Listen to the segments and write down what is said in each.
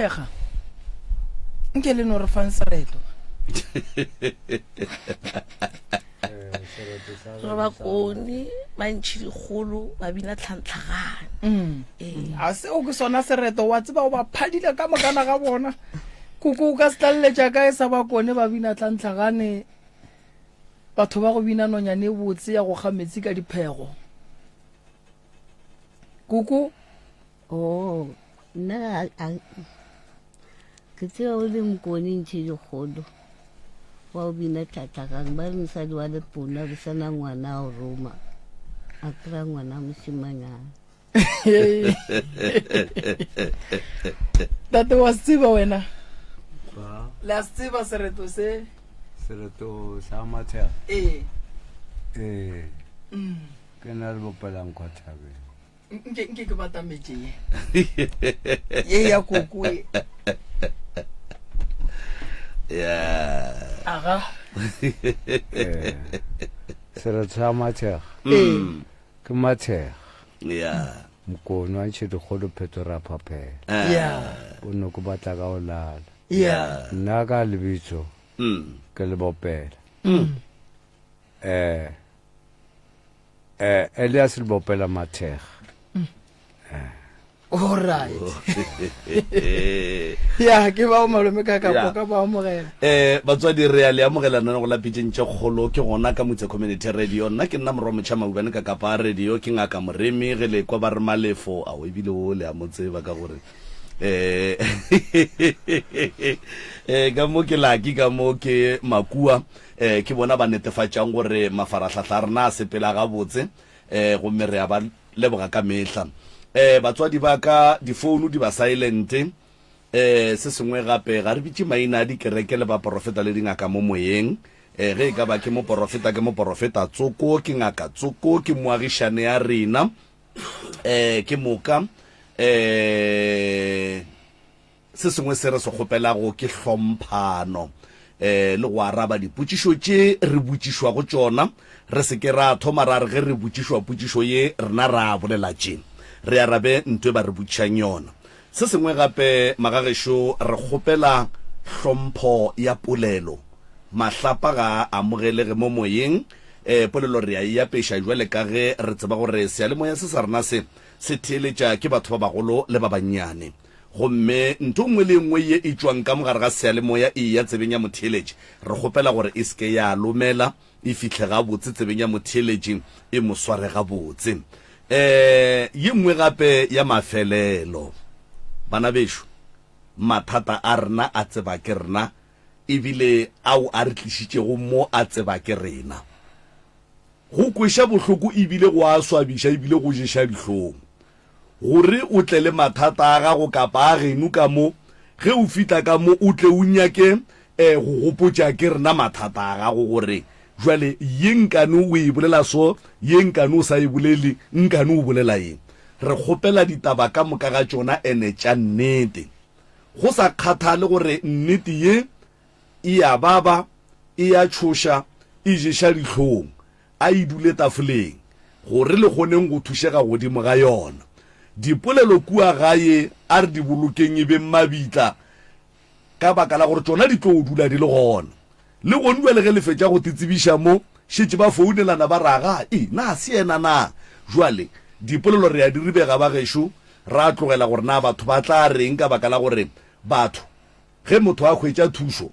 Mathekga, nke le no re fang sereto. Re bakone ba ntšhi dikgolo ba bina tlhantlhagane. Mm. Ee. A seo ke sona sereto wa tseba o ba phadile ka mokana ga bona. Koko o ka se tlaleletša kae sa bakone ba bina tlhantlhagane batho ba go bina nonyane e botse ya go kga metsi ka diphego. Koko Oh, nna ke tseba o le mokone ntšhe dikgolo wa o bina tlhatlhagang ba re mosadi wa lepona re sana ngwana a o roma a kry-a ngwana mošimanyana tate wa se tseba wena le a se tseba sereto se sereto sa mathega ee ee ke na le bopelang kwa thabeng Nke nke ke batametše ye. Ye ya koko ye. Yeah. Aga. Eh, sereto sa mathega Mm. ke mathega Yeah. mokone wa ntšhe dikgolo pheto ra phaphela Yeah. o noko batla ka o lala Yeah. nna ka lebitso Mm. ke le bopela um Eh, Elias Lebopela Mathega. All right. ya ke bao malome ka ka Ya. ka ba amogela. Eh batswadi re a le amogela nna go la pitšeng tše kgolo ke gona ka Motse Community Radio nna ke nna morwa motšha maubane ka kapa radio ke ngaka moremi ge le kwa ba re malefo ao ebile o le a mo tseba ka gore eh eh ka mo ke laki ka mo ke makua Eh, ke bona ba netefatšang gore mafarahlahla a rena a sepela gabotse, eh, gomme re a ba leboga ka mehla. Eh, batswadi ba ka, difounu di ba silent. Eh, se sengwe gape, ga re bitše maina a dikereke le baporofeta le dingaka mo moyeng. Eh, ge e ka ba ke moporofeta, ke moporofeta tsoko, ke ngaka tsoko, ke moagišane ya rena. Eh, ke moka, eh, Se sengwe se re se kgopelago ke hlomphano le go araba dipotšišo tše re botšišwago tšona. Re se ke ra thoma ra re ge re botšišwa potšišo ye rena ra bolela tše, re arabe nto e ba re botšišang yona. Se sengwe gape, magagešo, re kgopela hlompho ya polelo. Mahlapa ga a amogelege mo moyeng. Polelo re a e apeša bjale ka ge re tseba gore seyalemoya se sa rena se se theeletša ke batho ba bagolo le ba bannyane. Gomme ntho nngwe le nngwe ye e tšwang ka mo gare ga seyalemoya e eya tsebeng ya motheeletši, re kgopela gore e se ke ya lomela, e fihle gabotse tsebeng ya motheeletši, e mo sware gabotse. E, ye nngwe gape ya mafelelo, bana bešo, mathata a rena a tseba ke rena, ebile ao a re tlišitšego mo a tseba ke rena. Go kweša bohloko ebile go a swabiša ebile go ješa dihlong. Gore o tle le mathata a gago kapa a geno ka mo, ge o fihla ka mo o tle o nyake go gopotša ke rena mathata a gago gore jwale ye nkane o e bolela so, ye nkane o sa e bolele, nkane o bolela eng. Re kgopela ditaba ka moka ga tšona ene tša nnete. Go sa kgathale gore nnete ye e a baba, e a tšhoša, e ješa dihlong, a e dule tafoleng, gore le kgoneng go thušega godimo ga yona. Dipolelo kua gae a re di bolokeng e beng mabitla, ka baka la gore tšona di tlo dula di le gona. Le gone bjale ge le fetša go titsebiša mo, šetše ba founelana ba re, Aga, e, na se yena na? Jwale, dipolelo re a di ribega ba gešo, ra tlogela gore na batho ba tla reng ka baka la gore batho ge motho a hwetša thušo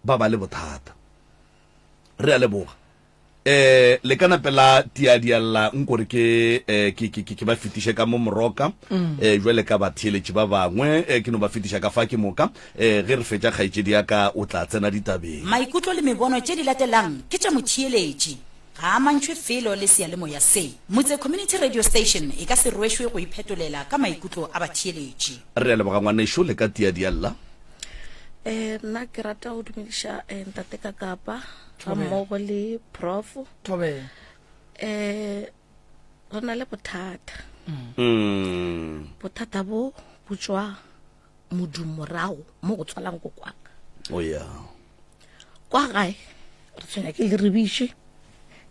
ba ba le bothata. Re a leboga. Eh le ka nape la tiadialla nkore ke eh, ke ke ke ba fetiše ka mo moroka mm. eh jwale ka batheeletši ba bangwe eh, ke no ba fetiša ka fa ke moka eh ge re fetša kgaetšedi ya ka o tla tsena ditabeng. Maikutlo le mebono tše di latelang ke tša motheeletši. Ga a amantšhwe felo le seyalemoya se. Motse Community Radio Station e ka se rwešwe go iphetolela ka maikutlo a batheeletši. Re a leboga ngwanešo le ka tiadialla. Eh, nna ke rata go dumediša eh, ntate ka kapa ga mmogo le prof Thobela. eh re na le bothata Mm. bothata bo bo tšwa modumo morago mo go tswalang kokwaka Oh yeah. kwa gae re tshwenya ke leribiši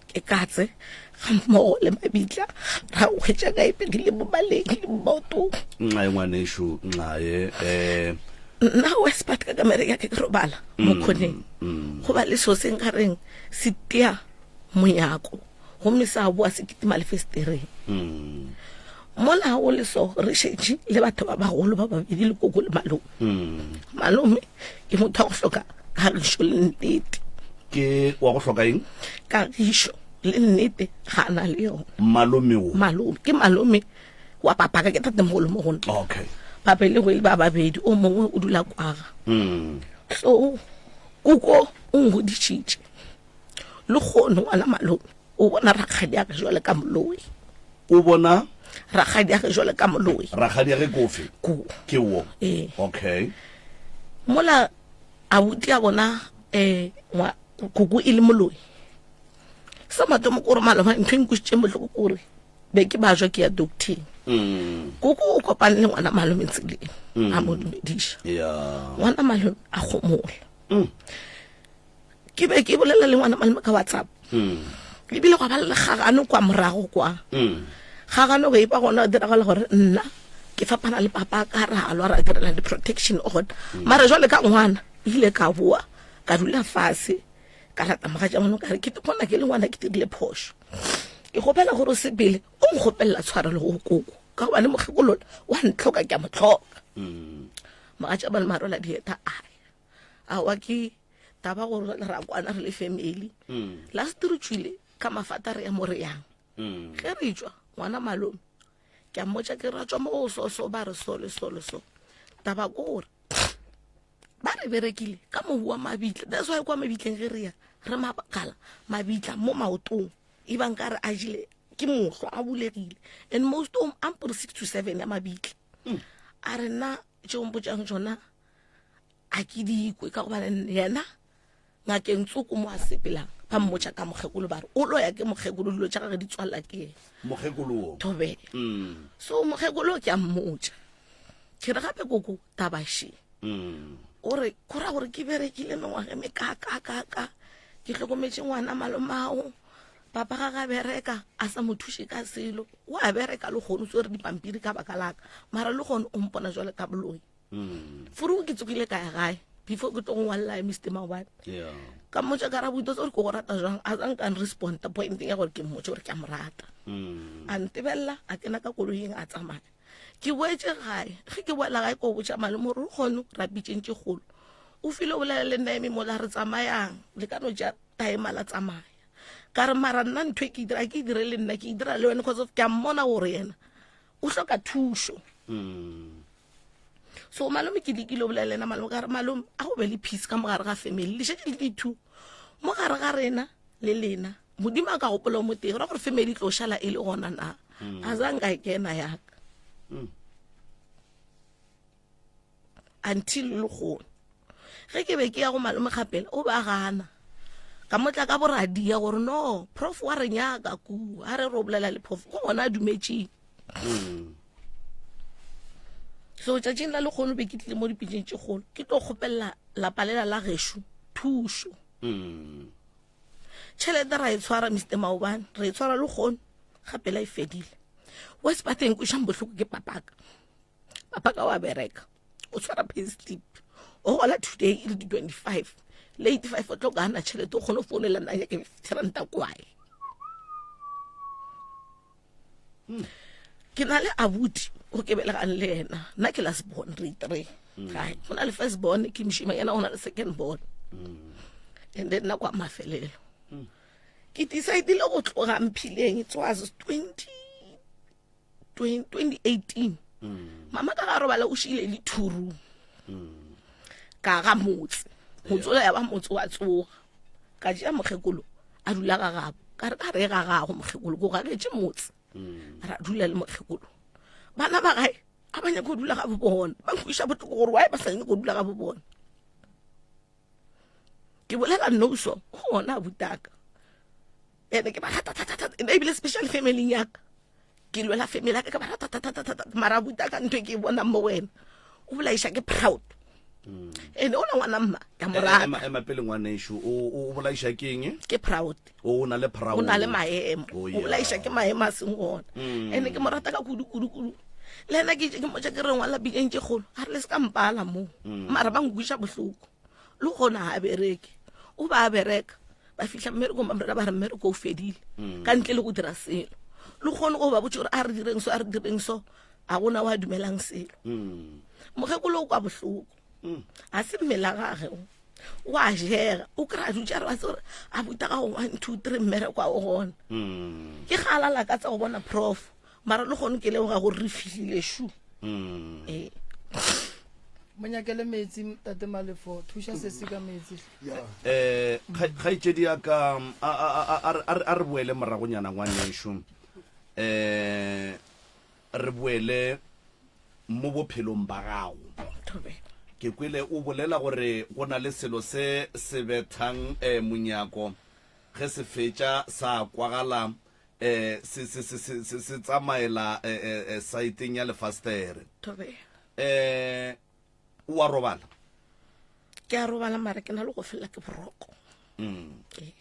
ke Ke katse ga mmogo le mabitla ra hwetša ka e pegile mo maleng le mo maotong. Nxae ngwanešu, nxae. Eh. Nna Westpart ka kamereng ya ka ke robala mo khoneng. Go ba le seo se nkareng se tia monyako gomme sa boa se kitima le festereng. Mola go le so re šetše le batho ba bagolo ba babedi le koko le malome. Malome ke motho wa go hloka kagišo le nnete. Ke wa go hloka eng? Kagišo le nnete ga a na le yona. Malome wo? Malome ke malome wa papaka ke tatemogolo mo go nna. Okay. Ba belegwe le ba babedi o mongwe o dula kwaga. So koko o ngodišitše le kgono ngwana malome o bona rakgadi ya ge jwale ka moloi. O bona rakgadi ya ge jwale ka moloi. Rakgadi ya ge ke ofe? Ko. Ke wo. Ee. Okay. Mola abuti a bona eh ngwa koko e le moloi. Sa mathomo ke gore maloma ntho e nkwešitšeng bohloko ke gore be ke bajwa ke ya docteng. Koko o kopane le ngwana malome tseleng a mo dumediša. Yeah. Ngwana malome a gomola. Ke be ke bolela le ngwana malome ka WhatsApp. Ebile gwa ba le kgagano kwa morago kwa. Kgagano ge e ba gona diragala gore nna ke fapana le papa ka ra lwa ra direla di-protection order. Mara jwale ka ngwana ile ka boa ka dula fase ka lata mogatša malome ka re ke bona ke le ngwana ke dirile phošo. Ke kgopela gore o sepele o nkgopelela tshwarelo go koko ka gobane mokgekolola wa ntlhoka ke a mo hloka. Mogatša malome a rwala dieta a ya. Aowa ke taba gore jwale ra kwana re le family. Last re tšwile ka mafata re ya mo re yang. Ge re tšwa ngwana malome ke a mmotša ke ra tšwa mo go so so ba re so le so le so. Taba ke gore ba re berekile ka mobu wa mabitla. That's why kwa mabitleng ge re ya re makala mabitla mo maotong e bang ka re a jile ke mohlwa a bulegile and most of ampore 6 to 7 ya mabitla. A re nna tšeo mpotšang tšona a ke dikwe ka gobane yena ngakeng tsoko mo a sepelang ba mmotša ka mokgekolo ba re o loya ke mokgekolo dilo tša gage di tswalela ke yena. Mokgekolo wo? Thobela. So mokgekolo ke a mmotša ke re gape koko taba še. O re go ra gore ke berekile mengwaga e mekakakaka ke hlokometše ngwana malomao papa ga ga bereka a sa mo thuše ka selo o a bereka le kgono tswere dipampiri ka baka laka mara le kgono o mpona jwale ka boloi. Furu ke tsogile ka ya gae before ke tlo go ngwalela Mr Maobane. Yeah. Ka mmotša ka ra botsa gore ke go rata jwang a sa nka respond pointeng ya gore ke mmotše gore ke a mo rata. A ntebelela a kena ka koloing a tsamaya. Ke boetše gae ge ke boela gae ko botša malome gore o kgono ra pitšeng tše kgolo. O file o bolela le nna eme mola re tsamayang le ka no tša time la tsamaya. Ka re mara nna ntho e ke e dira ke e dire le nna ke e dira le wena because of ke a mmona gore yena o hloka thušo. So malome ke lekile o bolela le ena malome ka re malome a go be le peace ka mogare ga family le šetše le di-two mo gare ga rena le lena modimo a ka gopola o motee go ra gore family e tlo šala e le gona na a za nka e kena yaka until le gone ge ke be ke ya go malome gapela o ba gana ka motla ka boradia gore no prof wa re nyaka ku a re ro bolela le prof go gona a dumetšeng. So tšatšing la lekgono be ke tlile mo dipitšeng tše kgolo ke tlo kgopelela lapa lela la gešo thušo. Tšhelete ra e tshwara Mr Maobane re e tshwara le kgono gape la e fedile. West Pateng kwešang bohloko ke papaka. Papaka wa bereka o tshwara pay slip o gola today e le di 25 le 85 o tlo gana tšhelete o kgone go founela nna nyake 50 ranta kwae. Ke na le abuti o ke belegang le yena nna ke last born re three gae go na le first born ke mošima yena o na le second born and then nna kwa mafelelo ke decidile go tloga mphileng it was 20 2018 mama ka ga robala o šile le two room ka ga motse motse ola ya ba motse wa tsoga ka tšea mokgekolo a dula ga gabo ka re ka re ga gago mokgekolo ko gagetše motse ra dula le mokgekolo bana ba gae a ba nyake go dula ga bo bona ba nkwiša botloko gore why ba sa nyake go dula ga bo bona ke bolela noso gona butaka ene ke ba rata thata thata ebile special family yaka ke lwela family yaka ke ba rata thata thata mara butaka ntho e ke e bonang mo wena o bolaiša ke proud. Ene o la ngwana mma ke a mo rata. Ema, ema pele ngwanešu, o, o, o bolaiša ke eng? Ke proud. O na le proud. O na le maemo. Oh, O bolaiša ke maemo a seng gona. Ene ke mo rata ka kudu kudu kudu. Le ena ke itše ke mmotša ke re ngwala bileng tše kgolo, a re le se ka mpala moo. Mara ba nkweša bohloko. Le gona ga a bereke. O ba a bereka. Ba fihla mmerekong ba mrena ba re mmereko o fedile. Ka ntle le go dira selo. Le gone go ba botše gore a re direng so, a re direng so. A gona wa dumelang selo. Mokgekolo o kwa bohloko. A se mmele wa gage o. O a jega. O kry-a dutše a re wa tseba gore a buta ga go 1, 2, 3 mmereko a o gona. Ke ga a lala ka tsa go bona prof. Mara le gone ke leboga gore re fihlile shu. Ee. Mo nyakele metsi tate Malefo, thuša sesi ka metsi. Eh, kgaetšedi ya ka, a, a, a, a, a, a re boele moragonyana ngwanešu. Eh, re boele mo bophelong ba gago. Ke kwele o bolela gore go na le selo se se bethang eh, monyako ge se fetša sa kwagala eh, se, se, se, se, se, se tsamaela eh, eh, eh, saeteng ya lefastere. Eh, o a robala? Ke a robala mara ke na le go felela ke boroko. Ee.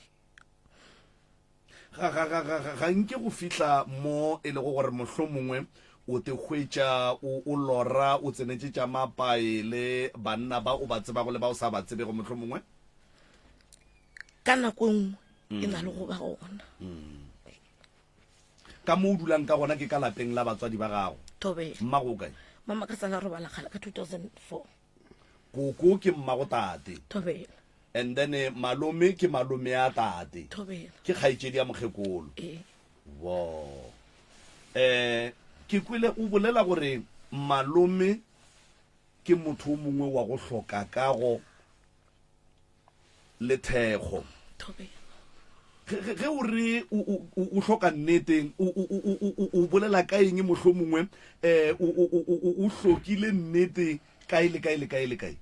Ga, ga, ga, ga, ga, ga nke go fihla mo e lego gore mohlomongwe o te hwetša o, o lora o tsenetše tša mapae le banna ba o ba tsebago le ba o sa ba tsebego mohlomongwe? Ka nako e nngwe e na le go ba gona. Ka mo o dulang ka gona ke ka lapeng la batswadi ba gago. Thobela. Mmago o kae? Mama ka sala robala kgale ka 2004. Koko ke mmago tate. Thobela. And then malome ke malome a tate. Thobela. Ke kgaetšedi ya mokgekolo. Ee. Wo. Eh, ke kwele o bolela gore malome ke motho o mongwe wa go hloka kago le thekgo. Ge, ge, ge o re o, o, o, o hloka nnete, o, o, o, o, o, o bolela ka eng mohlomongwe, eh, o, o, o, o, o hlokile nnete kae le kae le kae le kae?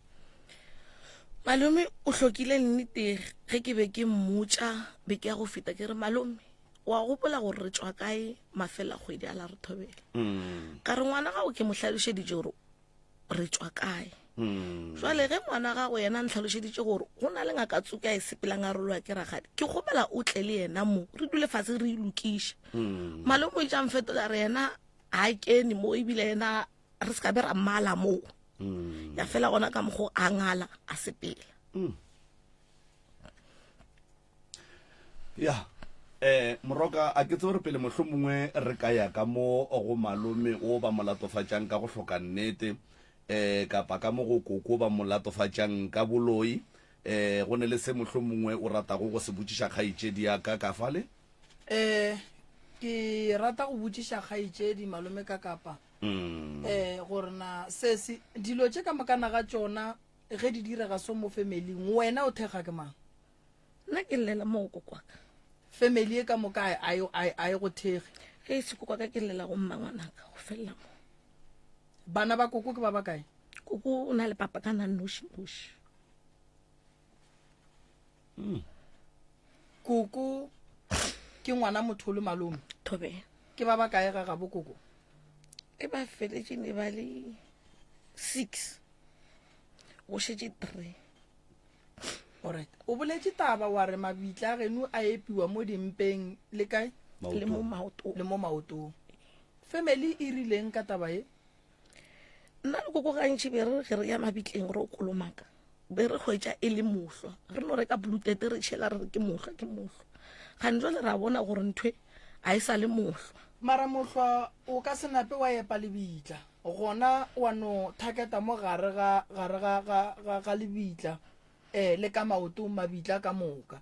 Malome o hlokile nnete ge ke be ke mmotša beke ya go feta ke re malome wa gopola gore re tšwa kae mafela kgwedi a la re thobela. Ka re ngwana gago ke mo hlalošeditše gore re tšwa kae. Jwale ge ngwana gago yena a ntlhalošeditše gore go na le ngaka tsoke a e sepelang a rolwa ke rakgadi, ke kgopela o tle le yena mo re dule fase re e lokiše. Malome o itše a mfetola re yena ga a kene mo ebile yena re se ka be ra mmala moo. Ya fela gona ka mokgo a ngala a sepela. Ya eh moroka a ke tsebe gore pele mohlomongwe re ka ya ka mo go malome o ba mo latofatšang ka go hloka nnete eh kapa ka mo go koko ba mo latofatšang ka boloi eh go ne le se mohlomongwe o ratago go se botšiša kgaetšedi ya ka ka fale? Eh ke rata go botšiša kgaetšedi malome ka kapa eh gore na sesi dilo tše ka mokana ga tšona ge di direga so mo familing wena o thekga ke mang? Nna ke llela mo go koko wa ka. Family e ka moka a e, a e, a e go thekge. Ge e se koko wa ka ke llela go mma ngwanaka go felela mo. Bana ba koko ke ba bakae? Koko o na le papa ka na noši noši. Koko ke ngwana motho le malome. Thobela. Ke ba bakae ga gabo koko? E ba feletše ne ba le 6. Go šetše 3. Alright. O boletše taba wa re mabitla a geno a epiwa mo dimpeng le kae? Le mo maotong. Le mo maotong. Family e rileng ka taba ye? Nna le koko gantši be re ge re ya mabitleng re o kolomaka be re hwetša e le mohlwa. Re no reka blue tete re tšhela re re ke mohlwa ke mohlwa. Gane jwale ra bona gore nthwe a e sa le mohlwa. Mara mohlwa o ka se nape wa epa lebitla. Gona wa no thaketa mo gare ga, gare ga, ga, ga, ga lebitla, eh, le ka maotong, mabitla ka moka.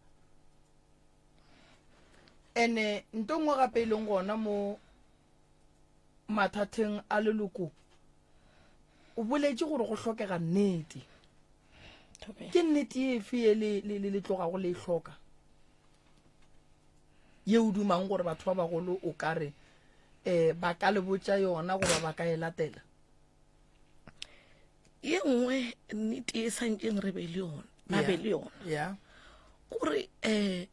Ene nto nngwe gape e leng gona mo mathatheng a leloko, o boletše gore go hlokega nnete. Ke nnete efe ye le, le, le, le tlogago le e hloka? Ye o dumang gore batho ba bagolo o ka re um ba ka le botša yona goba ba ka e latela? Ye nngwe nnete e santšeng re be le yona, ba be le yona. Yeah. Gore um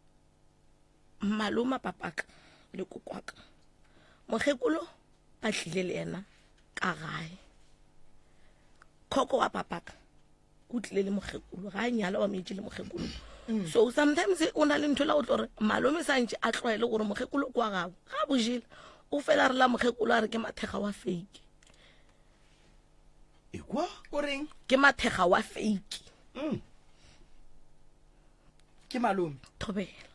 maloma papaka le kokwaka mokgekolo ba tlile le yena ka gae. Khoko wa papaka. O tlile le mokgekolo, ga a nyala wa metše le mokgekolo. So sometimes o na le ntho la go tlo re malome santše a tlwaele gore mokgekolo kwa gabo. Ga bojela o fela re la mokgekolo a re ke mathega wa fake. Ekwa? O reng? Ke mathega wa fake. Ke malome. Thobela.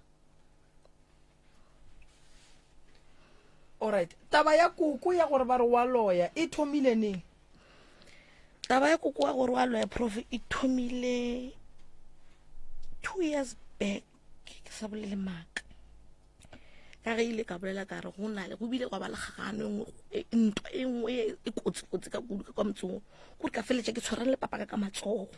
Alright. Taba ya koko ya gore ba re wa loya e thomile neng? Taba ya koko wa gore wa loya prof e thomile 2 years back ke sa bolele maaka. Ka ge ile ka bolela ka re go na le go bile gwa ba le kgagano e nngwe e, ntwa e nngwe e kotsi kotsi ka kudu ka kwa motseng gore ka feletša ke tshwarane le papa ka ka matsogo.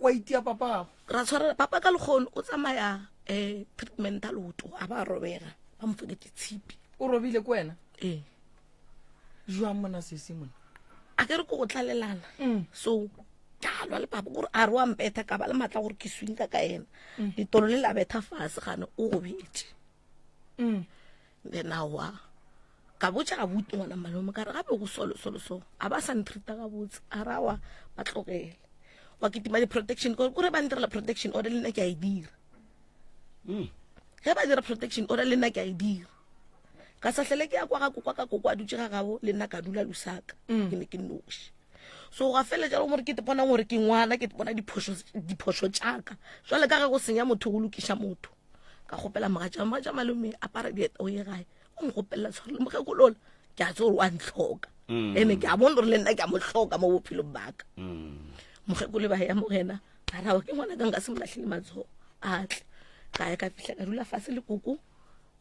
Wa itia papa gago? Ra tshwarana papa ka lekgono o tsamaya um treatment a leoto a ba robega ba mo feketše tshipi. O robile ko wena? Ee. Jwang mona sesi mona? A ke re ko go tlalelana. So ka lwa le papa gore a re wa mpetha ka ba le matla gore ke swinka ka ena. Ditolo le la betha fase gane o gobetše. Then aowa ka botša abuti ngwana malome ka re gape go solo solo so a ba sa ntreata gabotse a re aowa ba tlogele wa kitima di-protection kore kore ba ntirela protection order le nna ke a e dira. Ge ba dira protection order le nna ke a e dira. Ka sa hlele ke ya kwa ga kokwa ka kokwa a dutše ga gabo le nna ka dula Lusaka. Ke ne ke noši. So ga feletša le gore ke te bona gore ke ngwana ke te bona diphošo diphošo tšaka. Jwale ka ge go senya motho go lokiša motho. Ka kgopela mogatša mogatša malome apara dieta o ye gae. O nkgopelela tshwarelo mokgekolola. Ke a tseba gore wa ntlhoka. Ene ke a bona gore le nna ke a mo hloka mo bophelong ba ka. Mokgekolo ba ya morena a ra ke ngwana ka nka se mo lahlele matsogo a tle. Ka ya ka fihla ka dula fase le koko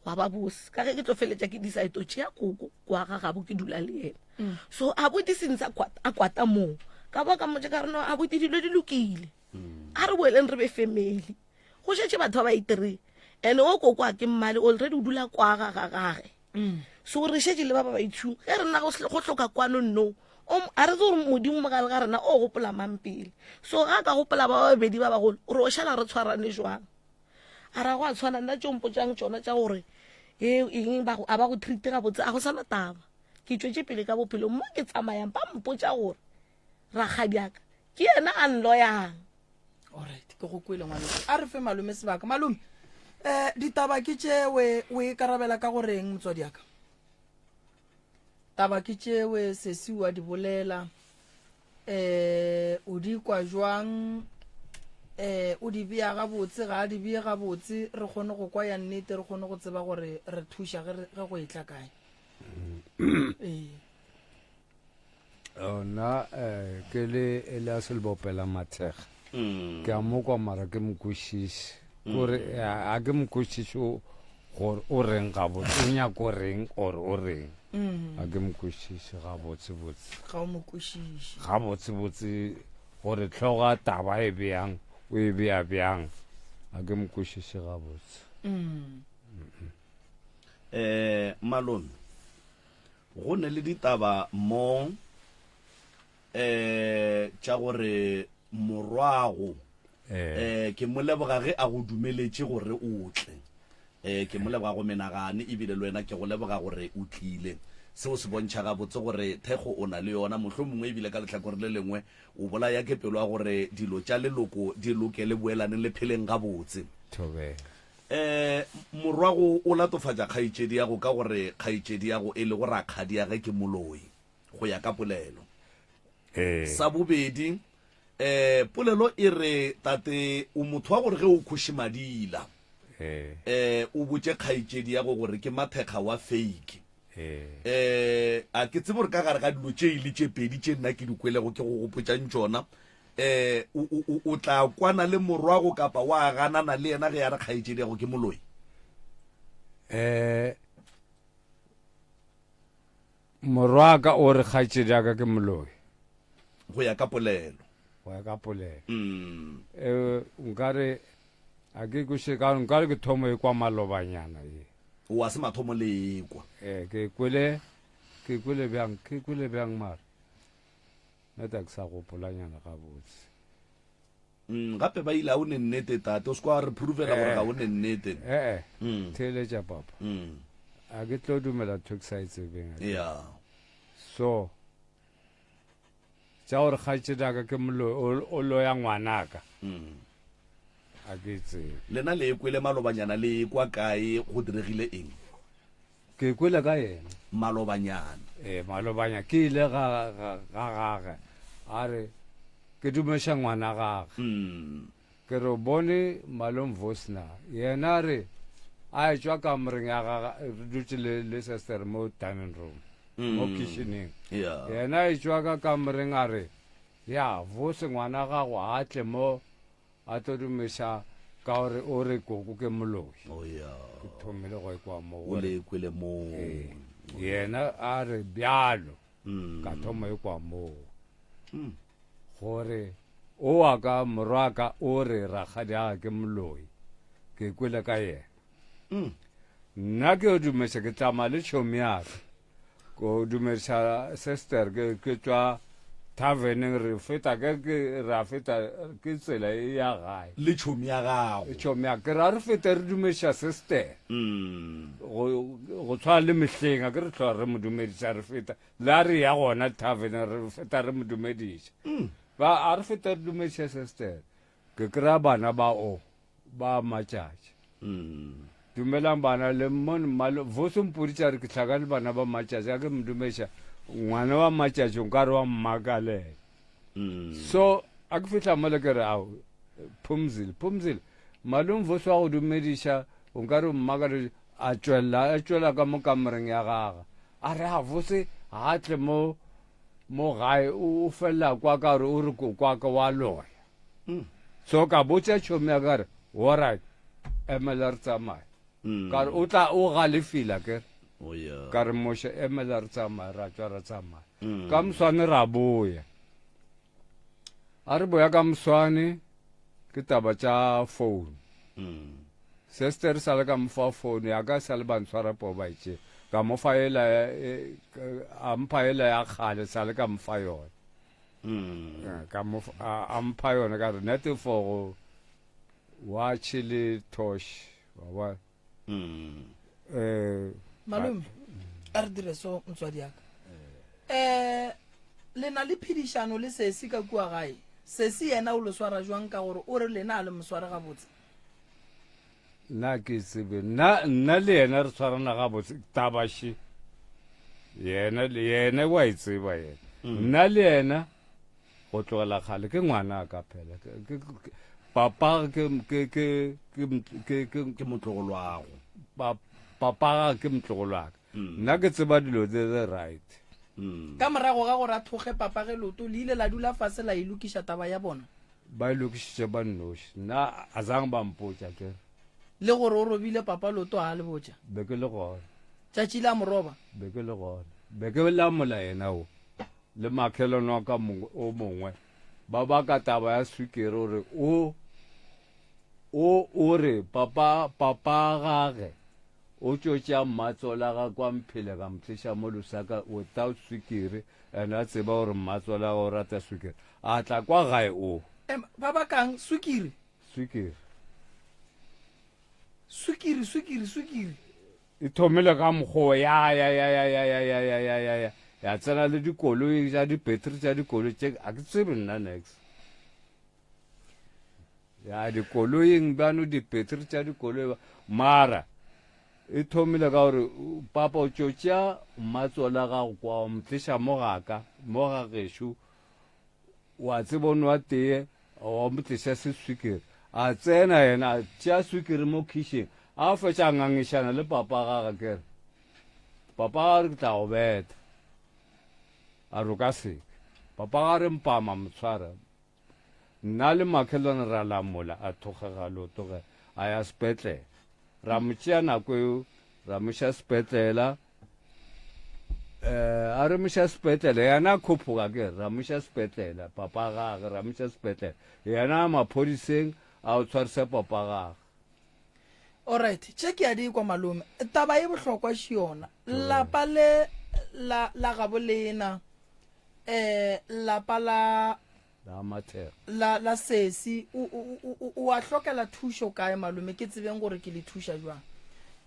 wa ba bose ka ge ke tlo feletša ke decide o tšea koko kwa ga gabo ke dula le yena. So abuti sentse a kwata moo ka boa ka mmotša ka re no abuti dilo di lokile. A re boeleng re be family. Go šetše batho ba ba itireng. Ene o koko a ke mmale already o dula kwa ga ga gage. So re šetše le ba ba baitshung ge rena go go hloka kwano no a re tsebe gore Modimo mo gare ga rena o gopola mang pele. So ga a ka gopola ba babedi ba bagolo re o šala re tshwarane jwang. A ra go a tshwana nna tšeo mpotšang tšona tša gore e eng ba go a ba go treat gabotse a go sana taba. Ke tšwetše pele ka bophelo mo ke tsamayang ba mpotša gore rakgadiaka ke yena a nloyang. Alright, ke go kwele ngwaneso. A re fe malome sebaka. Malome, eh ditaba ke tšewe o e karabela ka go reng motswadi ya ka? Taba ke tšewe sesi wa di bolela. Eh o di kwa jwang? Eh o di bea gabotse ga a di bee gabotse re kgone go kwa ya nnete re kgone go tseba gore re thuša ge ge go etla kae. Ee. Nna eh, ke le Elias Lebopela Mathega. Ke a mo kwa mara ke mo kwešiše. Kore a ke mo kwešiše gore o reng gabotse, o nyako reng or o reng. A ke mo kwešiše gabotse botse. Ga o mo kwešiše. Gabotse botse gore hlogo ya taba e bjang, o e bea bjang. A ke mo kwešiše gabotse. Eh malome go ne le ditaba mo eh tša gore morwago eh ke mo leboga ge a go dumeletše gore o tle. Eh ke mo leboga go menagane ebile le wena ke go leboga gore o tlile. Seo se bontšha gabotse gore thekgo o na le yona, mohlomongwe ebile ka lehlakore le lengwe o bolaya ke pelo ya gore dilo tša leloko di loke le boelaneng le pheleng gabotse. Thobela. Eh, morwago o latofatša kgaetšediago ka gore kgaetšediago e lego rakgadiage ke moloi, go ya ka polelo. Ee. Sa bobedi, eh, polelo e re, Tate, o motho wa gore ge o khoše madila, Ee. eh, o botše kgaetšediago gore ke mathekga wa fake. Ee. Eh, a ke tsebe gore ka gare ga dilo tše e le tše pedi tše nna ke di kwelego ke go gopotšang tšona, Eh, o, o, o, o tla kwana le morwago kapa wa ganana le yena ge a re kgaetšediago ke moloi? Eh, morwaka o re kgaetšediaka ke moloi. Go ya ka polelo. Go ya ka polelo. Mm. Eh, nkare a ke kweše ka nkare ke thomo e kwa malobanyana ye. O a se mathomo le ekwa. Eh, ke kwele ke kwele bjang ke kwele bjang mara. Nna ta ke sa gopolanyana gabotse. Mm, gape ba ile a o ne nnete tate o se kwa re provela gore ga o ne nnete. Eh eh. Mm. Theeletša papa. Mm. A ke tlo dumela ntho ke sa e tsebeng. Yeah. So. Tša gore kgaetšediaka ke moloi, o, o loya ngwanaka. A ke tsebe. Lena le e kwele malobanyana le ekwa kae go diregile eng? Ke e kwele ka yena. Malobanyana. Ee, malobanya ke ile ga, ga, ga gage, a re ke dumeša ngwana gage. Ke re o bone Malome Vosna? Yena a re a etšwa kamoreng ya gage, re dutše le, le sestere mo dining room, mo kitcheneng. Yeah. Yena a etšwa ka kamoreng a re, Ya, Vose ngwana gago a tle mo a tlo dumeša ka gore o re koko ke moloi. Oh, yeah. Ke thomile go ekwa mo O gore le kwele moo. ee, yena a re bjalo, ka thoma ekwa moo. Gore o wa ka morwa ka o re rakgadiaga ke moloi, ke kwele ka yena. Nna ke yo dumeša ke tsamaya le tšhomi ya ka, ko dumediša sister ke ke tšwa taverneng re feta ke ke ra feta ke tsela e ya gae. Le tšhomi ya gago. Tšhomi ya ke ra re feta re dumediša sister. Go go tshwana le mehleng a ke re tlhola re mo dumediša re feta Le a re ya gona tavern re feta re mo dumediša. Ba a re feta re dumediša sister. Ke kry-a bana ba o ba matšatši. Dumelang bana le mmone mmalo Vusi mpoditše a re ke hlakane le bana ba matšatši a ke mo dumediša ngwana wa matšatši nkare wa mmakalela. So a ke fihla mole ke re ao Phumzile Phumzile malome Vusi wa go dumediša nkare o mmakalela a tšwelela a tšwela ka mo kamoreng ya gagwe. A re, A Vose ga a tle mo, mo gae, o, o felela kwa ka gore o re kokwa ka wa loya. So ka botša tšhomi ya ka re, Alright, emela re tsamaye. Ka re, o tla, o galefile akere. Oh, yeah. Ka re, Moshe, emela re tsamaye, ra tšwa ra tsamaya. Ka moswane ra boya. A re boya ka moswane, ke taba tša phone. Sester sa le ka mo fa phone ya ka sa le ba ntshwara poo ba itše ka mo fa ela e, a mpha ela ya kgale sa le ka mo fa yone mm. ka mo a mpha yone ka re nete for go watch le tosh wa bona mm. eh malome a re dire so motswadi yaka eh le na le phedišano le sesi ka kua gae sesi yena o le swara jwang ka gore o re lena a le mo sware gabotse Nna ke tsebe nna nna le yena re tshwarana gabotse taba še yena le yena wa e tseba yena mm. nna le yena go tlogela kgale ke ngwana ka phela papa ke ke ke ke ke ke ke motlogolwago papa ke motlogolwaka mm. nna ke tseba dilo tse the right mm. ka morago ga gore a thoge papa ge loto le ile la dula fase la e lokiša taba ya bona Ba e lokišitše ba nnoši. Nna a zang ba mpotša ke re. Le gore o robile papa loto a le botša. Be ke le gona. Tšatši la moroba. Be ke le gona. Be ke lamola yena o le makhelwane wa ka o mongwe ba baka taba ya swikiri o re o o o re papa papa gage O tšo tšea mmatswala ga kwa Mphele ka mo tliša mo Lusaka without swikiri and a tseba gore mmatswala o rata swikiri. A tla kwa gae o. Em, ba bakang swikiri? Swikiri. Swikiri, swikiri, swikiri. E thomile ka mokgwa ya ya ya ya ya ya ya ya ya ya ya ya tsena le dikoloi tša di-battery tša dikoloi tše a ke tsebe nna nex. Ya dikoloing bjano dipetri tša dikoloi mara e thomile ka gore papa o tšo tšea mmatsola gago kwa wa mo tliša mo gaka mo ga gešo wa tseba o nwa tee wa mo tliša seswikiri a tsena yena a tšea swikiri mo kitchen a fetša a ngangišana le papa gage kere papa ga re ke tla go betha a re o ka seke papa ga re mpama motshwara Nna le makhelwane ra lamola, a thokgega leoto ge a ya sepetlela. Ra mo tšea nako eo, ra mo iša sepetlela. Eh, a re mo iša sepetlela, yena a khophoka ke re, ra mo iša sepetlela, papa gage, ra mo iša sepetlela. Yena a maphodiseng, a o tshwarisa papa gage. Alright, tše ke a di kwa malome. Taba e bohlokwa še yona. Lapa le la la gabo lena eh lapa la la mathego la la sesi o o o a hlokela thušo kae malome ke tsebeng gore ke le thuša jwang.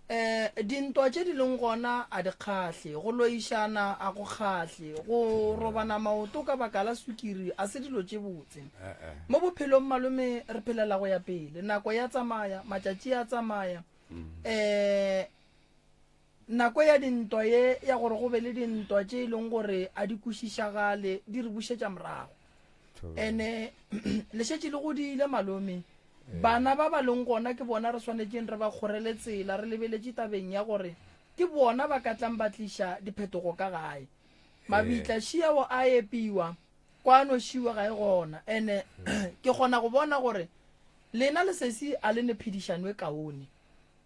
Um dintwa tše di leng gona a di kgahle, go loišana a go kgahle, go robana maoto ka baka la sukiri a se dilo tše botse. Mo bophelong malome re phelela go ya pele, nako ya tsamaya, matšatši a tsamaya. Um nako ya dintwa ye ya gore go be le dintwa tše e leng gore a di kwešišagale di re bušetša morago. Ene le šetše le godile malome, Bana ba ba leng gona ke bona re swanetšeng re ba kgorele tsela re lebeletše tabeng ya gore ke bona ba ka tlang ba tliša diphetogo ka gae. Mabitla šiao a epiwa, kwano šiwa ga e gona. Ene ke kgona go bona gore lena le sesi a le ne phedišano e kaone.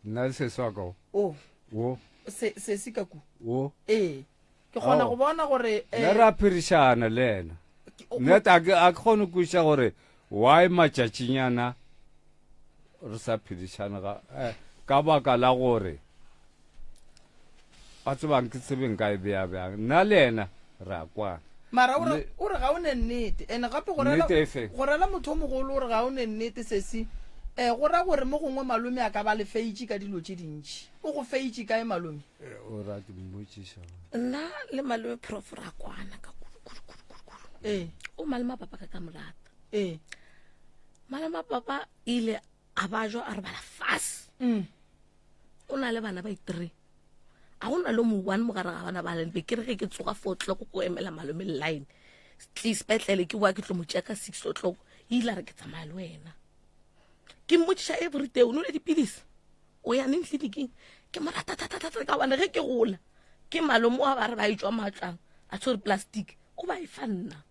Nna le sesi wa ka o. O. Wo. Se, sesi ka ku. Wo. Ee. Ke kgona go bona gore. Nna re a phedišana le yena. Nna a ke a ke kgone go kwešiša gore why matšatšinyana re sa phedišane ga eh, ka baka la gore a tsebang ke tsebeng ka e bea bjang nna le yena re a kwana mara o re o re ga o ne nnete and gape go rela go rela motho o mogolo o re ga o ne nnete sesi um go ra gore mo gongwe malome a ka ba le feitše ka dilo tše dintši o go feitše kae malome eh, o ra ke mmotšiša nna le malome prof ra kwana ka kudu kudu kudu kudu kudu ee o malome a papa ka ka morata ee malome a papa ile a bajwa a robala fase mm. o na le bana ba itree a go na le mo one mo gare ga bana ba leng be ke re ge ke tsoga four o'clock ko emela malome line tle sepetlele ke boa ke tlo mo tšea ka six o'clock e ile a re ke tsamaya le wena ke mmotšiša every day o nole dipilisi o ya neng tleliniking ke mo rata thatathata ka gobane ge ke gola ke malome wa ba re ba e tswa matlwang a tshwere plastic o ba e fa nna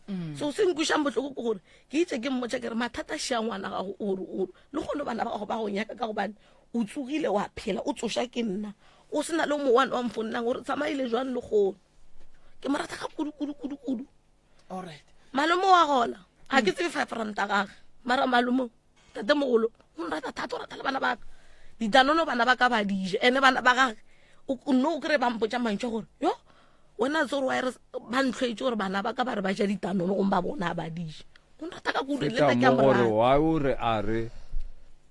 mm. so se nkwišang bohloko ke gore ke itse ke mmotša ke re mathata šia ngwana gago ore ore le kgone bana ba gago ba go nyaka ka gobane o tsogile wa phela o tsoša ke nna o se na le mo one wa mfonnang gore tsamaile jwang le kgono ke mo rata ka kudu kudu kudu kudu malome wa gola ga ke tsebe five ranta gage mara malome tate mogolo o nrata thata o rata le bana baka didanono bana ba ka ba dija ene bana ba gage nno o kry ba mpotsa mantšwa gore yo wena tse gore wa ba ntlhoetse gore bana ba ka ba re ba ja didanono gomme ba bona ba dija o nrata ka kudu le nna ke a gore wa o re a re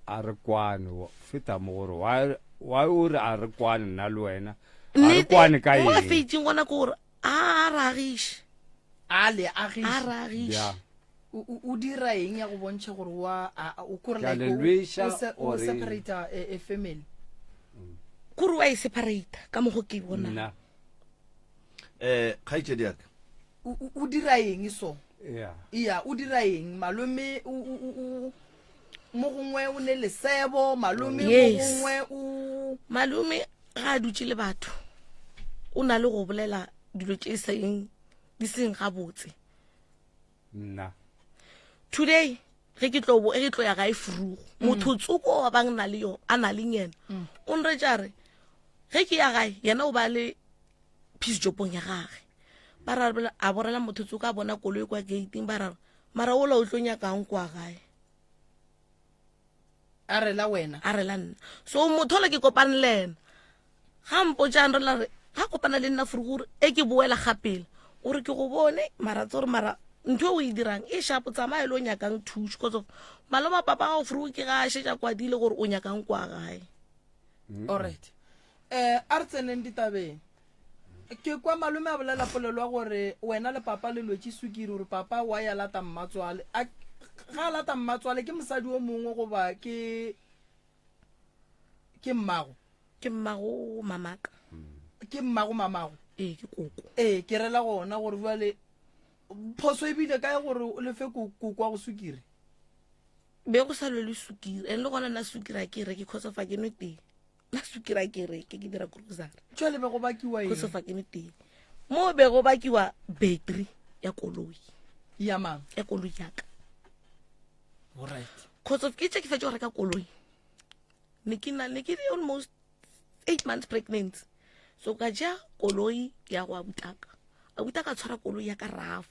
a re kwane feta mo gore wa o re a re kwane nna le wena a re kwane ka eng mo a feitseng gona ke gore a ragiše a le agiše a ragiše o dira eng ya go bontšha gore wa o kore like o separate a family kore wa e separate ka mogo ke bona nna eh kgaitšedi yaka o dira eng so yeah iya o dira eng malome o mo gongwe o ne lesebo malome mo gongwe o malome ga a dutše le batho o na le go bolela dilo tše seng di seng gabotse nna today ge ke tlo ge ke tlo ya gae furugo mm. motho tsoko wa bang na le yo a na le yena mm. o nretša re ge ke ya gae yena o ba le peace jobong ya gage ba ra a borela motho tsoko a bona koloi kwa gating ba ra mara ola o tlo nyakang kwa gae a re la wena a re la nna so motho ola ke kopane le ena ga mpotšang re la re ga kopana le nna fore gore e ke boela gapele o re ke go bone mara tse gore mara ntho e o e dirang e shapo tsamaye le o nyakang thuso cause of maloma papa gago fore ke ga a šetša kwadile gore o nyakang kwa gae alright um a re tseneng ditabeng ke kwa malome a bolela polelo ya gore wena le papa le lwetše sukiri gore papa wa ya lata mmatswale ga a lata mmatswale ke mosadi o mongwe goba ke ke mmago ke mmago mamaka ke mmago mamago ee ke koko ee ke rela gona gore jale phoso ebile kae gore o lefe koko wa go sukiri be go sa lwele sukiri and le gona nna sukiri a ke reke cause of a ke nwe tee nna sukiri a ke reke ke dira grocery jale be go bakiwa eng cause of a ke nwe tee mo be go bakiwa battery ya koloi ya mang ya koloi yaka alright cause of ke tše ke fetše go reka koloi ne ke na ne ke le almost eight months pregnant so ka ja koloi ya go abutaka abutaka tshwara koloi ya ka rafu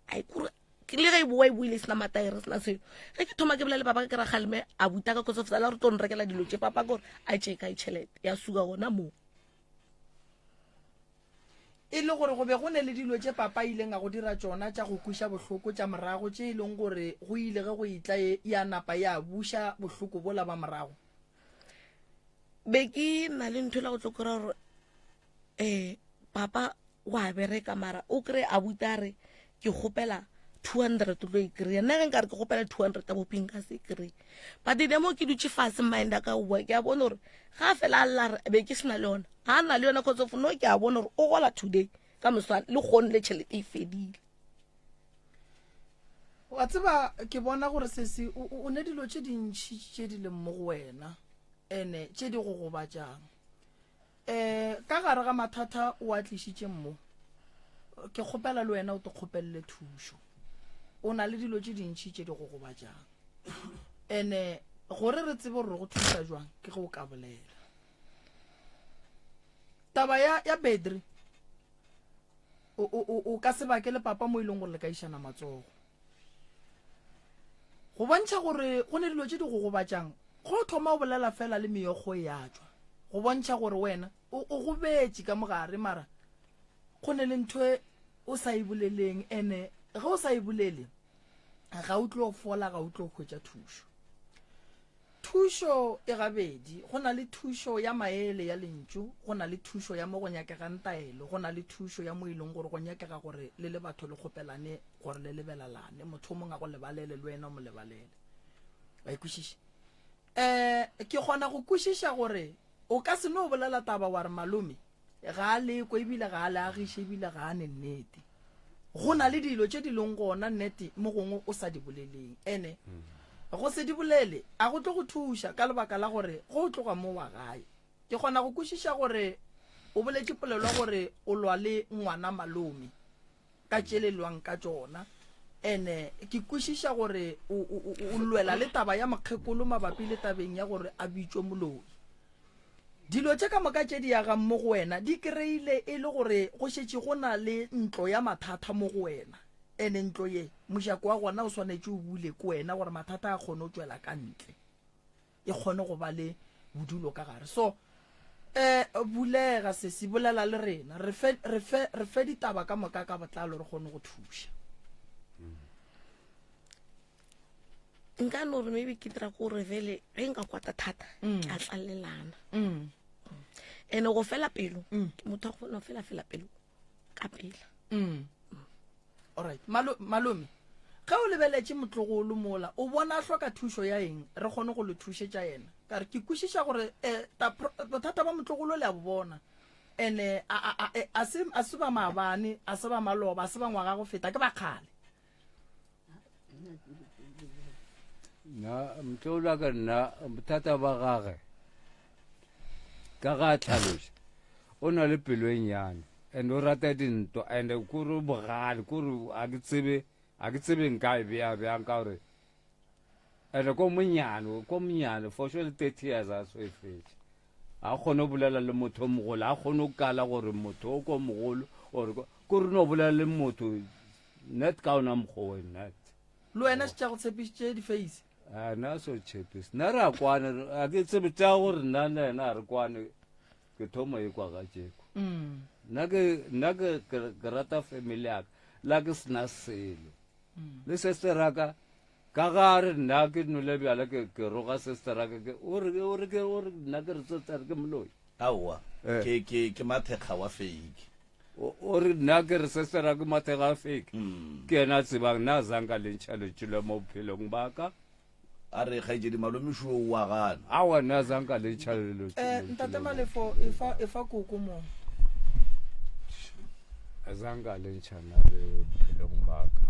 a ikore ke le ge e boa e boile e sena mataere sena selo ge ke thoma ke bolela le papa ke ra galeme a buta ka cause of sala re tlo nrekela dilo tše papa kore a tšee kae tšhelete ya suka gona moo e le gore go be go ne le dilo tše papa a ileng a go dira tšona tša go kweša bohloko tša morago tše e leng gore go ile ge go etla ye ya napa ya buša bohloko bola ba morago. Be ke na le ntho la go tlo kry-a gore um papa wa bereka mara o kry a buta a re ke kgopela 200 o tlo e kry-a nna ge nka re ke kgopela 200 a boping ka se kry but the mo ke dutše fase mind a ka oa ke a bona gore ga a fela a lla re be ke sena le yona ga a na le yona cause of no ke a bona gore o gola today ka moswane le kgone le tšhelete e fedile wa tseba ke bona gore sesi o ne dilo tše dintšhi tše di leng mo go wena ene tše di go gobatšang um ka gare ga mathata o a tlišitšeng mo ke kgopela le wena o te kgopelele thušo o na le dilo tše dintšhi tše di go gobatšang ene gore re tsebe gore re go thusa jwang ke ge o ka bolela taba ya ya bedri o, o, o ka se bake le papa mo e leng gore le ka išana matsogo go bontšha gore go ne dilo tše di go gobatšang go thoma o bolela fela le meokgo e ya tšwa go bontšha gore wena o o gobetše ka mogare mara go ne le ntho e o sa e boleleng ene ge o sa e bolele ga o tlo fola ga o tlo hwetša thušo Thušo e gabedi, go na le thušo ya maele ya lentšu, go na le thušo ya mo go nyakegang taelo, go na le thušo ya mo e leng gore go nyakega gore le le batho le kgopelane gore le lebelalane, motho o mongwe a go lebalele le wena o mo lebalele. Wa e kwešiša? Um ke kgona go kwešiša gore o ka se no bolela taba wa re malome ga a lekwe ebile ga a le agiše ebile ga a ne nnete. Go na le dilo tše di leng gona nnete mo gongwe o sa di boleleng. Ene go se di bolele a go tlo go thuša ka lebaka la gore go o tloga mo wa gae. Ke kgona go kwešiša gore o boletše polelo ya gore o lwa le ngwana malome ka tše le lwang ka tšona. Ene ke kwešiša gore o, o, o lwela le taba ya mokgekolo mabapi le tabeng ya gore a bitšwe moloi. Dilo tše ka moka tše di agang mo go wena di kreile e le gore go šetše go na le ntlo ya mathata mo go wena. Ene ntlo ye, mojako wa gona o swanetše o bule ke wena gore mathata a kgone go tšwela ka ntle. E kgone go ba le bodulo ka gare. So, eh, bulega sesi, bolela le rena. Re fe, re fe, re fe ditaba ka moka ka botlalo re kgone go thuša. Nka no re maybe ke dira ko gore vele ge nka kwata thata mm. ke a tlalelana mm. ene go fela pelo mm. ke motho a kgona go fela fela pelo ka pela alright Malo, malome ge o lebeletše motlogolo mola o bona a hloka thušo ya eng re kgone go le thušetša yena ka re ke kwešiša gore eh, bothata ba motlogolo le a bo bona ene a se ba maabane a se ba maloba a se ba ngwaga go feta ke ba kgale Nna motlola ka nna bothata ba gage ka ga a tlhaloša o na le pelo e nnyane and o rata dintwa and kore bogale kore a ke tsebe a ke tsebe nka e bea bjang ka gore and ko monyane ko monyane for sure le 30 years a so e fetše a kgone go bolela le motho o mogolo a kgone go kala gore motho o ko mogolo or ko re no bolela le motho net ka ona mokgwa we net le wena šetša go tshepišitše di-face a na so tshepise nna re a kwane a ke tsebe tša gore nna le yena a re kwane ke thoma e kwa gajeko mm. nna ke nna ke ke rata family ya ka la ke sena selo mm. le sister ka ka ga re nna ke nole bjala ke ke roga sister ka ke o re o re ke o re nna ke re sister ke moloi aowa eh. ke ke ke mathekga wa fake o re nna ke re sister ke mathekga wa fake mm. ke yena a tsebang nna a zanka le ntšha letšolo mo bophelong ba ka a re kgaetšedi malome šo o a gana aowa nna zanka le ntšha eh, ntate malefo efa efa koko mo zanka le ntšha nna le bophelong ba ka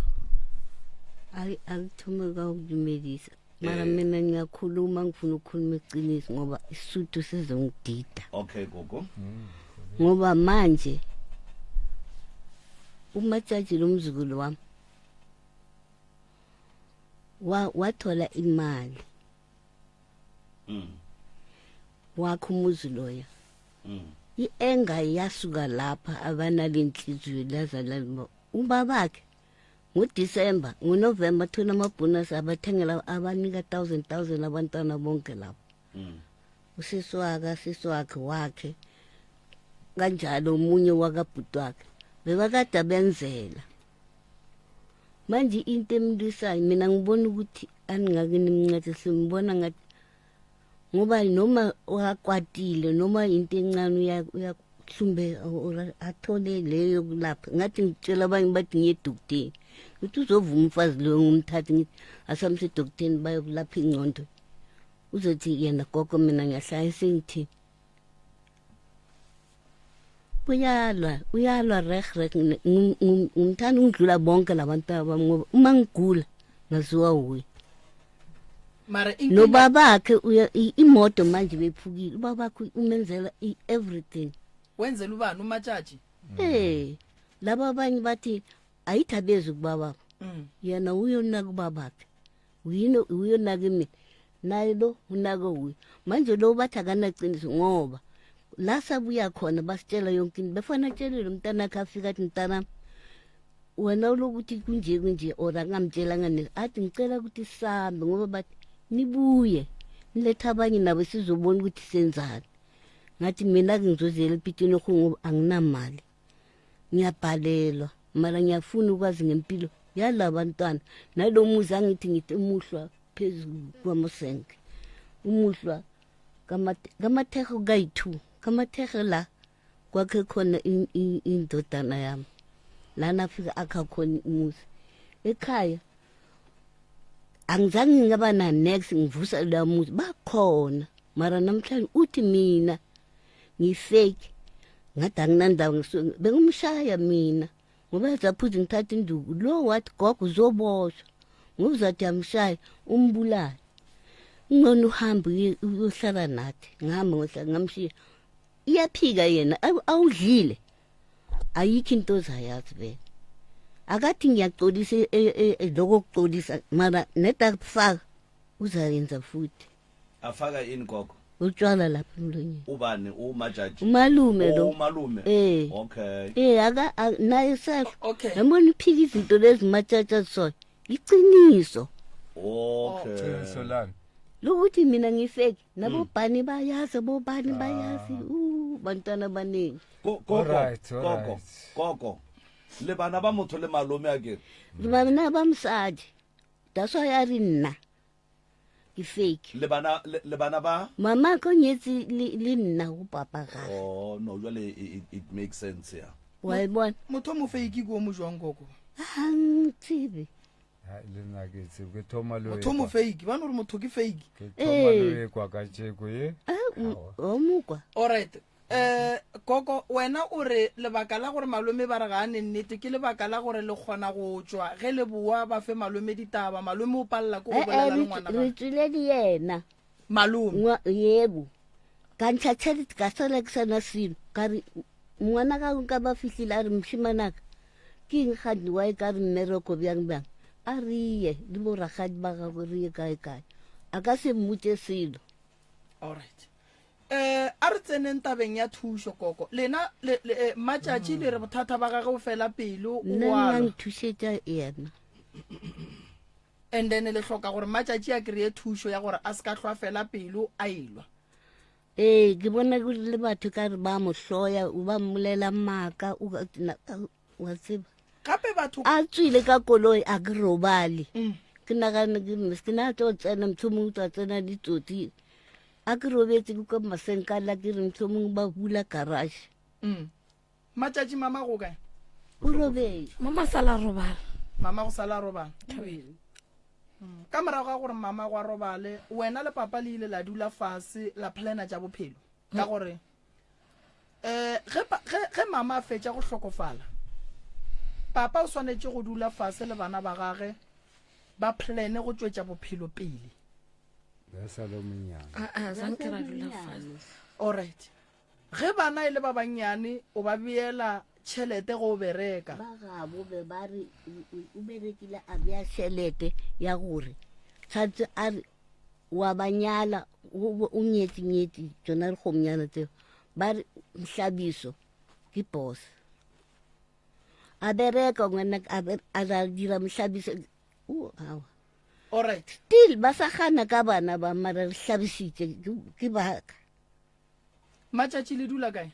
a ke thome ka go dumedisa mara eh. mina ngiyakhuluma ngifuna ukukhuluma iqiniso ngoba isuthu sizongidida okay gogo ngoba manje umatshaji lo mzukulu wami wa wathola imali mm. wakho umuzi loya mm. i-enga yasuka lapha abanalenhliziyo lazala ubabakhe nguDisemba nguNovemba thola amabhonasi abathengela abanika 1000 1000 abantwana bonke lapho mm. usisi wakhe sisi wakhe wakhe kanjalo omunye wakabhuti wakhe bebakade benzela manje into emlwisayo mina ngibona ukuthi aningake nimncede simbona ngathi. Ngoba noma uyakwatile noma into encane uya uyahlumbe or athole leyo yokulapha. Ngathi ngitshela abanye bathi ngiye edokoteni. Ngithi uzovuma umfazi loyo ngumthathe ngithi asamse edokoteni bayokulapha ingqondo. Uzothi yena gogo mina ngiyahlala sengithi uyalwa uyalwa reh reh ngimthanda ukudlula bonke labantwana bami ngoba uma ngigula ngaziwa wuye mara inkinga nobabakhe uya- i- imoto manje bephukile ubabakhe umenzela i-everything wenzela ubani umatshatshi eh laba abanye bathi ayithi abezi kubababo mm. yena uyonaka ubabakhe uyini uyonaka mina naye lo unaka uye manje lo bathi akanaqiniso ngoba la sabuya khona basitshela yonke into befana atshele lo mntanakhe afika athi mntanami wena ulokuthi kunje kunje or angamtshelanga ne athi ngicela ukuthi sihambe ngoba bathi nibuye nilethe abanye nabo sizobona ukuthi senzani ngathi mina-ke ngizoziyela epitini ngoba anginamali ngiyabhalelwa mara ngiyafuna ukwazi ngempilo yala bantwana nalo muzi angithi ngithi umuhlwa phezu kwamusenke umuhlwa kamathekho kayi-two kamathekho la kwakhe khona indodana yami lana afika akha khona umuzi ekhaya angizange ngaba na next ngivusa la muzi bakhona mara namhlanje uthi mina ngifake ngathi anginandawo ngisuke bengimshaya mina ngoba yazaphuza ngithatha induku lo wathi gogo uzoboshwa ngoba uzathi amshaya umbulale ngcono uhambe uyohlala nathi ngihamba ngohlala ngamshiya iyaphika yena awudlile ayikho into ozayazi vele akathi ngiyaxolisa e, e, e, lokho kuxolisa mara neda kufaka uzayenza futhi afaka ini gogo utshwala lapha emlonyeni ubani umajaji umalume lo Oh, umalume Eh. okay eh aka a- naye sasho Okay. yabona uphika izinto lezi matshatsha soyo iqiniso okay Qiniso lani lokuthi mina ngifeke nabobhani bayazi bobani bayazi u bantwana abaningi Go- gogo Alright, gogo alright. gogo le bana ba motho le malome a ke bana ba mosadi that's why a re nna ke fake le bana le le bana ba mama ko nyetse le le nna go papa gage oh no jwale it, it makes sense ya wa e bona motho o mo fake ke o mo jwang koko ga ntsebe Hai, le nna ke tsebe ke thoma le ho motho o mo ekwa- fake ba no gore motho ke fake ke thoma le Ee. ho ekwa ka tšeko ye o mokwa alright Eh koko wena o re lebaka la gore malome ba re ga a ne nnete ke lebaka la gore le kgona go tšwa ge le boa ba fe malome ditaba malome o palela ke go Eh, eh, bolela le re ngwana re gagwe tswile le yena malome Ngwa- yebo ka ntsha tšhelete ka sala ke sana selo ka re ngwana ka nka ba fihlile a re mošimanaka ke eng gane wa e ka re mmereko bjang bjang a re ye le boragadi ba gagwe re ye kae kae a ka se mmotse selo alright Eh, a re tseneng tabeng ya thušo koko lena le, le, eh, matšatši le re bothata ba gage o fela pelo o nna nna alwa nthušetša yena and then le hloka gore matšatši a kry-e thušo ya gore a se ka hlwa fela pelo a elwa ee ke bona ke le batho ka re ba mo hloya o ba mmolela maaka o ka- na- wa tseba gape batho a tswile ka koloi a ke robale Mm. ke nagane ke ke na tlo tsena mohlomongwe tsa tsena ditsotsi A ke robetse ke kwa masenkala ke re mohlomong ba bula garage. Mm. Matšatši mama go kae? O robetse. Mama sala robala. Mama go sala robala. Mm. Ka morago ga gore mama gwa robale, wena le papa le ile la dula fase la plana tša bophelo. Ka gore eh ge ge ge mama a fetša go hlokofala, papa o swanetše go dula fase le bana ba gage ba plane go tšwetša bophelo pele. Ya sa le monnyane. A a zanke ra dula fase. Alright. Ge bana e le ba bannyane o ba beela tšhelete go o bereka. Ba gabo be ba re o berekile a bea tšhelete ya gore tshwanetse a re wa ba nyala o nyetse nyetse tsona dikgomnyana tseo ba re hlabiso ke boss a bereka ngwana a dira mohlabiso awa Alright. Still ba sa gana ka bana ba mara re hlabisitše ke baka. Matšatši le dula kae?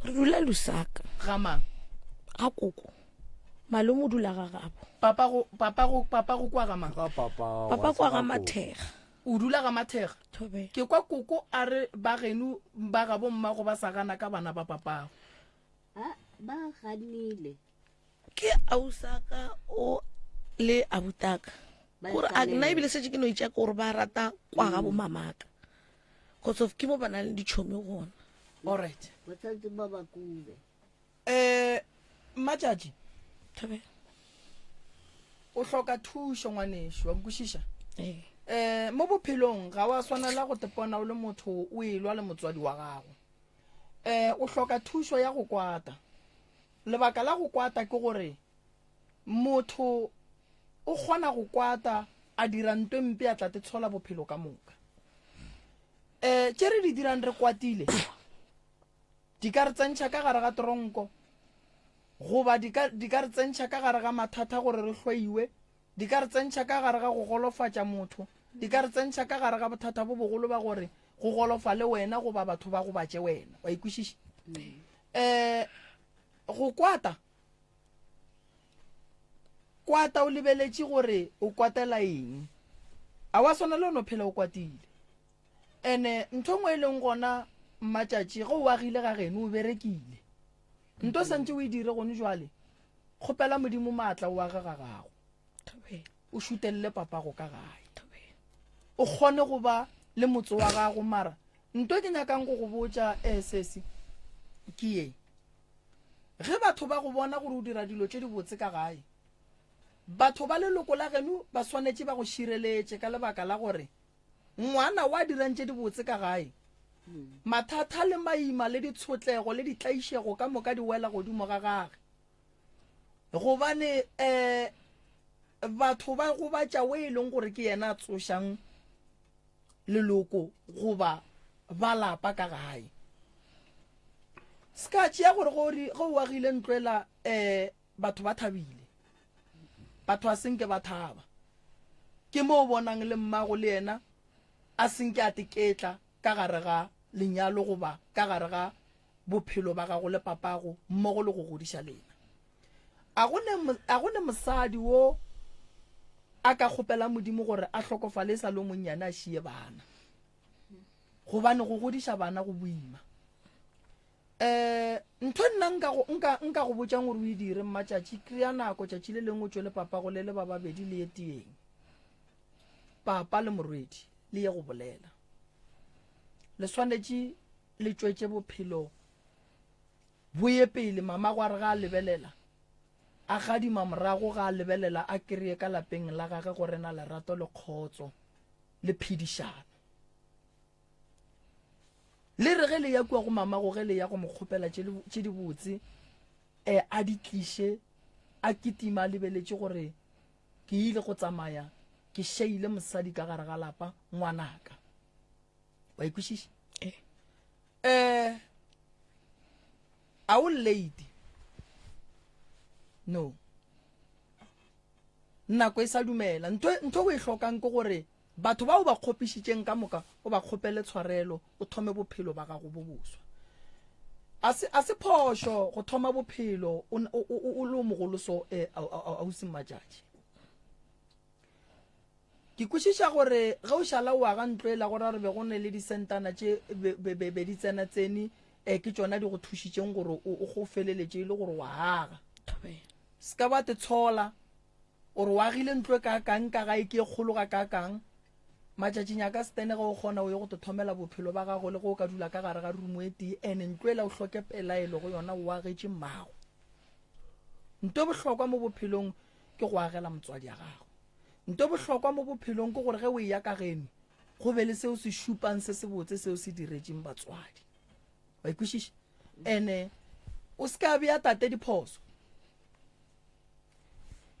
Re dula Lusaka. Ga mang? Ga koko. Malome o dula ga gabo. Papa go papa go papa go kwa ga mang? Ga papa. Papa kwa ga Mathega. O dula ga Mathega. Thobela. Ke kwa koko a re ba geno ba ga bommago ba sa gana ka bana ba papago. A ba ganile. Ke ausaka o le abutaka. Ba Gore a nna ganela. ebile setse ke no itša ke gore ba rata kwa ga bomamaka. Cause of ke mo ba nang le ditšhomi gona. All right. Ba tshwanetse ba ba kube. Eh, Mmatšatši. Thobela. O hloka thušo ngwanešu, wa nkwešiša? Ee. Eh, mo bophelong ga wa swanela go tepona o le motho o elwa le motswadi wa gago. Eh, o hloka thušo ya go kwata. Lebaka la go kwata ke gore motho o kgona go kwata a dira nto mpe a tla te tshola bophelo ka moka. Eh, tše re di dirang re kwatile di ka re tsentšha ka gare ga tronko goba di ka, di ka re tsentšha ka gare ga mathata gore re hloiwe, di ka re tsentšha ka gare ga go golofatša motho, di ka re tsentšha ka gare ga bothata bo bogolo ba gore go golofale wena goba batho ba gobatše wena. Wa ikwešiša? Um go kwata, kwata o lebeletše gore o kwatela eng. A wa swanela o no phela o kwatile. Ene ntho nngwe e leng gona Mmatšatši ge o agile ga geno o berekile. Nto o santše o e dire gone jwale, kgopela Modimo maatla o age ga gago. O šutelele papago ka gae. O kgone go ba le motse wa gago mara nto ke nyakang go go botša eh sesi ke ye. Ge batho ba go bona gore o dira dilo tše dibotse ka gae, batho ba leloko la geno ba swanetše ba go šireletše ka lebaka la gore Ngwana wa dirang tše dibotse ka gae? Mathata le maima le ditshotlego le ditlaišego ka moka di wela godimo ga gage. Gobane um batho ba gobatša we e leng gore ke yena a tsošang leloko goba ba lapa ka gae. Se ka tšea gore ge o agile ntlo ela um Batho ba thabile. Batho a senke ba thaba. Ke mo o bonang le mmago le yena a senke a teketla ka gare ga lenyalo goba ka gare ga bophelo ba gago le papago mmogo le go godiša lena. A go ne, a go ne mosadi wo a ka kgopelang Modimo gore a hlokofale e sa le o monnyane a šie bana. Gobane go godiša bana go boima. Eh, ntho e nna nka go, nka, nka go botšang gore o e dire, Mmatšatši, kry-a nako tšatši le lengwe o tšwe le papago le le ba babedi le ye teyeng. Papa le morwedi, le ye go bolela. Le swanetše le tšwetše bophelo bo ye pele, mamago a re ga a lebelela, a gadima morago ga a lebelela a kry-e ka lapeng la gage go rena lerato le kgotso le phedišano. Le re ge le ya kua go mamago ge le ya go mo kgopela tše dibotse, e a di tliše a kitima a lebeletše gore ke ile go tsamaya ke šeile mosadi ka gare ga lapa ngwanaka. Wa ikwešiša? Eh. Eh, a o late? No. Nako e sa dumela. Ntho ntho o e hlokang ke gore Batho ba o ba kgopišitšeng ka moka o ba kgopele tshwarelo, o thome bophelo ba gago bo boswa. A se, a se phošo go thoma bophelo o, o, o, o le o mogolo so, eh, ausi Mmatšatši. Ke kwešiša gore ge o šala o aga ntlo ela go ra gore be go ne le disentana tše be, be, be, be di tsena tsene, eh, ke tšona di go thušitšeng gore o, o go feleletše e le gore wa aga. Se ka ba te tshola. O re o agile ntlo e kaakang ka gae, ke e kgolo gakaakang. Matšatšing a ka setene ge o kgona o ye go tothomela bophelo ba gago le ge o ka dula ka gare ga rumo e tee ene ntlo ela o hloke pelaelo go yona o agetše mmago. Nto e bohlokwa mo bophelong ke go agela motswadi ya gago. Nto e bohlokwa mo bophelong ke gore ge o eya ka geno go be le seo se šupang se sebotse seo se diretšeng batswadi. Wa ikwešiša? Ene o se ka bea tate diphoso.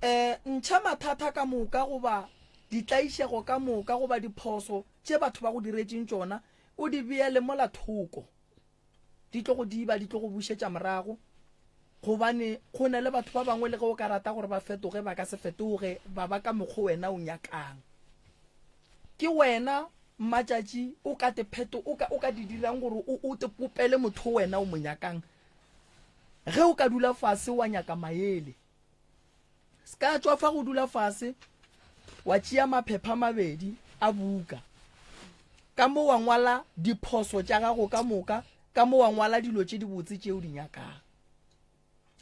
E, ntšha mathata ka moka goba ditlaišego ka moka goba diphoso tše batho ba go diretšeng tšona, o di beele mola thoko. Di tlo go diba, di tlo go bušetša morago, gobane go na le batho ba bangwe le ge o ka rata gore ba fetoge, ba ka se fetoge, ba ba ka mokgo wena o nyakang. Ke wena Mmatšatši o ka te pheto, o ka, o ka di dirang gore o, o te popele motho wena o mo nyakang. Ge o ka dula fase wa nyaka maele, se ka tšwa fa go dula fase wa tšea maphepha mabedi a buka. Ka mo wa ngwala diphoso tša gago ka moka, ka mo wa ngwala dilo tše dibotse tše o di nyakang.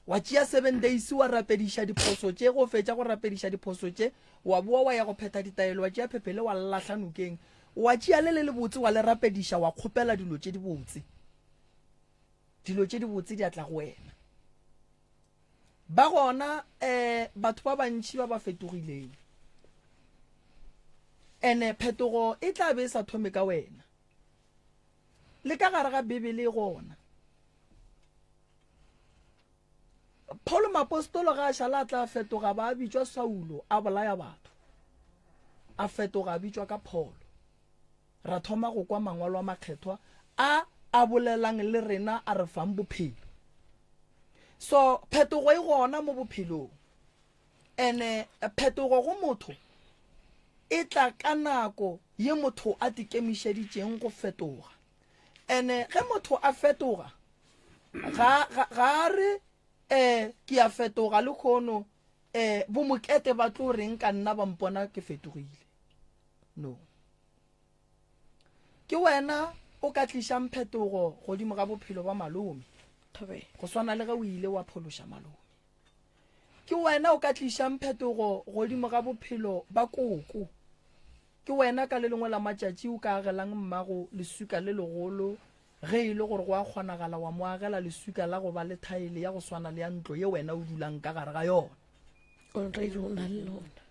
Wa tšea seven days wa rapediša diphoso tše, go fetša go rapediša diphoso tše, wa boa wa ya go phetha ditaelo, wa tšea phephele wa lahla nokeng, wa tšea le le lebotse wa le rapediša, wa kgopela dilo tše dibotse. Dilo tše dibotse di a tla go wena. Ba gona um batho ba bantši ba ba fetogileng. Ene phetogo e tla be e sa thome ka wena. Le ka gare ga Bibele e gona. Paulo Mapostolo ga a šala a tla fetoga ba a bitšwa Saulo a bolaya batho. A fetoga a bitšwa ka Paulo. Ra thoma go kwa mangwalo a makgethwa a a bolelang le rena a re fang bophelo. So phetogo e gona mo bophelong. Ene phetogo go motho e tla ka nako ye motho a tikemišeditšeng go fetoga. Ene ge motho a fetoga ga ga ga re eh ke a fetoga le khono eh bo mokete ba tlo reng ka nna ba mpona ke fetogile. No. Ke wena o ka tlišang phetogo godimo ga bophelo ba malome. Go swana le ge o ile wa phološa malome. Ke wena o ka tlišang phetogo godimo ga bophelo ba koko. Ke wena ka le lengwe la matšatši o ka agelang mmago leswika le legolo ge e le gore go a kgonagala wa mo agela leswika la go ba le thaele ya go swana le ya ntlo ye wena o dulang ka gare ga yona. Already o na le lona.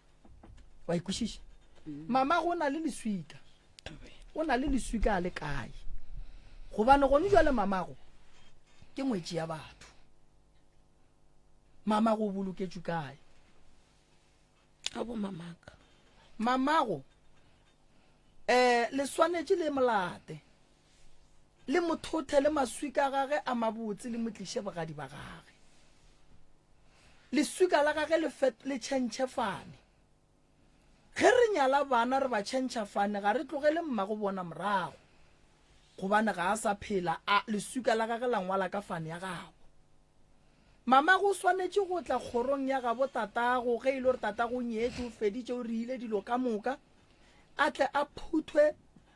Wa ikwešiša? Mama go na le leswika. O na le leswika a le kae? Gobane gone jwale mamago ke ngwetši ya batho. Mamago o boloketšwe kae? Ga bo mamaka. Mamago eh le swanetše le molate. Le mothothe le maswika a gage a mabotse le mo tliše bogadi ba gage. Leswika la gage le fet le tšhentšhe fane. Ge re nyala bana re ba tšhentšha fane ga re tlogele mmago bona morago. Gobane ga a sa phela a leswika la gage la ngwala ka fane ya gabo. Mamago o swanetše go tla kgorong ya gabo tatago ge e le gore tatago o nyetše o feditše o riile dilo ka moka a tle a phuthwe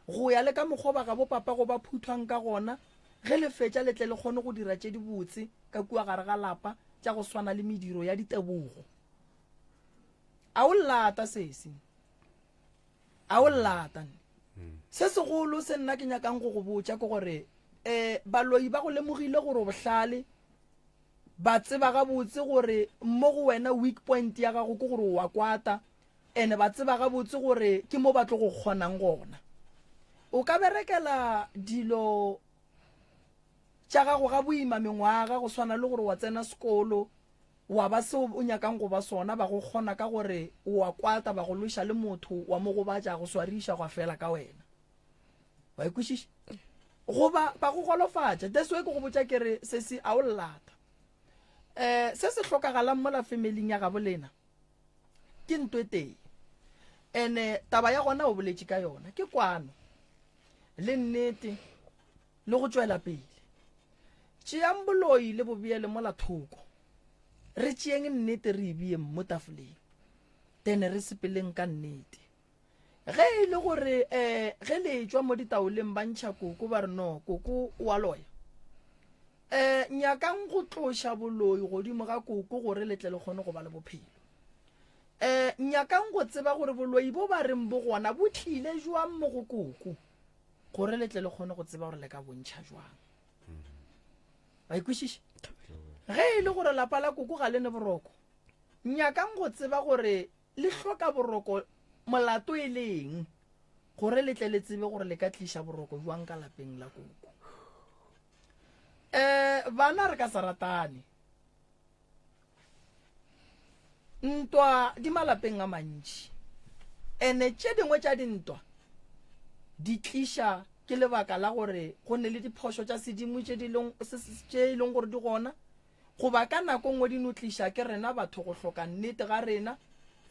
go ya le ka mokgwa ba gabo papago ba phuthwang ka gona ge le fetša le tle le kgone go dira tše dibotse ka kua gare ga lapa tša go swana le mediro ya ditebogo. A o llata sesi? A o llata? Hmm. Se segolo se nna ke nyakang go go botša ke gore um baloi ba go lemogile gore o bohlale ba tseba gabotse gore mo go wena weak point ya gago ke gore o wa kwata ene ba tseba gabotse gore ke mo ba tlo go kgonang gona o ka berekela dilo tša gago ga boima mengwaga go swana le gore wa tsena sekolo wa ba seo o nyakang go ba sona ba go kgona ka gore o a kwata ba go lweša le motho wa mo gobatša go swariša gwa fela ka wena wa ikwešiša goba ba go golofatša that's why ke go botša ke re sesi a o llata um se se hlokagalang mola familing ya gabo lena ke nto e tee ene taba ya gona o boletše ka yona ke kwano le nnete le go tšwela pele. Tšeang boloi le bo beele mola thoko. Re tšeeng nnete re e beeng mo tafoleng. Then re sepeleng ka nnete. Ge e le gore um ge le etšwa mo ditaoleng ba ntšha koko ba re no koko o a loya. Um nyakang go tloša boloi godimo ga koko gore le tle le kgone go ba le bophelo. Um nyakang go tseba gore boloi bo ba reng bo gona bo tlile jwang mo go koko. Gore le tle le kgone go tseba gore le ka bontšha jwang. Wa ikwešiša? Ge e le gore lapa la koko ga le ne boroko, nyakang go tseba gore le hloka boroko molato e le eng, gore le tle le tsebe gore le ka tliša boroko jwang ka lapeng la koko. Um bana re ka se ratane. Ntwa di malapeng a mantši, ene tše dingwe tša dintwa di tliša ke lebaka la gore go ne le diphošo tša sedimo tše di leng tše e leng gore di gona, goba ka nako nngwe di no tliša ke rena batho go hloka nnete ga rena,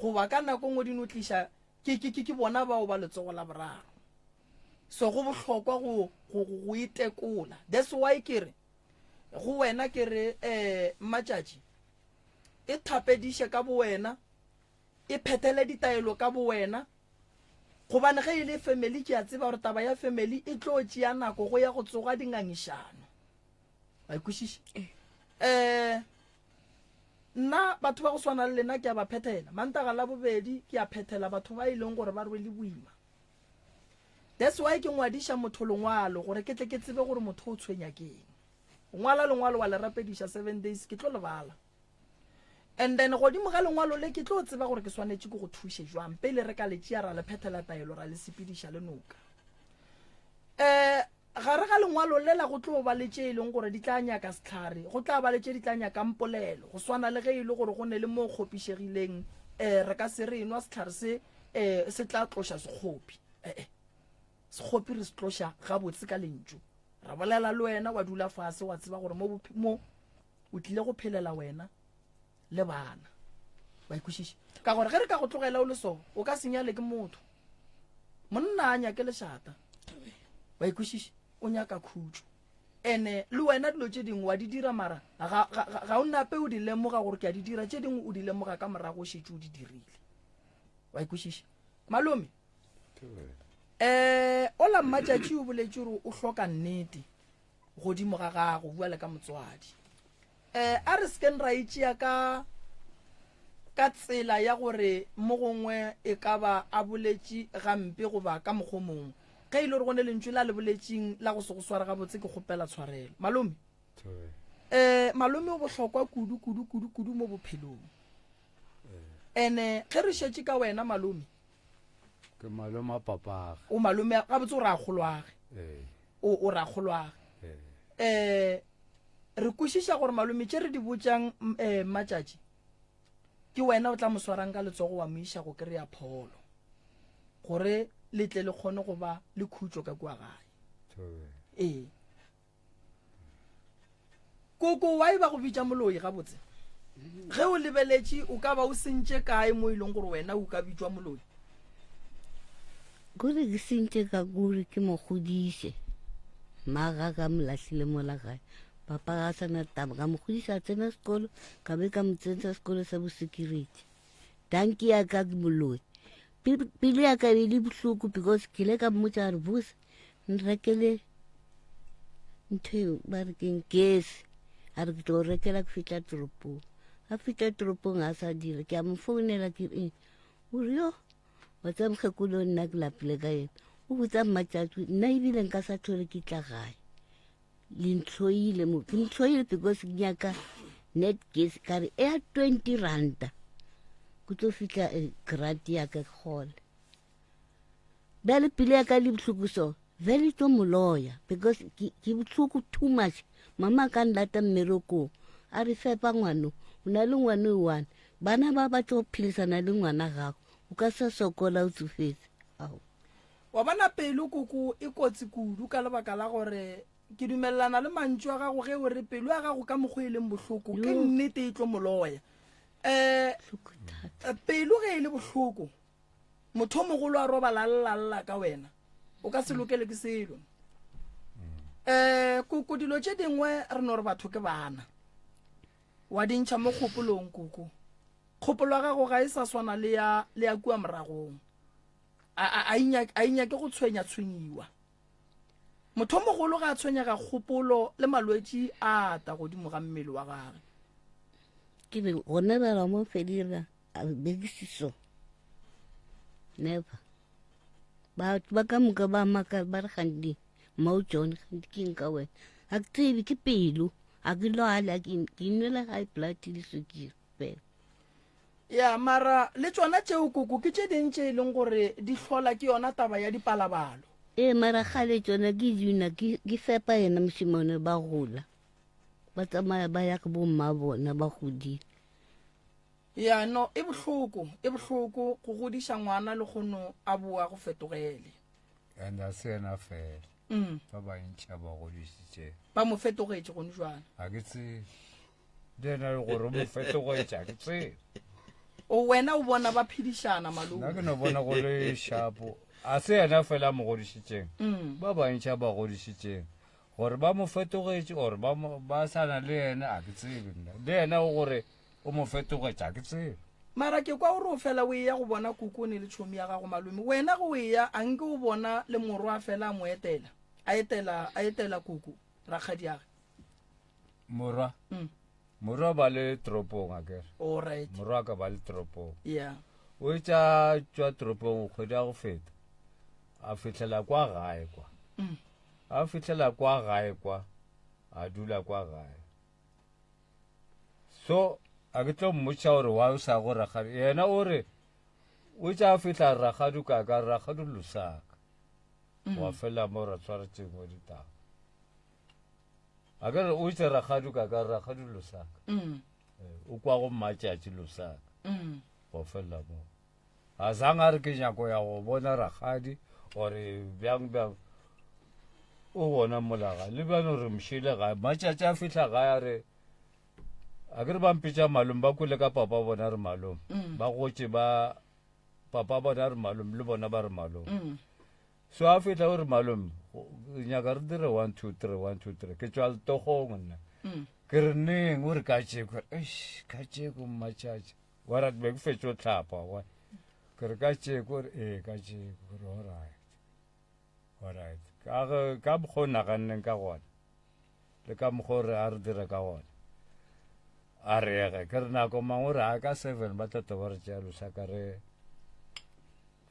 goba ka nako nngwe di no tliša ke ke ke bona bao ba letsogo la boraro. So go bohlokwa go go go itekola. That's why ke re Go wena ke re, eh, Mmatšatši, e thapediše ka bowena, e phethele ditaelo ka bowena, Gobane ge e le family ke a tseba gore taba ya family e tlo tšea nako go ya go tsoga dingangišano. Wa e kwešiša? Eh nna batho ba go swana le lena ke a ba phethela. Mantaga la bobedi ke a phethela batho ba e leng gore ba rwele boima. That's why ke ngwadiša motho lengwalo gore ke tle ke tsebe gore motho o tshwenya keng. O ngwala lengwalo wa le rapediša 7 days ke tlo le bala. And then godimo ga lengwalo le ke tlo tseba gore ke swanetše ke go thuše jwang pele re ka le tšea ra le phethela taelo ra le sepediša le noka. Eh gare ga lengwalo lela go tlo ba le tše e leng gore di tla nyaka sehlare, go tla ba le tše di tla nyakang polelo, go swana le ge e le gore go ne le mo kgopišegileng eh re ka se re enwa sehlare se eh se tla tloša sekgopi. Eh eh sekgopi re se tloša gabotse ka lentšu. Ra bolela le wena wa dula fase wa tseba gore mo mo o tlile go phelela wena le bana wa ikwešiša ka gore ge re ka go tlogela o le so o ka senyale ke motho monna a nyake lešata wa ikwešiša o nyaka khutšo ene le wena dilo tše dingwe wa di dira mara ga, ga, ga, ga o nape o di lemoga gore ke a di dira tše dingwe o di lemoga ka morago o šetše o di dirile wa ikwešiša malome um ola mmatšatši o boletše gore o hloka nnete godimo ga gago bjale ka motswadi. Um a re sekeng ra e tšea ka ka tsela ya gore mo gongwe e ka ba a boletše gampe goba ka mokgwa o mongwe. Ge e le gore go ne lentšu la le boletšeng la go se go sware gabotse ke kgopela tshwarelo. Malome, um malome o bohlokwa kudu kudu kudu kudu mo bophelong. Ene ge re šetše ka wena malome. Ke malome a papage. O malome gabotse o rakgolwage. Ee. O o rakgolwage. Ee. Eh re kwešiša gore malome tše re di botšang eh Mmatšatši ke wena o tla mo swarang ka letsogo wa mo iša go kry-a pholo gore le tle le kgone go ba le khutšo ka kua gae. Ee. Koko why ba go bitša moloi gabotse? Ge o lebeletše o ka ba o sentše kae mo e leng gore wena o ka bitšwa moloi? Kore ke sentše ka kore ke mo godiše. Mma ga ka mo lahlile mola gae. Papa ga a sa na taba. Ka mo godiša a tsena sekolo, ka be ka mo tsentsa sekolo sa bo-security. Dankie ya ka ke moloi. Pelo ya ka e le bohloko because ke ile ka mmotša gore Vusi nrekele ntho eo ba re keng gesi a re ke tlo rekela ke fihla toropong a fihla toropong a sa dira ke a mo founela ke eng o re yo wa tseba mokgekolo nna ke lapile ka yena o botsa mmatšatši nna ebile nka sa tlhole ke tla gae le ntlhoile mo ke ntlhoile because ke nyaka net gas ka re e ya 20 ranta ke tlo fihla eh, grant ya ka ke gole bjale pelo ya ka le bohloko so vele tlo moloya because ke bohloko too much mama ka nlata mmerekong a re fepa ngwano o na le ngwano e one bana ba ba tlo phedisana le ngwana gago o ka sa sokola o tsofetse ao Wa bona pelo koko e kotsi kudu ka lebaka la gore ke dumelelana le mantšu a gago ge o re pelo ya gago ka mokgwa e leng bohloko ke nnete e tlo moloya. Um pelo ge e le bohloko motho o mogolo a robala a lla ka wena o ka se lokele ke selo. Um koko dilo tše dingwe re no re batho ke bana wa di ntšha mo kgopolong koko kgopolo ya gago ga e sa swana le ya le ya kua moragong. A, a, a inyake go tshwenya-tshwenyiwa. Motho o mogolo ga a tshwenyega kgopolo le malwetši a ata godimo ga mmele wa gage. Ke be gona ba ba mo fedira a bekisiso. Never. Batho ba ka moka ba maka ba re gantsi Mo John gantsi ke nka wena. A ke tsebe ke pelo, a ke lwale, a ke ke nwela high blood le sukiri fela. Ya, mara le tšona tšeo koko ke tše ding tše e leng gore di hlola ke yona taba ya dipalabalo. Ee, mara kgale tšona ke dina ke ke fepa yena mošemane ba gola. Ba tsamaya ba ya go bomma bona ba godile. Ya, no, e bohloko, e bohloko go godiša ngwana le kgono a boa go fetogele. And a se yena fela. Mm. Ba bantši a ba godišitše. Ba mo fetogetše gone jwale. A ke tsebe. Le yena le gore o mo fetogetše a ke tsebe. O wena o bona ba phedišana malome. Nna ke no bona go le shapo. A se yena fela a mo godišitšeng. Mm. Ba bantši a ba godišitšeng. Gore ba mo fetogetše or ba mo, ba sa na le yena a ke tsebe nna. Le yena o gore o mo fetogetše a ke tsebe. Mara ke kwa o re o fela o eya go bona kokone le tšhomi ya gago malome. Wena ge o eya a nke o bona le morwa a fela a mo etela, a etela, a etela koko, rakgadiage. Morwa? Mm. Morwa ba le toropong akere. All right. Morwa ka ba le toropong. Yeah. O etša tšwa toropong kgwedi ya go feta. A fihlela kwa gae kwa. Mm. A fihlela kwa gae kwa. A dula kwa gae. So a ke tlo mmotša gore wa o sa go rakgadi. Yena o re o tša fihla rakgadi ka ka rakgadi Lusaka. Mm. Wa fela mo ra tshwara tšengwe ditaba. A ke re o itse rakgadi ka ka rakgadi Lusaka. Mm. Eh, o kwa go mmatšatši Lusaka. Mm. Go fela mo. A zang a re ke nyako ya go bona rakgadi gore bjang bjang. O gona mola gae. Le bjang re mšile gae. Matšatši a fihla gae a re a ke re ba mpitša malome ba kwele ka papa bona re malome. Mm. Ba gotše ba papa bona re malome le bona ba re malome. Mm. So a fihla o re malome nyaka re dire 1 2 3 1 2 3 ke tšwa letogong nna. Mm. Ke re neng o re ka tšeko eish ka tšeko mmatšatši wa ra be ke fetšo tlhapa wa ke re ka tšeko re ee ka tšeko re alright alright ka ge ka mokgwa o naganneng ka gona le ka mokgwa o re a re dire ka gona a re ege ke re nako mang o re a ka seven ba tla ba re tšea losaka re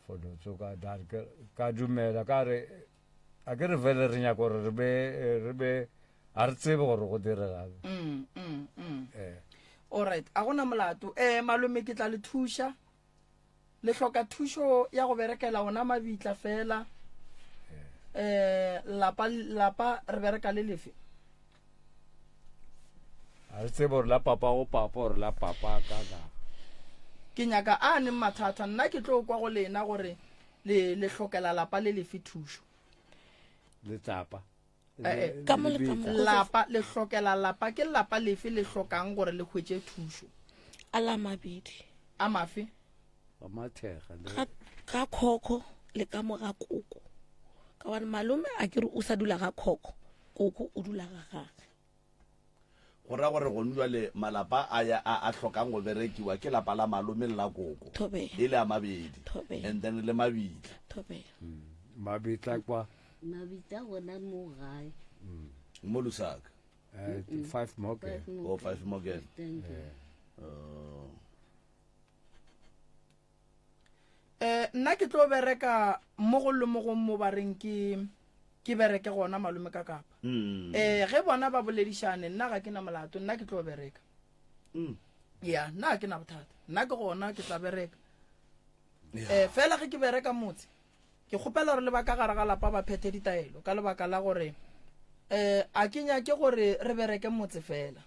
folotso ka dar ka dumela ka re a ke re vele re nyaka gore re be re be a re tsebe gore go direga mm, mm, mm. eh alright a gona molato eh malome ke tla le thuša le hloka thušo ya go berekela ona mabitla fela eh lapa lapa re bereka le lefe a re tsebe gore la papa go papa gore la papa ka ka ke nyaka a neng mathata nna ke tlo kwa go lena gore le le hlokela lapa le lefe thušo letlapa Eh, eh. Ka mo le ka mo. Lapa le hlokela lapa ke lapa lefe le hlokang gore le hwetše thušo A la mabedi. a mafe Ga mathega le Ga ga khokho le ka mo ga koko. Ka gobane malome a ke re o sa dula ga khokho, koko o dula ga gage. Go ra gore gonu jwale malapa a ya a a hlokang go berekiwa ke lapa la malome le la koko. Thobela. E le a mabedi. Thobela. And then le mabitla. Thobela. Mabitla kwa. Mabitla gona mo gae. Mo Lusaka. Eh, five Morgan. Oh, five Morgan. Thank you. Oh. Eh, nna ke tlo bereka mo go le mo go mo ba reng ke ke bereke gona malome ka kapa Mm. eh ge bona ba boledišane nna ga ke na molato nna ke tlo bereka Mm. ya nna ga ke na bothata nna ke gona ke tla bereka Yeah. eh fela ge ke bereka motse ke kgopela gore le ba ka gare ga lapa ba phethe ditaelo ka lebaka la gore eh a ke nyake gore re bereke motse fela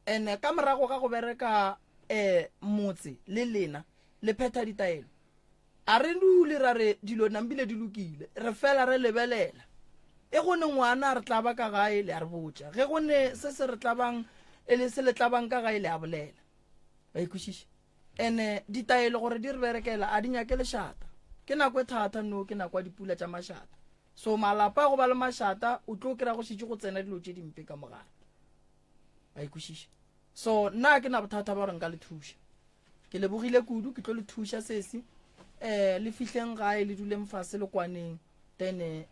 ene ka morago ga go bereka eh motse le lena le phetha ditaelo a re dule ra re dilo nambile di lokile re fela re lebelela e go ne ngwana a re tlaba ka gae le a re botša ge go ne se se re tlabang e le se le tlabang ka gae le a bolela ba ikwešiša ene ditaelo gore di re berekela a di nyake lešata ke nako e thata no ke nako ya dipula tša mašata so malapa go ba le mašata o tlo kry-a go šetše go tsena dilo tše dimpe ka mogare ba ikwešiša so nna ke na bothata ba gore nka le thuša ke lebogile kudu ke tlo le thuša sesi um le fihleng gae le duleng fase le kwaneng then eh,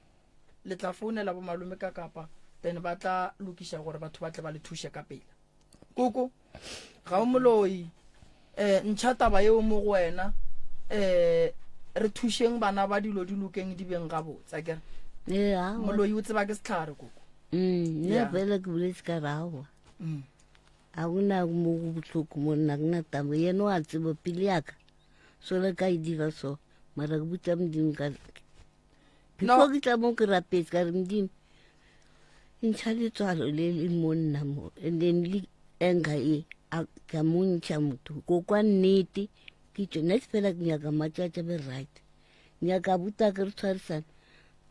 le tla founela bomalome ka kapa then ba tla lokiša gore batho ba tle ba le thuše ka pela koko ga o moloi um ntšha taba yeo mo go wena um re thušeng bana ba dilo di lokeng di beng gabotse akere Ee, aowa. moloi o tseba ke setlhare koko Mm, nna Yeah. fela ke boletse ka re aowa Mm. ga gona mo go bohloko mo nna ke na taba yena o a tseba pele yaka sole ka e dira so mara ke botsa modimo ka before ke tla mo ke rapetse ka re modimo ntšha letswalo le le mo nna mo and then le anger e a ka mo ntšha motho ko kwa nnete ke tšo nna fela ke nyaka matšatša be right nyaka buta ke re tshwarisana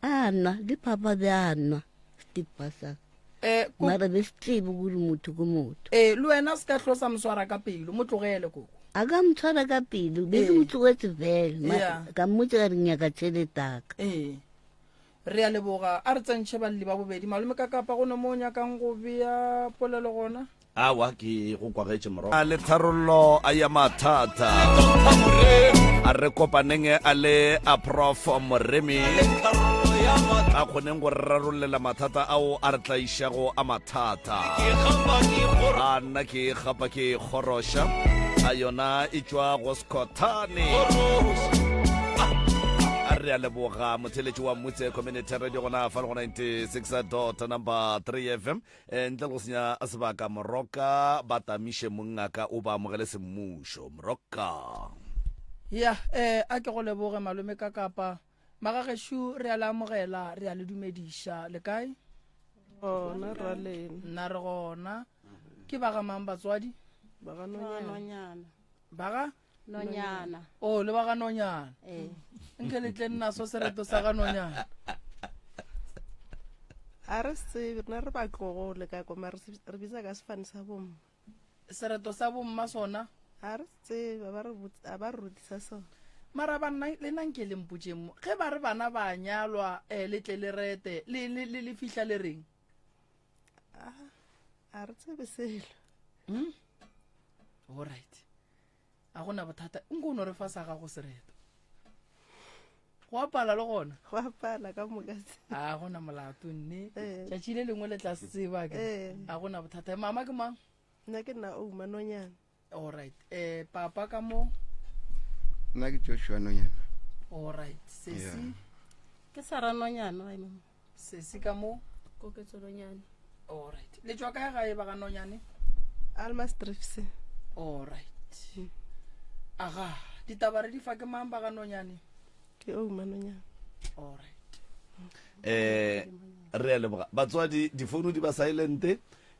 a nwa le papa be a nwa setipa sa Eh, ko- mara be se tsebe gore motho ke motho eh le wena se ka hlo sa moswara ka pelo mo tlogele koko a ka motshwara ka pelo be ke Ee. mo tlogetse fela Ma- Yeah. ka mmotsa ka re nyaka tšheletaka ee re a leboga a re tsentšhe balli ba bobedi malome ka kapa go ne mo o nyakang go bea polelo gona? Awa ke go kwagetše moro. A le tharollo a ya mathata. A re kopaneng a le a Prof Moremi. A kgoneng go re rarollela mathata ao a re tlaišago a mathata. A nna ke gapa ke kgoroša. A yona e tšwa go Skhothane. A re a leboga motheletši wa Mutse Community Radio gona fa le go 96 dot number 3 FM. E, ntle le go senya sebaka, Moroka ba tamiše mongaka o ba amogele semmušo. Moroka. Ya, eh, a ke go leboge malome ka kapa. Magagešo re a le amogela, re a le dumediša. Le kae? Gona ra lena. Nna re gona. Ke ba ga mang batswadi? Ba ga Nonyana. Ba ga? Nonyana. Oh, le ba ga Nonyana. Ee. Nke le tle nna so sereto sa ga Nonyana. A re se tsebe, rena re batlogole ka kwa, mara re bitsa ka sefane sa bomma. Sereto sa bomma sona? A re se tsebe, a ba re botse, a ba re rutisa sona. Mara banna le nna nke le mpotšeng mo, ge ba re bana ba nyalwa, eh, le tle le rete, le, le, le, le fihla le reng? A, a re tsebe selo. Hmm? All right. A gona bothata. Nko o no re fa sa gago sereto. Go apala le gona? Go apala ka moka. A gona molato nne. Eh. Tšatši le lengwe le tla se tseba ke. Eh. A gona bothata. Mama ke mang? Nna ke nna Ouma Nonyana. All right. Eh papa ka mo? Nna ke Joshua Nonyana. All right. Sesi. Yeah. Ke Sarah Nonyana wa mama. Sesi ka mo? Koketso Nonyane. All right. Le tšwa kae gae ba ga Nonyane? Almastrifs. All right. Aga, ditaba re di fa ke mang ba ga Nonyane? Ke Ouma Nonyane. All right. Eh re a leboga. Batswadi difounu di ba silent.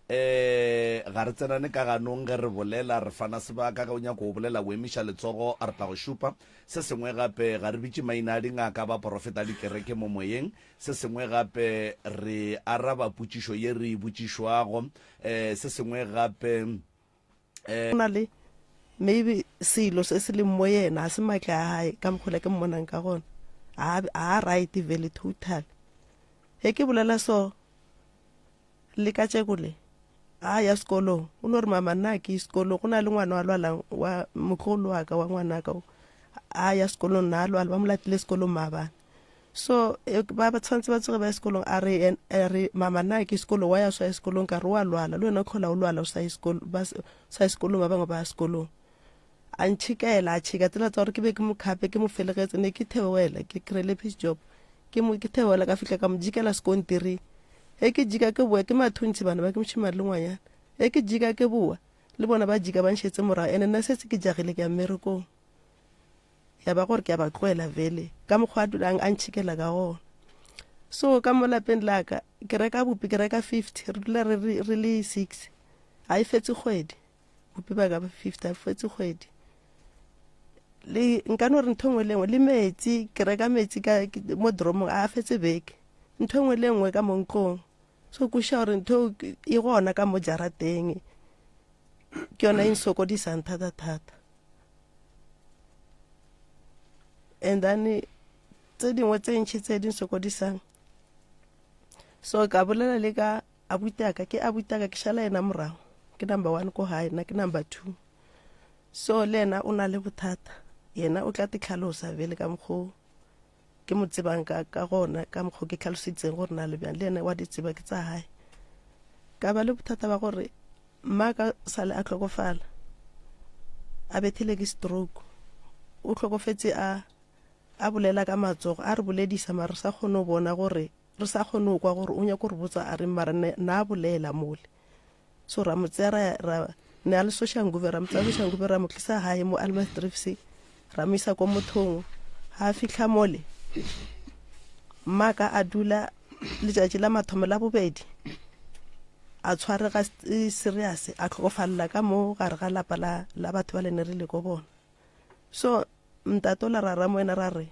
Eh ga re tsenane ka ganong ge re bolela re fana sebaka ge o nyaka go bolela o emiša letsogo a re tla go šupa. Se sengwe gape ga re bitše maina a dingaka, baporofeta, dikereke mo moyeng. Se sengwe gape re araba potšišo ye re e botšišwago. Eh se sengwe gape eh. Go na le maybe selo se se leng mo yena, ga se maatla a gae ka mokgwa ke mmonang ka gona. Ga a right vele total. Ge ke bolela so, Le katšeko le, a ya sekolong, o no re, Mama, nna ke ye sekolong. Go na le ngwana wa lwalang, wa motlogolo wa ka, wa ngwanaka, o a ya sekolong, na a lwala, ba mo latile sekolong maabane. So, e, ba ba tshwanetse ba tsoge ba ye sekolong. A re, a re, Mama, nna ke ye sekolong, wa ya o sa ye sekolong? Ka re, wa lwala, le wena o tlhola o lwala o sa ye sekolo, ba sa ye sekolong, ba bangwe ba ya sekolong. A ntšhikela, a tšhika tsela tsa gore ke be ke mo khape, ke mo felegetse, ne ke theoela, ke kry-ile piece job. Ke mo ke theoela ka fihla ka mo jikela sekontiring. Ge ke jika ke boa, ke mathuntshi bana ba ke mošemane le ngwanyana. Ge ke jika ke boa, le bona ba jika ba nšetse morago, ene nna setse ke jagile ke ya mmerekong. Ya ba gore ke a ba tloela vele, ka mokgwa a dulang a ntšhikela ka gona. So ka mo lapeng la ka, ke reka bupi, ke reka 50, re dula re, re, re le six. Ga e fetse kgwedi. Bupi ba ka ba 50, ga e fetse kgwedi. Le nka no re ntho nngwe le nngwe, le metsi, ke reka metsi ka mo dromong, a fetse beke. Ntho nngwe le nngwe ka mo ntlong. So kwešiša gore ntho e gona ka mo jarateng. Ke yona e nsokodisang thata-thata. And then tse dingwe tse ntši tse di nsokodisang. So ka bolela le ka abuti aka, ke abuti aka ke šala yena morago. Ke number one ko gae, nna ke number two. So le yena o na le bothata, yena o tla titlhalosa bjale ka mokgo ke mo tsebang ka, ka gona, ka mokgo ke tlhalositseng gore na le bjang, le yena wa di tseba ke tsa gae. Ka ba le bothata ba gore mma ka sale a hlokofala, a bethile ke stroke, o hlokofetse a a bolela ka matsogo, a re boledisa mara re sa kgone go bona gore, re sa kgone go kwa gore o nyako re botsa a reng, mara na a bolela mole. So ra mo tsea ra, ra ne a le Soshanguve, ra mo tsea Soshanguve ra mo tlisa gae mo Almasdrifts, ra mo isa ko mothong. Ha a fihla mole, mmaka a dula letšatši la mathomo la bobedi, a tshwarega serious, a tlhokofalela ka mo gare ga lapa la, la batho ba le ne re le ko bona. So ntatola ra ra mo ena ra re,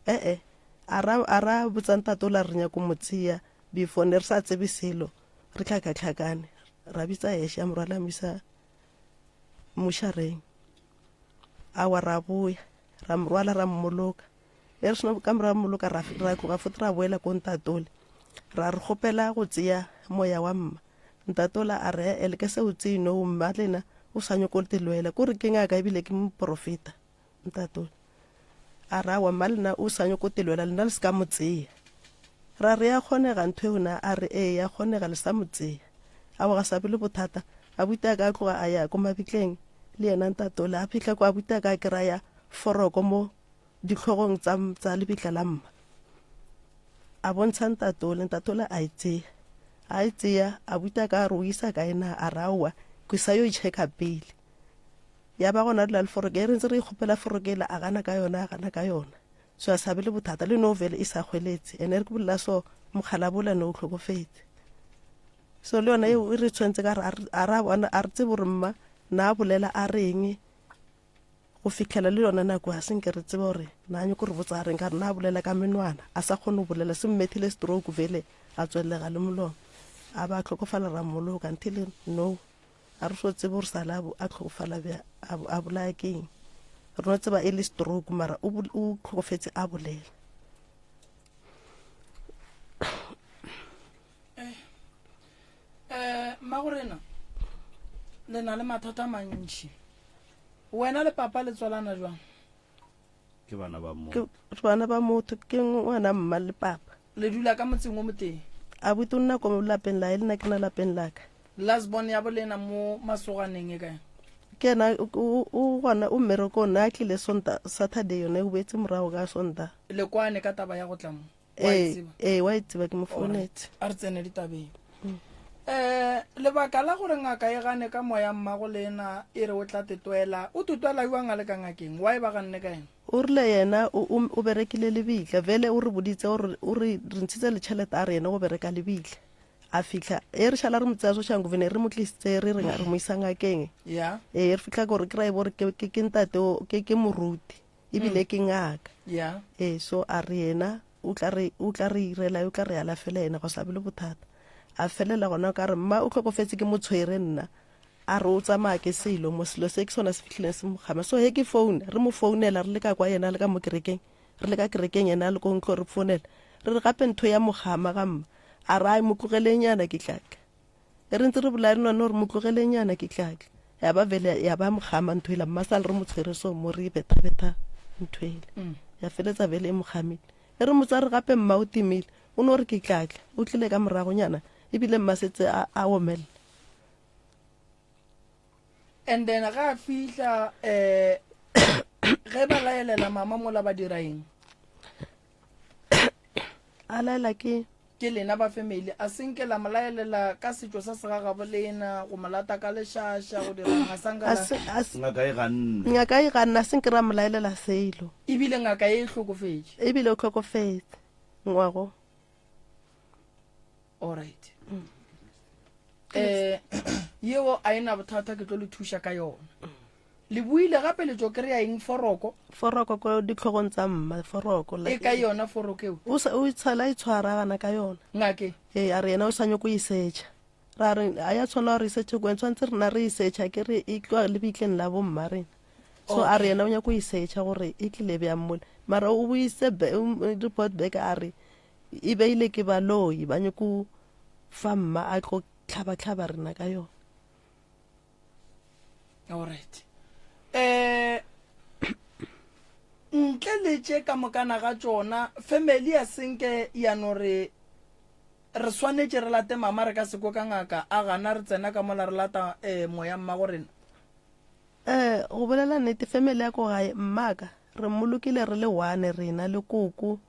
ee, a ra, a ra botsa ntatola re nyako mo tseya before ne re sa tsebe selo. Re hlakahlakane, ra bitsa Heshe a morwala a mo isa mošareng. Awa ra boya, ra mo rwala ra mmoloka. E re seno ka morago mmoloka ra, ra tloga fote ra boela ko ntatole. Ra re kgopela go tseya moya wa mma. Ntate ola a re, E-e, le ka se o tsee no, mma lena o sa nyoko te lwela. Ko re ke ngaka ebile ke moprofeta, ntate ola. A re, Aowa, mma lena o sa nyoko te lwela, lena le se ka mo tseya. Ra re, Ya kgonega ntho eo na? A re, Ee, ya kgonega, le sa mo tseya. Aowa, ga sa be le bothata. Abuti a ka a tloga a ya ko mabitleng le yena ntate ola. A fihla ko abuti a ka a kry-a foroko mo dihlogong tsa, tsa lebitla la mma. A bontsha ntatole, ntatole a e tseya. A e tseya, a buta ka re o isa kae na, a re aowa, ke sa yo e checka pele. Ya ba gona dula le foroke, e re ntse re ikgopela foroke ela, a gana ka yona, a gana ka yona. So a sa be le bothata, le no vele e sa hweletse. Ene re ke bolela so, mokgalabola ne o hlokofetse. So le yona eo e re tshwentse ka re a ra bona, a re tsebe gore mma na a bolela a reng, Go fihlela le yona nako ga se nke re tseba gore na nyoko re botsa a reng ka re na a bolela ka menwana a sa kgone go bolela se mmethile stroke vele a tswelega le molomo a ba a hlokofala ra mmoloka until no a re so tsebe gore sale a hlokofala bja a bolaya ke eng re no tseba e le stroke mara o hlokofetse a bolela. Eh, eh, mmagorena le na le mathata a mantši Wena le papa le tswalana jwang? Ke bana ba motho. Ke bana ba motho, ke ngwana mma le papa. Le dula ka motseng o motee? Abuti o nna ko lapeng la, le nna ke na lapeng la ka. Last born ya bolena mo masoganeng e kae? Ke yena o o gona o mmerekong, na tlile Sonta Saturday yone o boetse morago ka Sonta. Le kwane ka taba ya go tla mo? Ee, ee, wa e tseba ke mo founetse. A re tsene ditabeng. Um lebaka la gore ngaka e gane ka moya mmago lena e re o tla tetwela, o tetwela jwang a le ka ngakeng? Why ba ganne ka yena? O rile yena o, o, o berekile lebitla. Vele o re boditse gore o re re ntshitse le tšhelete a re yena go bereka lebitla. A fihla e re šala re mo tseya Soshanguve re mo tlisitse re re re mo isa ngakeng. Yeah. Ee, re fihla gore ke ra e bo gore ke, ke, ke ntate o, ke, ke moruti. Ebile ke ngaka. Yeah. Ee, so a re yena o tla re, o tla re irela, o tla re alafela yena, go sa be le bothata. A felela gona ka re, mma o hlokofetse ke mo tshwere nna. A re o tsamaya ke selo mo, selo se ke sona se fihlileng se mo kgama. So he ke founa, re mo founela re le ka kwa yena a le ka mo kerekeng, re le ka kerekeng yena a le ko ntlo re founela. Re re gape ntho ya mo kgama ga mma. A re ai mo tlogeleng nyana ke tla tla. E re ntse re bolaya none gore mo tlogeleng nyana ke tla tla. Ya ba vele ya ba mogama ntho ela mma sale re mo tshwere so mo re betha betha ntho ela. Mm. Ya feletsa vele e mogamile. E re motsware gape mma o timile. O no re ke tla tla. O tlile ka morago nyana ebile mma setse a a omella. And then ga a fihla eh ge ba laelela mama mola ba dira eng? A laela ke Ke lena ba family, a se nke la mo laelela ka setšo sa segagabo lena, go mo lata ka lešaša, go dira eng, a sa nka A la. se, a se, Ngaka e ganne. Ngaka e ganne, a se nke ra mo laelela selo. Ebile ngaka ye e hlokofetše. Ebile o hlokofetse ngwago. Alright. Eh, yeo a e na bothata, ke tlo le thuša ka yona. Le buile gape le tšo kry-a eng foroko? Foroko ko ditlhogong tsa mma, foroko. E kae yona foroko eo? O sa, o itshala e tshwaragana ka yona. Ngake? Ee, a re yena o sa nyoko e setšha. Ra re a ya tshwanela gore e setšhe kweng, tshwanetse rena re e setšha ke re e tloga lebitleng la bomma rena. So a re yena o nyako e setšha gore e tlile bjang mola. Mara o boise report back a re e beile ke baloi ba nyoko fa mma a tlo tlhaba-tlhaba rena ka yona. Alright. Eh ntle le tše ka mokana ga tšona family ya senke ya no re re swanetše re late mama re ka se kwe ka ngaka a gana re tsena ka mola re lata eh, moya mmago rena. Eh go bolela nnete family ya ko gae mmaka re mmolokile re le one rena le koko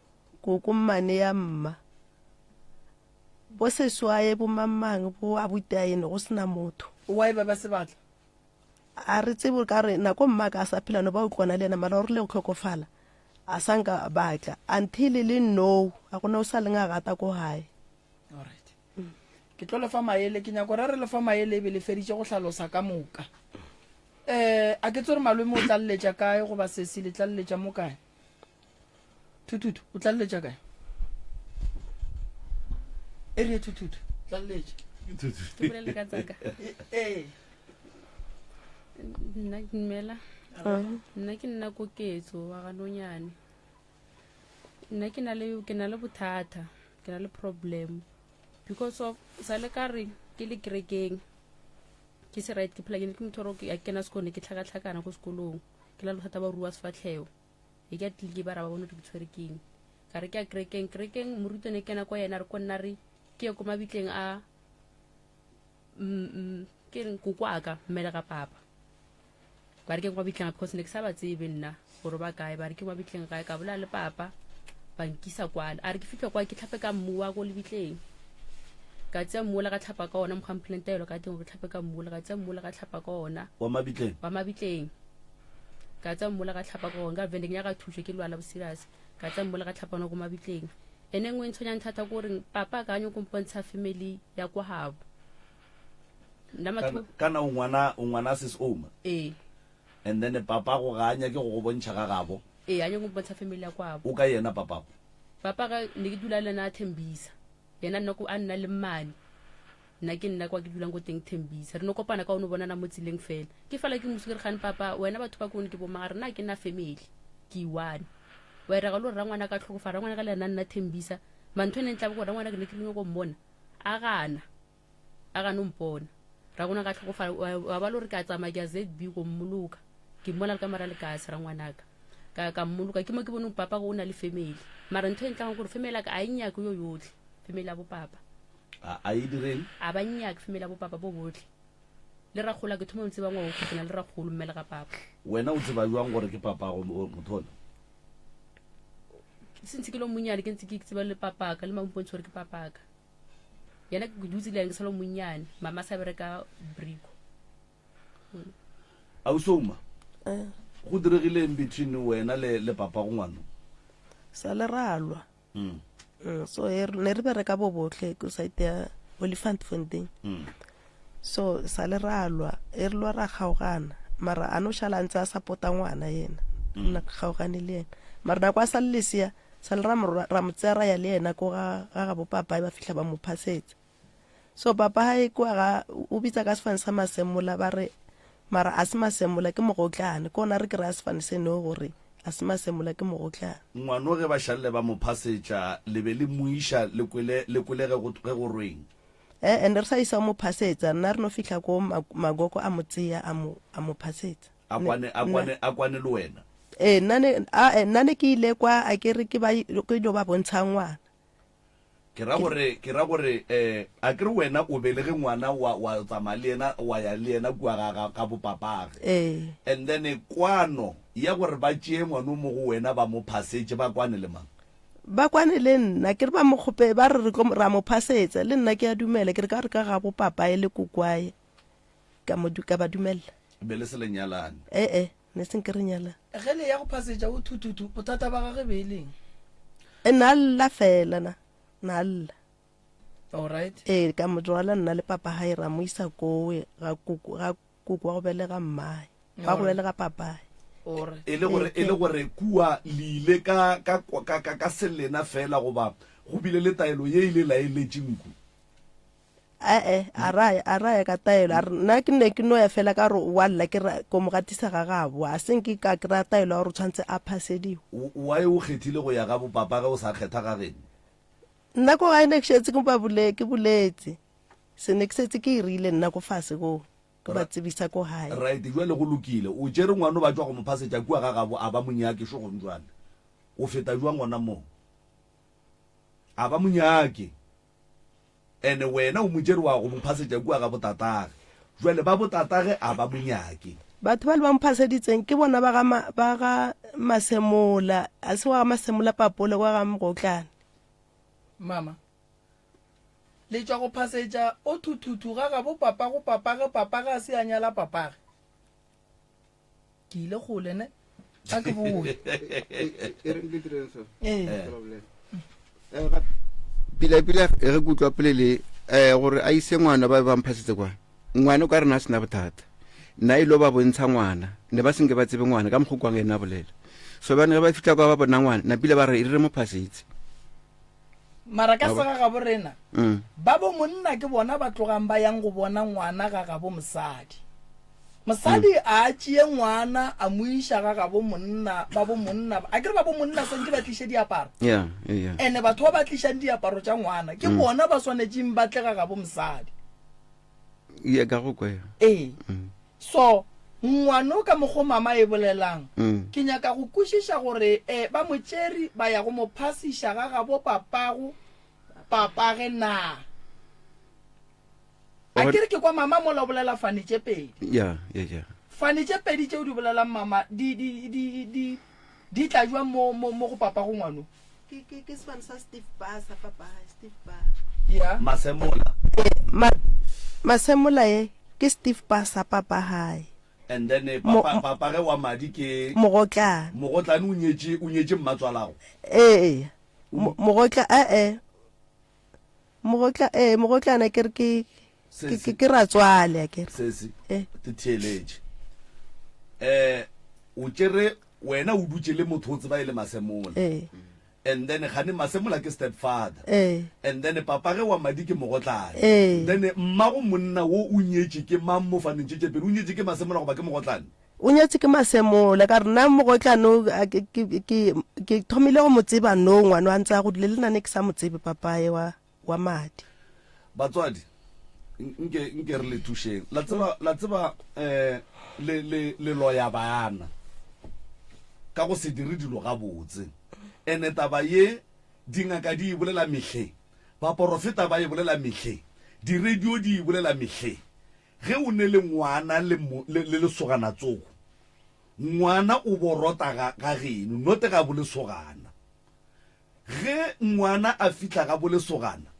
koko mmane ya mma Bo seswaye, bo mang-mang, bo abutaene, go se na motho. Why ba ba se batla? A re tsebe ka re nako mmaka a sa phela no ba utlwana le yena mara o rile go hlokofala a sa nka batla until le no a gona o sa leng a gata ko gae. Alright. Ke tlo le fa maele ke nyako re re le fa maele ebe le feditše go hlalosa ka moka. Eh a ke tsore malome o tlaleletša kae goba sesi le tlaleletša mo kae? Thuthuthu, o tlaleletša kae? E re Thuthuthu, tlaleletša. Ke bolele ka tsaka. Ee. Nna dumela. Nna ke nna koketso wa ga Nonyane. Nna ke na le ke na le bothata, ke na le problem because of sa le ka re. Ke le kerekeng ke se right ke phela ke ne ke motho gore ke kena sekolo ne ke tlhakatlhakana ko sekolong ke la bothata ba rua sefatlhego e ke a tlile ba ra ba bone gore ke tshwere keng ka re ke ya kerekeng kerekeng moruti ne kena ko yena re ko nna re ke ye ko mabitleng a mm, mm, ke reng koko aka mmele ga papa ba re ke kwa bitleng because ne ke sa ba tsebe nna gore ba kae ba re ke kwa bitleng gae ka bolela le papa ba nkisa kwana a re ke fitlha kwa ke tlhape ka mmu wa ko lebitleng ka tseya mmu ka tlhapa ka ona mogamphileng taelo ka teng gore tlhape ka mmu ka tseya mmu ka tlhapa ka ona wa mabitleng wa mabitleng ka tseya mmu ka tlhapa ka ona ka vende ke nyaka thuso ke lwala boserious ka tseya mmu ka tlhapa ona ko mabitleng ene nngwe e ntshwenyang thata ko goreng papa ka nyoko mpontsha family ya kwa gabo nna matho kana o ngwana o ngwana sis oma ee and then papa go ga a nyake go go bontšha ga gabo ee a nyako mpontsha family ya kwabo o ka yena papago papa ka ne ke dula le ena a thembisa yena nna ko a nna le mmane nna ke nna kwa ke dulang ko teng thembisa re no kopana ka o no bonana mo tseleng fela ke fela ke mosi ke re gane papa wena batho ba kone ke bomang a re nna ke nna family ke iwane wa irega le gore rangwana ka tlhokofa rangwana ka le ena nna thembisa mantho e neng tlabe gore rangwana ke ne ke ringe go mmona a gana a gane o mpona rangwana ka tlhokofala wa ba le gore ka tsamaya ke ya zb go mmoloka ke mmona le ka mara lekase rangwanaka ka ka mmoloka ke mo ke boneng papa go o na le family mara ntho e ntlang gore family ya ka a e nyake yo yotlhe family ya bopapa a a e direng a ba nyake family ya bopapa bo botlhe le rakgolo a ke thoma o tseba ngwago ke na le rakgolo mme le ga papa wena o tseba jwang gore ke papago motho ona sentse ke le monnyane ke ntse ke tseba le papaka le mampontshe gore ke papaka yena ke dutse le ene ke sa le monnyane mama sa bereka brico ausouma Eh. go diregileng between wena le le papa go ngwano sa le ralwa mm. Mm, so e re- ne re bereka bo botlhe ko site ya olifant fontain Mm. so sa le ralwa e re lwa ra kgaogana mara a no šala a ntse a support-a ngwana yena nna ke kgaogane le yena mara nako a sa le lesea sa le ra mo ra mo tseya ra ya le yena ko ga ga gabo papae ba fihla ba mo phasetsa so papa hae kua ga o bitsa ka sefane sa masemola ba re mara a se masemola ke mogotlane ke ona re kry-a sefane seno gore a se masemola ke mogotlane Ngwano ge ba šalle ba mo phasetša le be le mo iša le kwele le kwele ge go ge go rweng? E-e ne re sa isa mo phasetsa nna re no fihla ko magogo a mo tseya a mo a mo phasetsa A kwane a kwane a kwane le wena? Ee nna ne a nna ne ke ile kwa a ke re ke ba ke ilo ba bontsha ngwana. Ke ra gore ke ra gore eh a ke re wena o belege ngwana wa wa tsamaya le yena wa ya le yena kua ga ga ga bopapage. Ee. And then kwano ya gore ba tšee ngwana o mo go wena ba mo phasetše ba kwane le mang? Ba kwane le nna ke re ba mo kgope ba re re tlo ra mo phasetsa le nna ke a dumela ke re ka re ka ga bopapa e le kokwae ka mo ka ba dumella. Be le se le nyalane? Ee ne se nke re nyalane. Ge le ya go phasetša o thuthutu bothata ba gage be e leng? E na lla fela na na lla. Alright. Ee ka mo rwala nna le papa hae ra mo isa kowe ga koko ga koko wa go belega mmae wa go belega papae. Alright. E le gore e le gore kua le ile ka ka ka ka ka selena fela goba go bile le taelo ye ile la e letše nku? Ae, a raya, a raya ka taelo, a re, nna ke ne ke no ya fela ka gore wa lla, ke ra, ko mo gatisa ga gabo, a se nke ka kry-a taelo ya gore o tshwanetse a phasediwe. Why o kgethile go ya ga bo papa ge o sa kgetha ga geno? Nna ko gae ne ke šetse ke ba bole, ke boletse, se ne ke setse ke e rile nna ko fase koo, ke ba tsebisa ko gae. Right, jwale go lokile, o tšere ngwano ba tšwa go mo phasetša kua ga gabo, a ba mo nyake šogong jwale, o feta jwang gona moo? A ba mo nyake. Ene wena o mo tšere wa go mo phasetša kua ga botatage. Jwale ba botatage a ba mo nyake. Batho bale ba mo phaseditseng ke bona ba ga ma, ba ga Masemola, a se wa ga Masemola Papola, ke wa ga Mogotlane. Mama, le tšwa go phasetša o thuthuthu ga gabo papago papage, papage a se a nyala papage. Ke ile kgole ne a ke boe. E re ke direng so. Ee. Problem. Eh, ga- Pila pila e re kutlwa pele le eh gore a ise ngwana ba ba mphasetse kwa. Ngwana o ka rena a sena bothata. Nna ile ba bontsha ngwana, ne ba senke ba tsebe ngwana ka mokgwa kwang ena bolela. So ba ne ba fitla kwa ba bona ngwana, na pila ba re e re mo phasetse. Mara ka sega gabo rena, Mm. ba bo monna ke bona ba tlogang ba yang go bona ngwana ga gabo mosadi. Mosadi mm. a tšee ngwana a mo iša ga gabo monna, ba bo monna, a kere ba bo monna santse ba tliše diaparo. Yeah, yeah. Ene batho ba ba tlišang diaparo tša ngwana ke mm. bona ba swanetšeng ba tle ga gabo mosadi. Ye ka go kwa. Ee. So, ngwano ka mokgo mama e bolelang, Mm. ke nyaka go kwešiša gore eh, ba mo tšere ba ya go mo phasiša ga gabo papago papage na. A ke re ke kwa mama mola o bolela fane tše pedi. Ya, ya, ya. Fane tše pedi tšeo di bolelang mama di di di di di tla jwang mo mo mo go papago ngwano? Ke ke ke sefane sa Steve Ba sa papa Steve Ba. Ya. Masemola. Ma Masemola ye ke Steve Ba sa papa hae. And then eh, Mo- papa papa ge wa madi ke Mogotlane. Mogotlane o nyetše o nyetše mmatswalago. Ee. Mo- Mogotla eh eh. Mogotla eh mogotlana ke re ke ke Sesi. ke ke ratswale a ke re. Sesi. Eh. Te theeletše. Eh o tšere wena o dutše le motho o tseba e le Masemola. Eh. And then gane Masemola ke step father. Eh. And then papa ge wa madi ke Mogotlane. Eh. Then mmago monna wo o nyetše ke mang mo faneng tše tše pedi? O nyetše ke Masemola goba ke Mogotlane? O nyetše ke Masemola ka re nna Mogotlane o a ke ke ke ke thomile go mo tseba no ngwano a ntse a godile le nna ne ke sa mo tsebe papaye wa wa madi. Batswadi, nke nke re le thušeng. La tseba la tseba eh le le le loya bana ka go se dire dilo gabotse. Ene taba ye dingaka di e bolela mehleng, baporofeta ba e bolela mehleng, di-radio di e bolela mehleng. Ge o ne le ngwana le le le lesogana tsoko, ngwana o borota ga ga geno, note ga bolesogana. Ge ngwana a fihla ga bolesogana,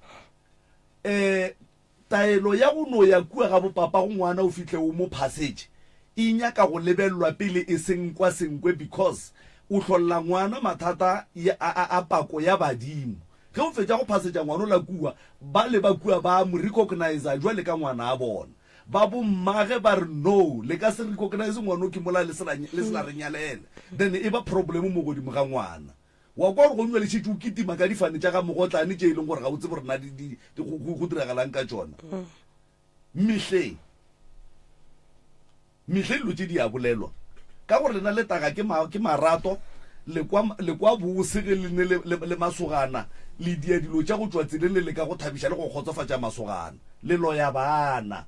um taelo ya go no ya kua ga bopapa go ngwana o fihle o mo phasetše, e nyaka go lebelelwa pele e senkwa senkwe because o hlolla ngwana mathata ya, a, a, a pako ya badimo. Ge o fetša go phasetša ngwanola kua, bale ba kua ba a mo recogniser jwale ka ngwana a bona. Ba bo mmage ba re no, le ka se recognise ngwano ke mola le se la, le se la re nyalela. Then e ba problem mo godimo ga ngwana. Wa kwa gore gongwe le šetše o kitima ka difane tša ga mogotlane tše e leng gore ga o tsebe gore na di, di, di, go, go, go diragalang ka tšona. Mehleng, mehleng dilo tše di a bolelwa ka gore lena le taga ke, ma, ke marato, le kwa, le kwa bose ge le ne le, le, le masogana, le dia dilo tša go tšwa tseleng le leka go thabiša le go kgotsofatša masogana. Le loya bana.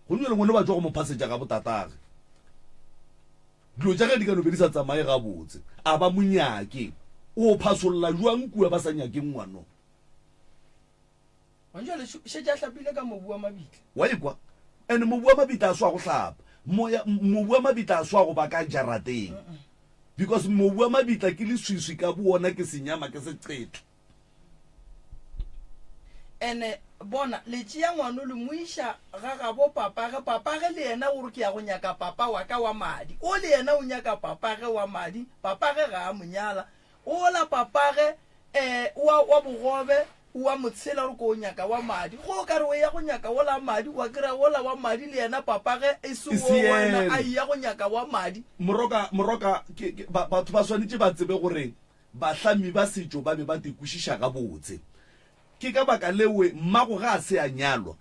Gomme bjale ngwano ba tšwa go mo phasetša ga botatage. Dilo tša ge di ka no be di sa tsamaye gabotse. A ba mo nyake. O phasolla jwang kua ba sa nyakeng ngwano? Gona jwale šetše a hlapile ka mobu wa mabitla. Wa ekwa? And mobu wa mabitla a swa go hlapa. Moya, mobu wa mabitla a swa go ba ka jarateng. Because mobu wa mabitla ke leswiswi ka bowona, ke senyama, ke seqetho. Ene bona, le tšea ngwano le mo iša ga gabo papage, papage le yena o re ke ya go nyaka papa wa ka wa madi, o le yena o nyaka papage wa madi, papage ga a mo nyala, ola papage um wa, wa bogobe o a mo tshela o re ko o nyaka wa madi, go o ka re o ya go nyaka wola wa madi, wa kry-a wola wa madi le yena papage e se E wo se wena yena. a eya go nyaka wa madi. Moroka, moroka, ke, ke, ba, batho ba swanetše ba tsebe gore Bahlami ba setšo ba be ba te kwešiša gabotse. Ke ka baka lewe mmago ga a se a nyalwa,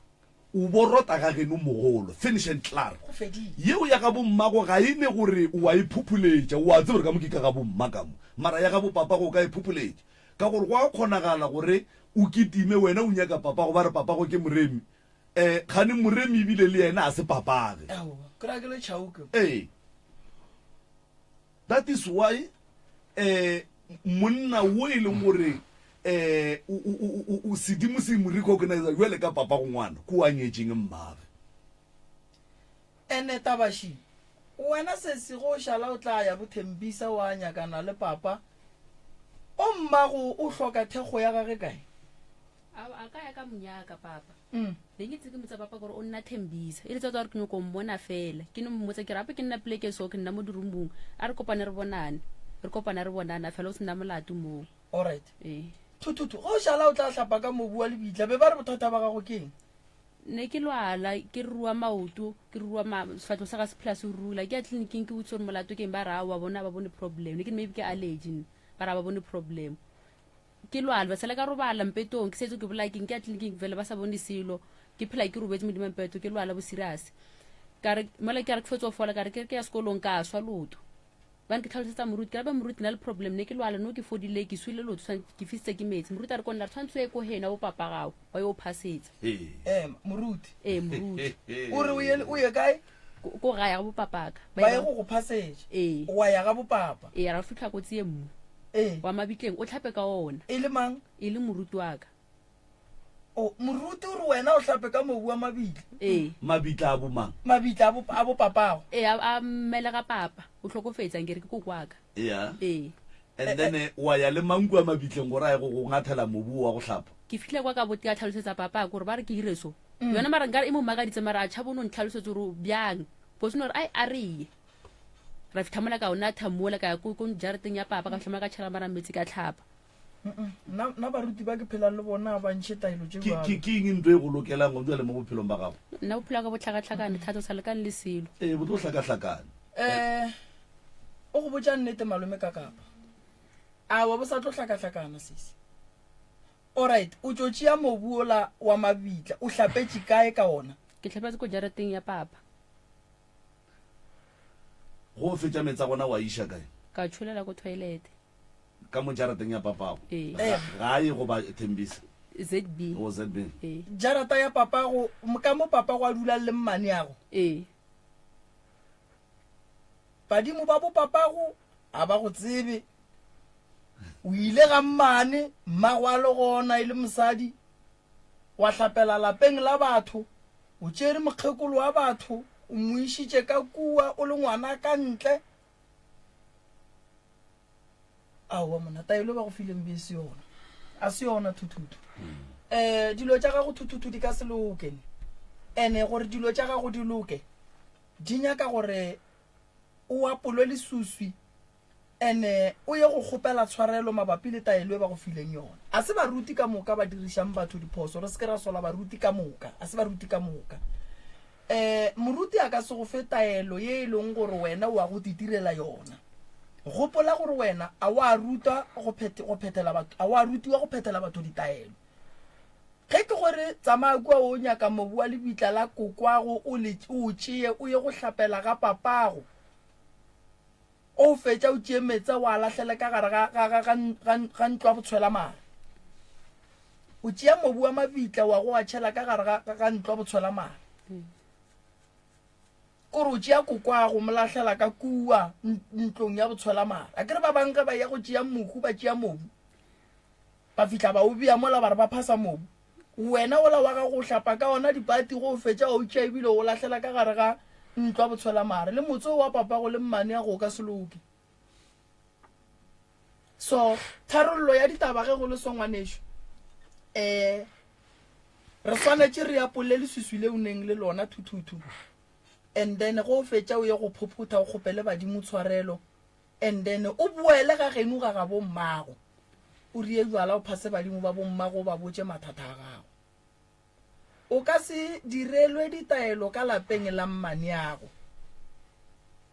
o bo rota ga geno mogolo. Finish and klaar. Go fedile. Yeo ya ga bommago ga e ne gore o a e phuphuletša, o a tseba gore ka mo ke ka ga bomma ka mo. Mara ya ga bopapago o ka e phuphuletša. Ka gore go a kgonagala gore o kitime wena o nyaka papago ba re papago ke Moremi. Eh, kgane Moremi ebile le yena ga se papage. Aowa, ke ra ke le tšhauke. Ee. That is why eh monna wo e leng gore eh o sedimo se mo recognize jwale ka papa go ngwana ko a nyetšeng mmage. Ene tabashi wena sesi go šala o tla ya bothembisa wa nyakana le papa o mmago o hloka thekgo ya gage kae? A a ka ya ka monyaka papa. Mm. Ne ke tse ke motsa papa gore o nna thembisa. E le tsa gore ke nyoko mmona fela. Ke no mmotsa ke re ape ke nna pleke so ke nna mo dirumbung. A re kopane re bonane. Re kopana re bonana fela o sena molato moo. All right. Ee. Thuthutu, go šala o tla hlapa ka mobu wa lebitla, be ba re bothata ba gago ke eng? Ne ke lwala, ke rua maoto, ke rua ma, sefatlho sa ga se phela se rula. Ke ya tleliniking ke botse gore molato ke eng ba re aowa bona ba bone problem. Ne ke re maybe ke allergy nna. Ba re ba bone problem. Ke lwala, ba sale ka robala mpetong, ke setse ke bolaya keng, ke ya tleliniking fela ba sa bone selo, ke phela ke robetse modimo mpeto, ke lwala bo serious. Ka re mola ke re ke fetso fola, ka re ke re ke ya sekolong ka swa loto. Bane ke tlhalosetsa moruti, ke ra ba moruti na le problem ne ke lwala no ke fodile ke swile lotho tshwan ke fisitse ke metsi. Moruti a re ko nna re tshwanetse o ye ko heno bo papa gago wa yo phasetsa. Ema, moruti. Ee, moruti. O re o ye o ye kae? Ko ko gae ga bo papaka. Ba ye go go phasetša. Ee. Wa ya ga bo papa. Ee, ra fitlha ko tsie mmu. Ee. Wa mabitleng o tlhape ka ona. E le mang? E le moruti wa ka. O, moruti o re wena o hlape ka mobu wa mabitla. Ee. Mabitla a bo mang? Mabitla a bo, a bo papago. Ee, a, a mmelega papa. O hlokofetše, a nkere ke koko wa ka. Yeah. Ee. And then eh, wa ya le mang kua mabitleng gore a ye go go ngathela mobu wa go hlapa? Ke fihlile kwa ka bo, ka hlalosetsa papa gore ba re ke dire so. Yona mara nkare e mo makaditse mara a tšhaba o no ntlhalosetsa gore bjang. Because o no re, ai, a re ye. Ra fihla mola ka o natha mola ka ya ko, ko jarateng ya papa ka fihla mola ka tšhela mara metsi ka hlapa. Nna, nna baruti ba ke phelang le bona ba ntšhe taelo tše Ke, bjalo. ke, ke eng ntho e go lokelang gona bjale mo bophelong ba gago? Nna bophelo bja ka bo hlakahlakane, thato sa lekane le selo. Ee, bo tlo hlakahlakana. Eh, o go botša nnete malome ka kapa. Awa bo sa tlo hlakahlakana sesi. Alright, o tšo tšea mobu ola wa mabitla, o hlapetše kae ka ona? Ke hlapetše ko jarateng ya papa. Go o fetša meetse a gona wa iša kae? Ka tšholela ko toilet. Ka mo jarateng ya papago? Ee. Ga, gae goba Thembisa? ZB. O ZB. Ee. Jarata ya papago, ka mo papago a dulang le mmaneago? Ee. Badimo ba bo papago ga ba go tsebe. O ile ga mmane, mmago a le gona e le mosadi, wa hlapela lapeng la batho, o tšere mokgekolo wa batho, o mo išitše ka kua o le ngwana ka ntle. Aowa monna, taelo ba go fileng be e se yona. A se yona thuthuthu. Um dilo tša gago thuthuthu di ka se loke. Ene gore dilo tša gago di loke, di nyaka gore o apolwe lesuswi ene o ye go kgopela tshwarelo mabapi le taelo e ba go fileng yona. A se baruti ka moka ba dirišang batho diphoso, re se ke ra sola baruti ka moka, a se baruti ka moka. Um moruti a ka se go fe taelo ye e leng gore wena o a go titirela yona. Gopola gore wena a wa rutwa go phethe, go phethela batho, a wa rutiwa go phethela batho ditaelo. Ge ke gore tsamaya kua o nyaka mobu wa lebitla la kokwago o le, o o tšee o ye go hlapela ga papago, O fetša o tšee meetse o a lahlele ka gare ga, ga, ga, ga, ga, ga ntlo ya botshwelamare. O tšea mobu wa mabitla wa go a tšhela ka gare ga, ga, ga ntlo ya botshwelamare. Kore o tšea kokwago mo lahlela ka kua ntlong ya botshwelamare. A kere ba bang ge ba ya go tšea mohu ba tšea mobu. Ba fihla ba o bea mola ba re ba phasa mobu. Wena wola wa gago o hlapa ka ona dipati go o fetša wa o tšea ebile o lahlela ka gare ga ntlo ya botshwelamare. Le motse wa papago le mmaneago o ka se loke. So tharollo ya ditaba ge go le so ngwanešu, um re swanetše re apole leswiswi le o neng le lona thuthuthu and then go o fetša o ye go phophotha o kgopele badimo tshwarelo And then o boele ga geno ga gabo mmago, o rie jwala o phase badimo ba bommago o ba botše mathata a gago. O ka se direlwe ditaelo ka lapeng la mmaneago.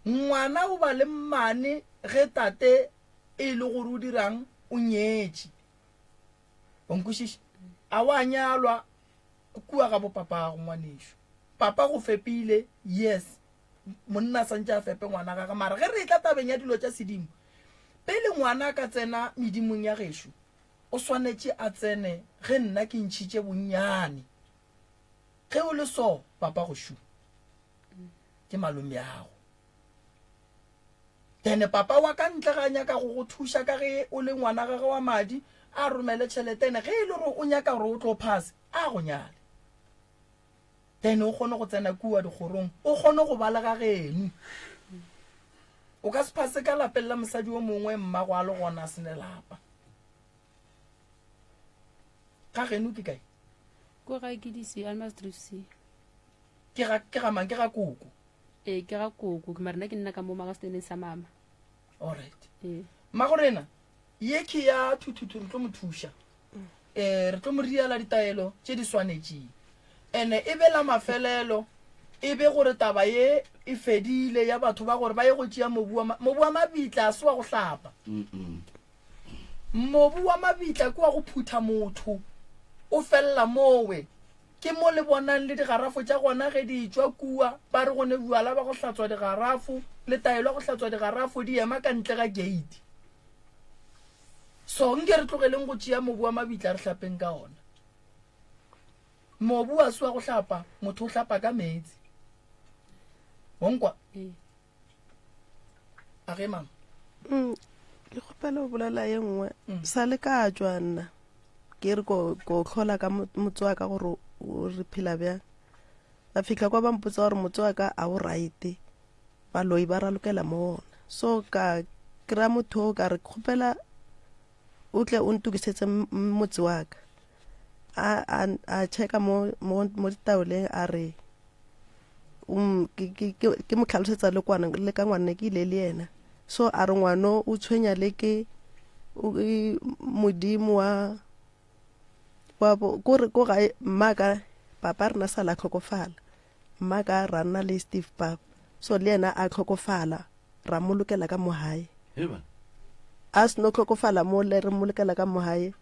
Ngwana o ba le mmane ge tate e le gore o dirang o nyetše. O nkwešiša? A wa nyalwa kua ga bo papago ngwanešo. Papa go fepile, yes. Monna a santše a fepe ngwana gagwe, mara ge re etla tabeng ya dilo tša sedimo, pele ngwana a ka tsena medimong ya gešo, o swanetše a tsene ge nna ke ntšhitše bonnyane. Ge o le so, papa go šu ke malomeago. Then papa wa ka ntle ga a nyaka go go thuša ka ge o le ngwana gagwe wa madi, a romele tšhelete ene ge e le gore o nyaka gore o tlo phase, a go nyale. Then o kgone go tsena kua dikgorong, o kgone go ba le ga geno. O ka se phase ka lapeng la mosadi o mongwe mmago a le gona a se ne lapa. Ga geno ke kae? Ko gae ke di-C, Almarsdrift C. Ke ga, ke ga mang? Ke ga koko? Ee, ke ga koko. Ke mara nna ke nna ka mo magasteneng sa mama. Alright. Ee. Mmagorena, ye ke ya thuthuthu re tlo mo thuša. um re tlo mo riela ditaelo tše di swanetšeng ene e be la mafelelo e be gore taba ye e fedile ya batho ba gore ba ye go tšea mobu wa mobu wa mabitla a se wa go hlapa mobu wa mabitla ke wa go phutha motho o felela mowe ke mo le bonang le digarafo tša gona ge di tšwa kua ba re go ne bjala ba go hlatswa digarafo. Le taelwa go hlatswa digarafo di ema ka ntle ga keiti. So nke re tlogeleng go tšea mobu wa mabitla re hlapeng ka ona. Mobu wa se wa go hlapa, motho o hlapa ka meetse. Wa nkwa? Ee. A ge mama. Mm, ke kgopela go bolela ye nngwe mm. sa le ka tšwa nna ke re ko ko hlola ka motse wa ka gore o re phela bjang ba fihla kwa ba mpotsa gore motse wa ka a o right baloi ba ralokela mo ona so ka kry-a motho o ka re kgopela o tle o ntokisetse motse wa ka a a a checka mo mo mo ditaoleng a re um ke ke ke ke mo tlhalosetsa le kwana le ka ngwane ke ile le yena so a re ngwano o tshwenya le ke modimo wa wa bo ko re ko gae mma ka papa rena sa la tlhokofala mma ka ra nna le Steve papa so le yena a tlhokofala ra molokela ka mo hae a seno tlhokofala mo le re molokela ka mo hae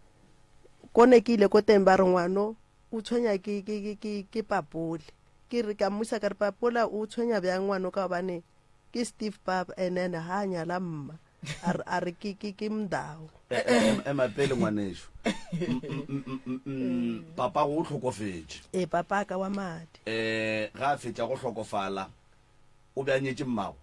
ko ne ke ile ko teng ba re ngwano o tshwenya ke ke ke ke ke papole ke re ka mmusa ka re papola o tshwenya bjang ngwano ka gobane ke Steve papa and then ha a nyala mma a re ke ke ke mndao e, e, e, ema pele ngwaneso papa go hlokofetše ee papa ka wa madi eh ga a fetša go hlokofala o be a nyetše mmago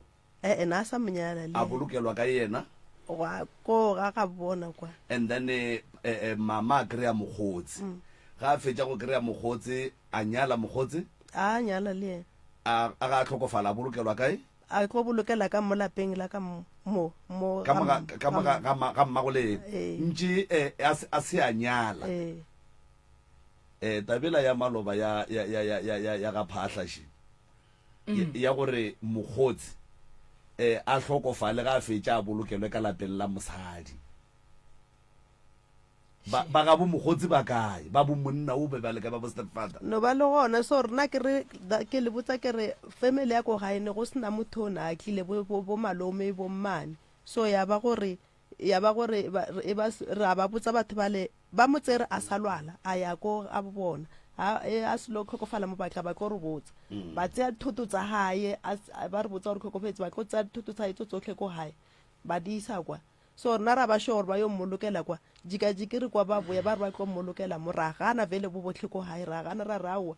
Ee, na a sa mo nyala le A bolokelwa ka yena. Gwa ko ga ga bona kwa. And then eh, eh, mama a kry-a mokgotsi. Mm. Ga a fetša go kry-a mokgotsi, a nyala mokgotsi. A nyala le yena. A a ga a hlokofala a bolokelwa kae? A tlo bolokela ka mo lapeng la ka mo mo ka mo ga ka mo ga ga mmago le yena. Ntše eh, a se a nyala. Ee. Eh, tabela ya maloba ya ya ya ya ya ya ga Phaahla še. mm. ya gore mokgotsi eh, a hlokofale ga a fetša a bolokelwe ka lapeng la mosadi ba ba gabo mokgotsi ba kae ba bo monna o be ba le ka ba bo stepfather no ba le gona so rena ke re ke le botsa ke re family ya ko gae ne go sena motho o ne a tlile bo, bo, bo malome bo mmane so ya ba gore ya ba gore e ba re a ba botsa batho bale Ba mo tsere a sa lwala, a ya ko ga bona. Ha e a selo tlhokofala mo batla ba tlo re botsa. Mm. Ba tseya dithoto tsa hae, a ba re botsa gore tlhokofetse, ba tlo tseya dithoto tsa hae tso tsotlhe ko hae. Ba di isa kwa. So rena ra ba sure gore ba yo mmolokela kwa. Jika jiki re kwa ba boya ba re ba tlo mmolokela mo ra gana vele bo botlhe ko hae ra gana ra re aowa.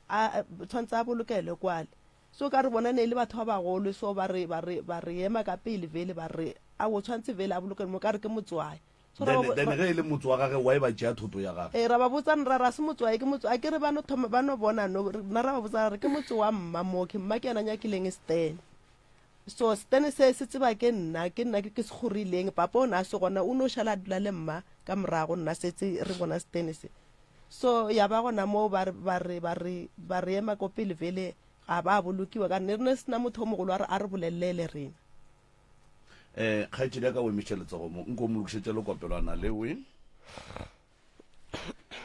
A tshwantse a bolokelwe kwale. So ka re bona ne e le batho ba bagolo so ba re ba re ba re ema ka pele vele ba re aowa tshwantse vele a bolokelwe mo ka re ke motswae. So ra Then, ba then ge e le motse wa gage, why ba tšea thoto ya gage? Ee, ra ba botsa ra ra se motse wa ke motse a ke re ba no thoma ba no bona no rena ra ba botsa ra re ke motse wa mma mokhe mma ke yena nyakileng stene so stene se se tseba ke nna ke nna ke ke se kgorileng papa o ne a se gona o no šala a dula le mma ka morago nna setse re bona stene se so ya ba gona moo ba re ba re ba re ba re ema ko pele vele ga ba bolokiwa ka ne re ne sena motho o mogolo a re a re bolelele rena um kgaetšedi ya ka o emiše letsogo mo nko mo lokišetše lekopelwana lewe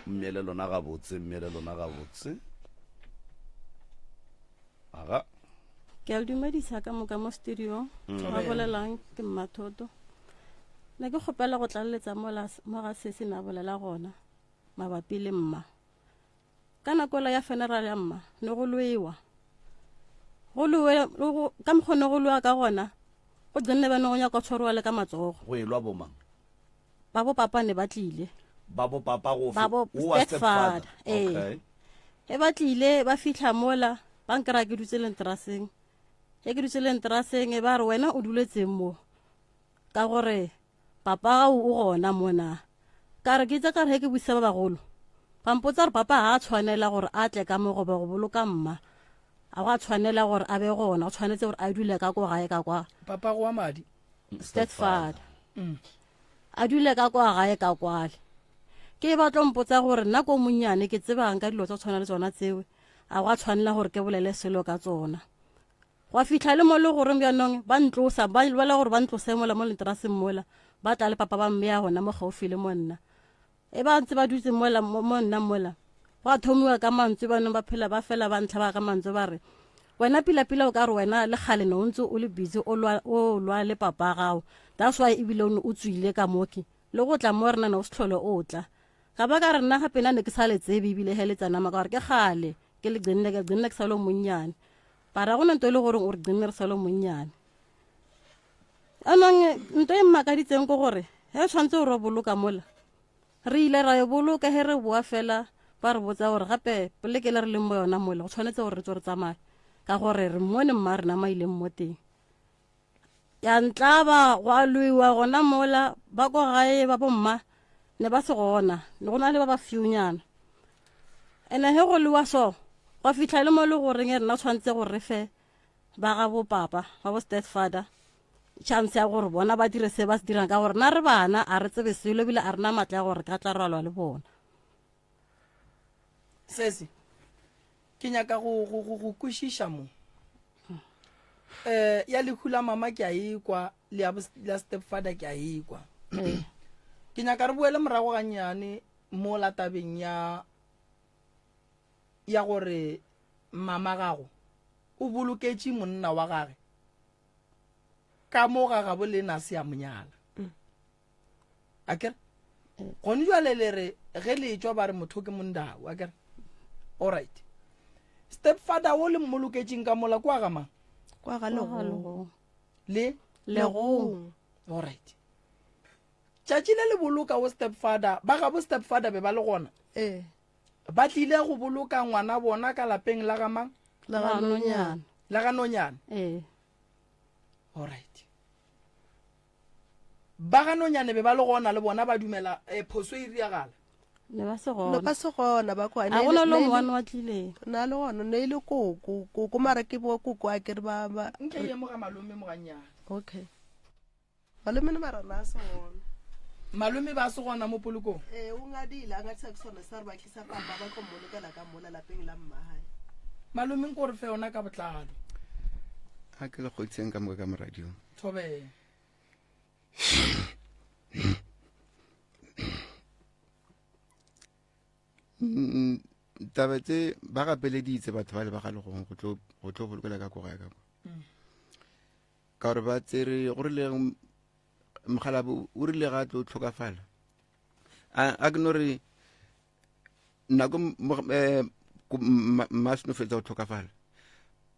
mmele lona gabotse mmele lona gabotse aga ke a le dumedisa ka moka mo studio mm. ba bolelang ke mmathoto ne ke kgopela go tlaleletsa mo ga se se na bolela gona mabapi le mma Ka nako la ya funeral ya mma ne go lwewa go lwewe ka mokgwa ne go lwewa ka gona go gcine ba ne go nyaka tshwariwa le ka matsogo go elwa bomang ba bo papa ne ba tlile ba bo papa go ba bo stepfather ee okay e ba tlile ba fitlha mola ba nkry-a ke dutse lenteraseng e ke dutse lenteraseng e ba re wena o duletseng mo ka gore Papa gago o gona mo na? Ka re, Ke tša ka re ge ke botšiša ba bagolo, ba mpotsa gore papa ga a tshwanela gore a tle ka mo goba go boloka mma. Ga go a tshwanela gore a be gona, o tshwanetse gore a dule ka ko gae ka kwa. Papa go wa madi. Stepfather. Mm. A dule ka kwa gae ka kwale. Ke ba tlo mpotsa gore nna ko monnyane ke tsebang ka dilo tsa tshwana le tsona tsewe. A go a tshwanela gore ke bolele selo ka tsona. Gwa fihla le mo le goreng bjanong ba ntlosa, ba lwela gore ba ntlose mola mo lenteraseng mola, ba tla le papa ba mmea gona mo gaufi le mo nna. E ba ntse ba dutse mola mo nna mola, gwa thomiwa ka mantswe banong ba phela ba fela ba ntlhaba ka mantswe ba re, wena pila-pila o ka re wena le kgale ne o ntse o le busy o lwa o lwa le papa gago, that's why ebile o ne o tswile ka moke le go tla mo rena ne o se tlhole o tla. Ka ba ka re nna gape nna ne ke sa le tsebe ebile he le tsanama ka gore ke kgale ke le gcinne ke gcinne ke sa le monnyane. Ba ra go na nto e le gore o re gcinne re sa le monnyane. Anong nto e mmakaditseng ke gore ge tshwanetse gore o boloka mola re ile ra e boloka ge re boa fela ba re botsa gore gape poleke le re leng mo yona mola go tshwanetse gore re tswe re tsamaye ka gore re mmone mma rena ma ileng mo teng ya ntlaba gwa lwewa gona mola ba ko gae ba bomma ne ba se gona ne go na le ba ba fewnyana ene ge go lewa so gwa fitlha le mo le goreng e rena tshwanetse gore re fe ba ga bo papa ba bo step father chance ya gore bona ba dire se ba se dirang ka gore na re bana a re tsebe selo ebile a rena matla ya gore ka tla rwalwa le bona sese ke nyaka go go go go kwešiša mo eh ya lehu la mama ke a ekwa le ya la step father ke a ekwa eh. ke nyaka re boele morago gannyane mo la tabeng ya ya gore mama gago o boloketše monna wa gage ka mo ga gabo le na se ya monyala mm. a kere gone jale le re ge le tswa ba re motho ke mondao a kere alright step father o le mmoloketšeng ka mola kwa ga mang kwa ga legong le legong alright tšatši le le boloka o step father ba gabo step father be ba le gona ee Ba tlile go boloka ngwana bona ka lapeng la ga mang? La ga Nonyana. La ga Nonyana? Ee. Alright. Ba ga Nonyane be ba le gona le bona ba dumela eh, phoso e riagala. Ne ba se gona. Ne ba se gona ba kwa. A gona le mongwe wa tlileng. Na le gona ne ile koko, koko mara ke bo koko a ke re ba ba. Nke ye mo ga malome mo gannyane. Okay. Malome ne mara na se gona. Malome ba se gona mo polokong? Ee, o ngadile, a ngadisa ke sone sa re ba tlisa papa ba tlo mmolokela ka mola lapeng la mmahae. Malome nko re fe yona ka botlalo. A ke le kgodiseng ka moka ka moradiong. Thobela. Mm, taba tse ba gapeleditse batho ba le ba ga legong go tlo go tlo bolokela ka koga ya ka kwa. Mm. Ka gore ba tsere go rile mogalabe o rile ga a tlo tlhokafala a ke no re nako eh, mma seno fetsa go tlhokafala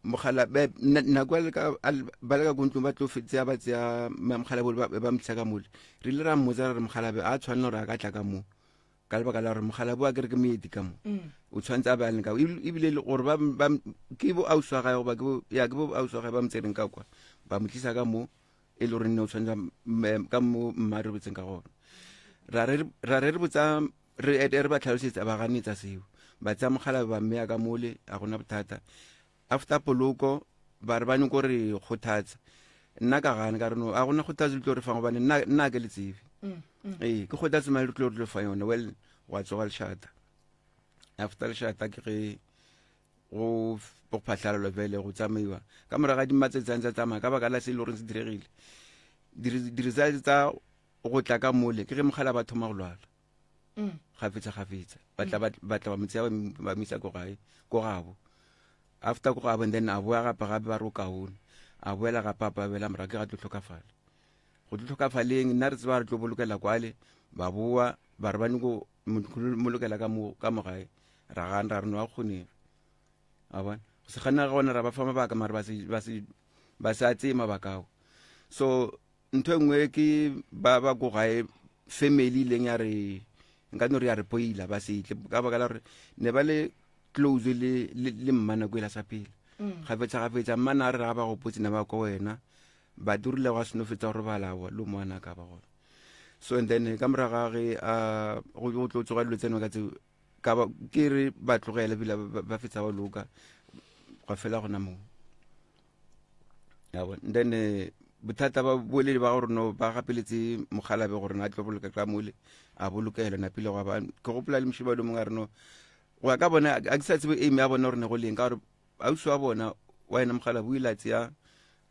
mogala nako ba le ka ko ntlong ba tlo tseya ba tseya mogalabe ba mtlisa ka mole re ile ra mmotsa ra re mogalabe a tshwanela gore a ka tla ka moo ka lebaka la gore mogala bo a kere ke moeti ka mo mm. o tshwanetse a be a leng ka ebile gore ba ke bo ausi wa gae goba ya ke bo ausi wa gae ba mo tsereng ka kwa ba mo tlisa ka mo e le gore nne o tshwanetse ka mo mma re botseng ka gona ra re re botsa re re ba tlhalosetsa ba ganetsa seo ba tsaya mogala ba mme ya ka mole a gona bothata After poloko ba re ba nyoko re kgothatsa nna ka gana ka re no a gona kgothatso le tlo re fang gobane nna nna ke le tsebe mm, mm. ee ke kgothatso male le tlo re tlo fa yone well wa tsoga lešata after lešata ke ge go go phatlhalalwa fele go tsamaiwa ka morago ga dimatsetsang tsa tsamaya ka baka la se e le goreng se diregile di-results tsa go tla ka mole ke ge mogala ba thoma go lwala mm. gafetsa gafetsa ba tla ba tla ba mo tseya ba mo isa ko gae ko gabo after ko gabo and then a boa gape gape ba re o kaone a boela gape a pabela morago ke ga tlo tlhokafala go tlo tlhokafaleng nna re tseba re tlo bolokela kwale ba boa ba re ba nyako molokela ka mo ka mo gae ra gana ra re no a kgonege a bona go se gana ga gona ra ba fa mabaka mare ba se ba se ba se a tseye mabaka ao so Ntho e nngwe ke ba ba ko gae family ileng ya re nka no re ya re poila ba se tle ka baka la gore ne ba le close le le, le mma nako e la sa pele mm. gafetsa gafetsa mma na re ga ba gopotse ne ba ko wena ba dirile gwa seno fetsa go robala wa lo moana ka ba gona so and then ka morago ga ge a go tlo tsoga dilo tseno ka tseo ka ba ke re ba tlogele bile ba fetsa ba loka gwa fela gona moo ya bona then eh, bothata ba boledi ba gore no ba gapeletse mogalabe gore na tlo boloka ka mole a bolokela napile gwa ba ke gopola le mošeba lo mongwe a re no go ya ka bona a ke sa tsebe aim ya bona gore ne go leng ka gore ausi wa bona wa ena mogalabe o ile a tseya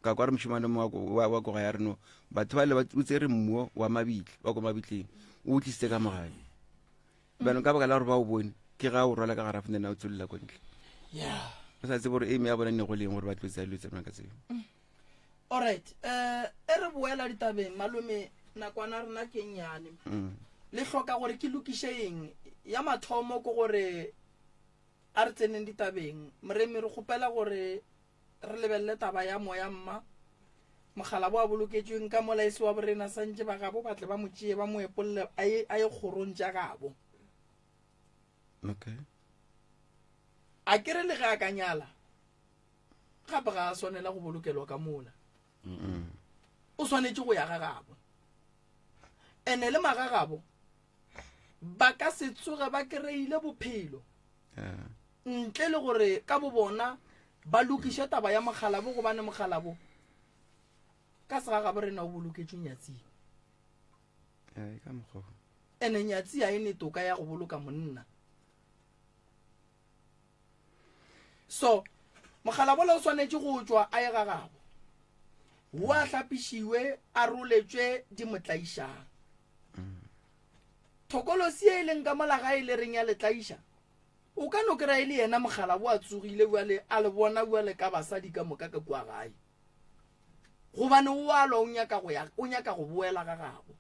ka kwa re mošemane mongwe wa koga ya reno batho ba le ba o tsere mmuo wa mabitla wa ko mabitleng o o tlisitse ka mogae Bjanong ka baka la gore ba o bone, ke ga o rwala ka garafe nena o tswelela ko ntle. Yeah. O sa tsebe gore aim ya bona ne go leng gore ba tlo tsaya dilo tsa bona ka tseo. Alright, eh e re boela ditabeng malome nakwana rena ke nnyane. Mm. Le hloka gore ke lokiše eng? Ya mathomo ke gore a re tseneng ditabeng. Moremi re kgopela gore re lebelele taba ya moya mma. Mokgalabo a boloketšweng ka mola e se wa borena santše ba gabo ba tle ba mo tšee ba mo epolle a ye a ye kgorong tša gabo. Okay. A ke re le ge a ka nyala gape ga a swanela go bolokelwa ka mola. O swanetše go ya ga gabo. Ene le magagabo ba ka se tsoge ba kry-ile bophelo ntle le gore ka bo bona ba lokiše taba ya mokgalabo gobane mokgalabo ka segagabo rena o boloketšwe nyatsing ene nyatsi a e ne toka ya go boloka monna so mokgalabola o swanetše go tšwa a ye ga gabo wo a hlapišiwe a roletšwe di mo tlaišang thokolosi e leng ka mola ga e le reng ya le tlaiša o ka no kry-a e le yena mokgalabo a tsogile bjale a le bona bjale ka basadi ka moka ka kua gae gobane o alwa o nyaka go ya o nyaka go boela ga gabo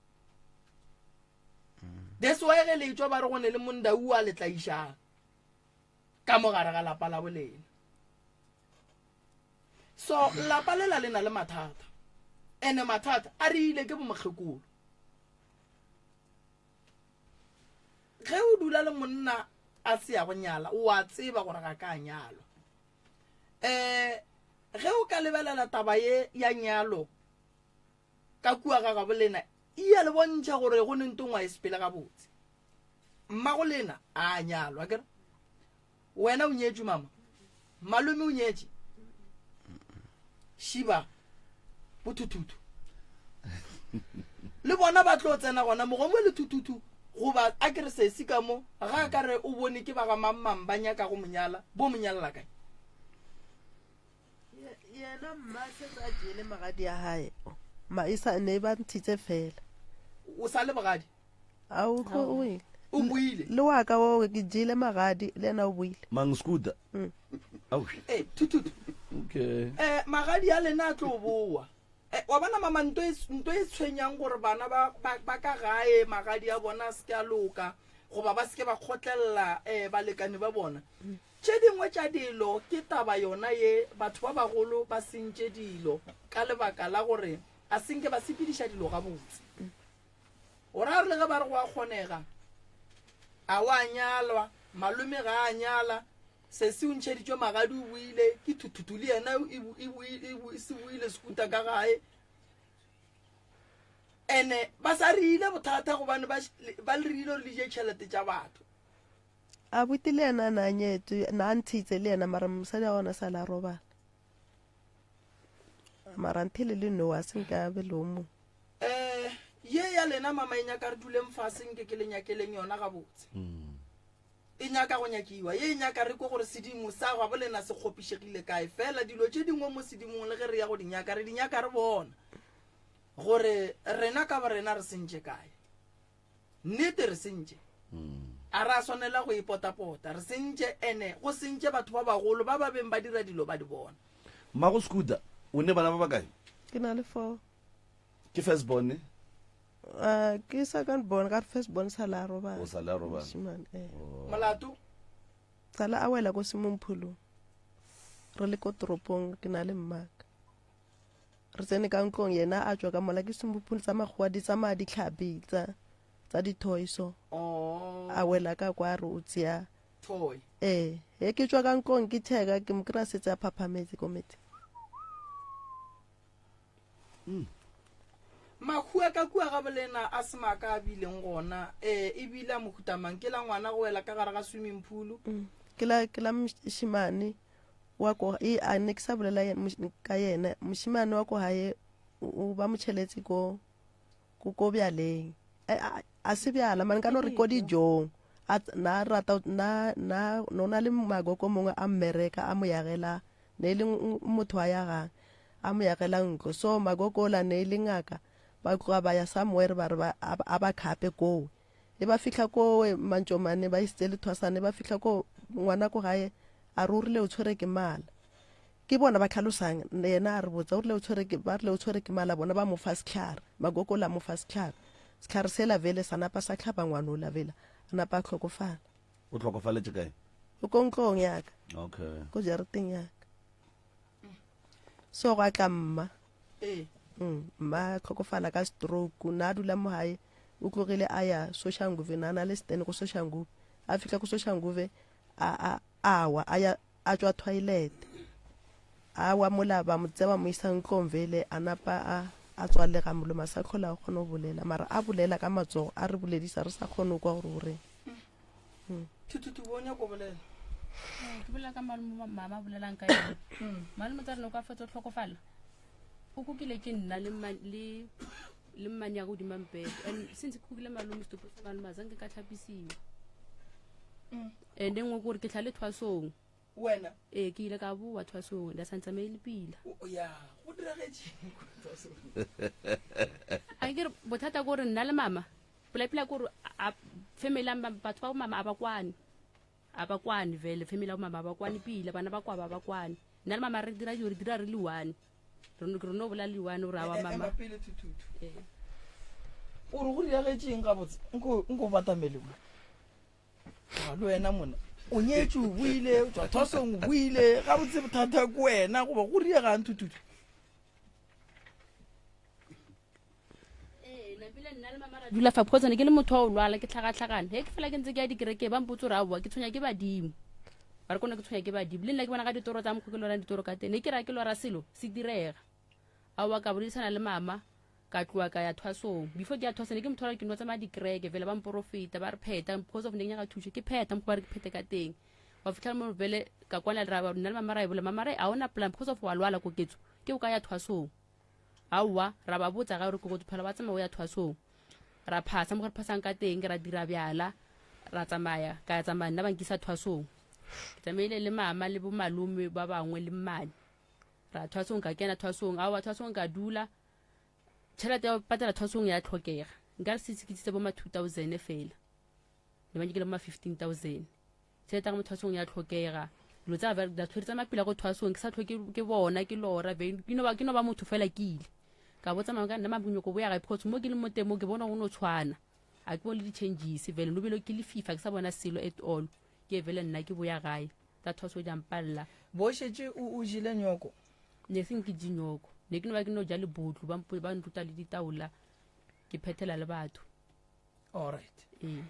that's why ge le tšwa ba re go ne le mondau a le tlaišang ka mo gare ga lapa la bolena so lapa lela le na le mathata ene mathata a re ile ke bomokgekolo ge o dula le monna a se ya go nyala o a tseba gore ga ka a nyalwa um ge o ka lebelela taba ye ya nyalo ka kua ga gabo lena e ya le bontšha gore go ne ntongwa e sepele gabotse mmago lena a nyalwa kere wena o nyetšwe mama malome o nyetše šiba bothuthuthu le bona ba tlo tsena gona mogongwe le thuthuthu goba a ke re sesi ka mo ga a ka re o bone ke ba ga mang-mang ba nyaka go monyala bo monyalla kae yena mma setse a jele magadi a gae ma e sa ne ba nthitse fela o sa le bogadi a o tlo o ile o buile le wa ka o ke jele magadi le yena o buile mang scooter mm. Eh, thuthutu okay eh magadi a lena a tlo boa eh, wa bona mama nto e, nto e tshwenyang gore bana ba, ba, ba ka gae magadi a bona a se ke a loka goba ba se ke ba kgotlelela um balekane ba bona mm. Tše dingwe tša dilo ke taba yona ye, batho ba bagolo ba sentše dilo ka lebaka la gore a se nke ba sepediša dilo gabotse. O ra gore le ge ba re go a kgonega, a wa nyalwa, malome ga a nyala, sesi o ntšheditšwe magadi o boile, ke thuthuthu le yena e se boile sekuta ka gae. Ene ba sa re ile bothata gobane ba le rile gore le je tšhelete tša batho. Abuti le yena na nyetswe na ntshitse le yena mara mosadi wa gona sa la robala mara nthele le no a se nka be le o mongwe Eh, ye ya lena mama e nyaka re duleng fase nke ke le nyakeleng yona gabotse. E nyaka go nyakiwa, ye e nyaka re kwe gore sedimo sa gabo lena se kgopišegile kae. Fela dilo tše dingwe mo sedimong le ge re ya go di nyaka, re di nyaka re bona gore rena ka borena re sentše kae. Nnete re sentše. A ra swanela go ipotapota. Re sentše ene go sentše batho ba bagolo ba ba beng ba dira dilo ba di bona. Mmago Skuda, o ne bana ba bakae? Ke na le four. Ke first born? Uh, ke second born, ka re first born sa la robala. O sa la robala. Moshimane, eh. Oh. Molato? Sala a wela ko swimming-poolong. Re le ko toropong ke na le mmaka. Re tsene ka ntlong yena a tšwa ka mola ke swimming pool tsa makgowa di tsamaya ditlhapi tsa tsa di-toy so. Oh. A wela ka kwa re o tšea toy. Ee, he ke tšwa ka ntlong ke checka ke mo kry-a setse a phaphametse ko metsing. Mm. Mahu a ka kua ga bolena a se maaka a bileng gona ee e bile a mohuta mang? Ke la ngwana go wela ka gare ga swimming pool? Mm. Ke la ke la mošemane wa ko e a ne ke sa bolela ka yena mošemane wa ko gae o ba motšheletse ko ko ko bjaleng a se bjala mane ka no re ko dijong a na rata na na no na le magoko mongwe a mmereka a mo yagela ne e le motho a yagang a mo yagela ntlo so magoko ola ne e le ngaka ba tloga ba ya somewhere ba re ba a ba khape koo e ba fihla koo mantšomane ba isitse lethwasane ba fihla ko ngwana ko gae a re o rile o tshwere ke mala ke bona ba tlhalosang yena a re botsa o rile o tshwere ke ba rile o tshwere ke mala bona ba mo fa setlhare magoko la mo fa setlhare setlhare sela vele sa napa sa tlhaba ngwana ola vela a napa a tlhokofala o tlhokofaletše kae o ko ntlong yaka okay ko jarateng yaka so gwa tla mma ee. Mm, mma a tlhokofala ka stroke na a dula mo gae o tlogile a ya soshanguve na a na le stand ko soshanguve a fihla ko soshanguve a a a wa a ya a tšwa toilet a wa mola ba mo tsea ba mo isa ntlong vele a napa a a tswalega molomo a sa tlhola a kgona go bolela mara a bolela ka matsogo a re boledisa re sa kgone go kwa gore o reng mm. Thuthutu bo nyako bolela eh, ke bolela ka malome mama a bolelang ka yone mm. malome tsa rena o ka fetsa o tlhokofala o kukile ke nna le le mmane ya godima mpete and since ke kukile malome setopo sa malome a zanke ka tlhapisiwa mm. and e nngwe kore ke tlhale thwasong wena ee ke ile ka boa thwasong nda sa ntsamaye le pila ya go diragetše a ke re bothata kore nna le mama Pula-pula kore a family ya batho ba mama a ba kwane a ba kwane vele family ya mama a ba kwane pila bana ba kwa ba ba kwane nna le mama re dira dilo re dira re le one re no bola le one gore awa mama pele thuthutu o re go diagetšeng gabotse nko nko batamele mo a le wena mona o nyetse o buile o tswa thwasong o buile gabotse bothata ke wena goba go riegang thuthutu dula fa because ne ke le motho wa o lwala ke tlhagatlhagane he ke fela ke ntse ke ya dikereke ba mpotse gore aowa ke tshwenya ke badimo ba re kone ke tshwenya ke badimo le nna ke bona ka ditoro tsa mokgwa ke lorang ditoro ka teng ne ke raya ke lora selo se direga aowa ka boledisana le mama ka tloa ka ya thwasong before ke ya thwasong ne ke motho wa ke no tsamaya dikereke fela ba mporofeta ba re pheta because of ne ke nyaka thuso ke pheta mokgwa ba re ke phete ka teng wa fitlhela mo vele ka kwana ra nna le mama ra e bola mama re a ona plan because of wa lwala koketso ke o ka ya thwasong Aowa, ra ba botsa ga gore Kokotso phela wa tsamaya o ya thwasong. Ra phasa mo re phasang ka teng, ra dira bjala, ra tsamaya, ka ya tsamaya nna ba nkisa thwasong. Ke tsamaile le mama le bo malome ba bangwe le mmane. Ra thwasong ka kena thwasong, aowa thwasong ka dula. Tšhelete ya go patela thwasong ya tlhokega. Nka re setse ke tsitse bo ma 2000 fela. Ne ba nyakile bo ma 15000. Tšhelete ya ka mo thwasong ya tlhokega. Dilo tsa ba da tlhori tsa mapila go thwasong ke sa tlhoke ke bona ke lora be ke no ba ke no ba motho fela ke ile. Ka botsa mama ka nna mama nyoko boya gae because mo ke le mo teng mo ke bona go no tshwana. A ke bone le di-changes vele no bile ke le fifa ke sa bona selo at all. Ke vele nna ke boya gae. Tsa thwaso di a mpalla. Bo šetše o o jele nyoko? Ne seng ke je nyoko. Ne ke no ba ke no ja lebotlo ba ba nruta le ditaola ke phethela le batho. All right. Ee.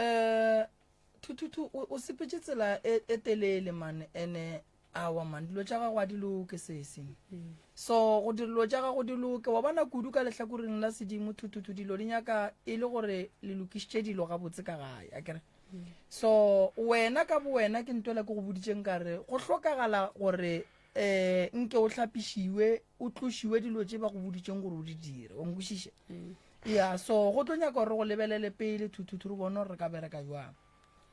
Eh Thuthutu o, o sepetše tsela e, e telele man ene awa man dilo tša gago a di loke sesi mm. so go dilo tša gago di loke wa bona kudu ka lehlakoreng la sedimo thuthutu dilo di nyaka e le gore le lokišitše dilo gabotse ka gae a kere mm. so wena ka bo wena ke ntwela ke go boditšeng ka re go hlokagala gore um nke o hlapišiwe o tlošiwe dilo tše ba go boditšeng gore o di dire wa nkwešiše mm. Ya, so go tlo nyaka gore go lebelele pele thuthutu re bone gore re ka bereka jwang.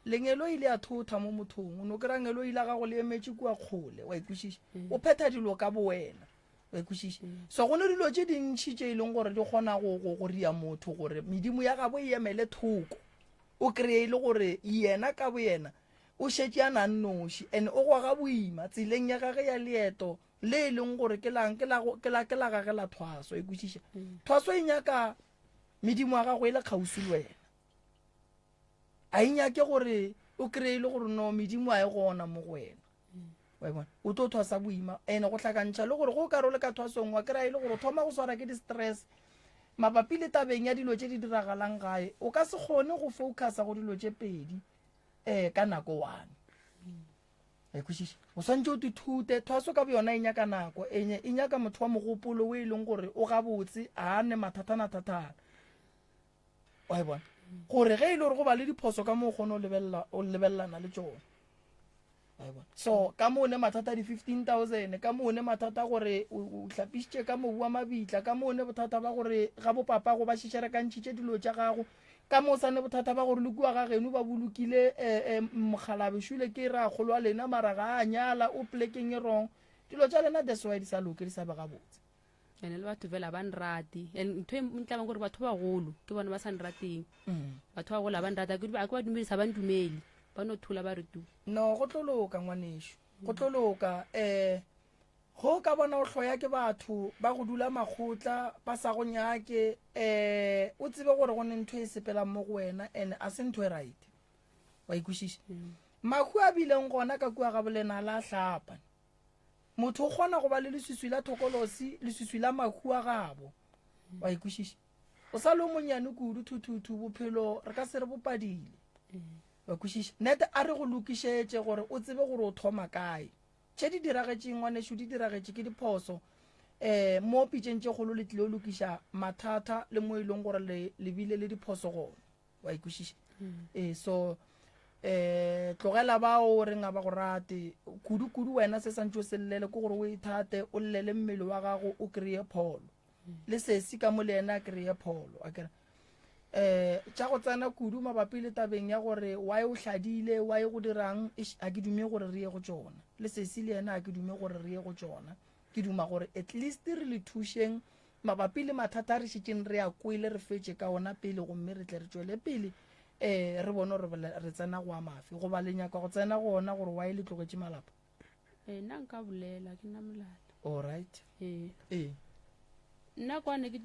Lengeloi le a thotha mo mothong, o no kry-a ngeloi la gago le emetše kua kgole, wa ikwešiša. Mm. O phetha dilo ka bowena, wa ikwešiša. Mm. So go ne dilo tše dintšhi tše e leng gore di kgona go, go, go ria motho gore medimo ya gabo e emele thoko. O kry-e e le gore yena ka boyena o šetše a na nnoši and o goga boima tseleng ya gage ya leeto le e leng gore ke lang ke la ke la ke la gage la thwaso e kwešiša mm. thwaso e nyaka medimo ya gago e le kgauswi le wena a e nyake gore o kry-e le gore no medimo a e gona mo go wena mm. wa e bona o tlo thwasa boima ene go hlakantšha le gore go ka role ka thwasong wa kry-a e le gore o thoma go swara ke di-stress mabapi le tabeng ya dilo tše di diragalang gae o ka se kgone go focusa go dilo tše pedi um ka nako one E kwešiša? O swantše o tithute. Thwaso ka boyona e nyaka nako. Enye e nyaka motho wa mogopolo o e leng gore o gabotse, a ne mathatana-thatana. Wa e bona? Gore ge e le gore go ba le diphoso ka mo o kgone o lebelela o lebelelana le tšona. Wa e bona? So ka mo o ne mathata di 15000, ka mo o ne mathata gore o hlapišitše ka mobu wa mabitla, ka mo o ne bothata ba gore ga bo papa go ba šišerekantšhitše dilo tša gago. Ka mo sa ne bothata ba gore le kua ga geno ba bolokile eh, eh, mokgalabe šule ke rakgolo wa lena mara ga a nyala o plekeng e wrong. Dilo tša lena that's why di sa loke di sa be gabotse. Ene le batho fela ba nrate and ntho e ntlabang gore batho ba bagolo ke bona ba sa nrateng mm. batho ba bagolo ga ba nrata ke ba dumedisa ba ndumele ba no thula ba re tu no go tlo loka ngwanešu go tlo loka um Ge o ka bona o hloya ke batho ba go dula makgotla ba sa go nyake um o tsebe gore go ne ntho e sepelang mo go wena and a se ntho e right wa ikwešiša mm. mahu a bileng gona ka kua ga bolena la hlapa. Motho o kgona go ba le leswiswi la thokolosi, leswiswi la mahu a gabo. Wa e kwešiša? O sa le o monnyane kudu, thuthuthu, bophelo re ka se re bo padile. Wa kwešiša? Nete a re go lokišetše gore o tsebe gore o thoma kae. Tše di diragetšeng, ngwanešu, di diragetše ke diphoso. Um mo pitšeng tše kgolo le tlile lokiša mathata le mo e leng gore le, le bile le diphoso gona. Wa e kwešiša? Ee, so um tlogela bao o reng a ba go rate. Kudu-kudu wena se santše o se llele ke gore o ithate, o llele mmele wa gago o kry-e pholo. Le sesi ka mo le yena a kry-e pholo, akere? Eh, tša go tsena kudu mabapi le tabeng ya gore why o hladile, why go dirang, eish, a ke dume gore re ye go tšona. Le sesi le yena a ke dume gore re ye go tšona. Ke duma gore at least re le thušeng mabapi le mathata a re šetšeng re a kwele, re fetše ka ona pele gomme re tle re tšwele pele eh, re bone gore re tsena go a mafe. Goba le nyaka go tsena go ona gore why le tlogetše malapa? Ee, nna nka bolela, ke nna molato. All right. Ee. Ee. Nna kwane ke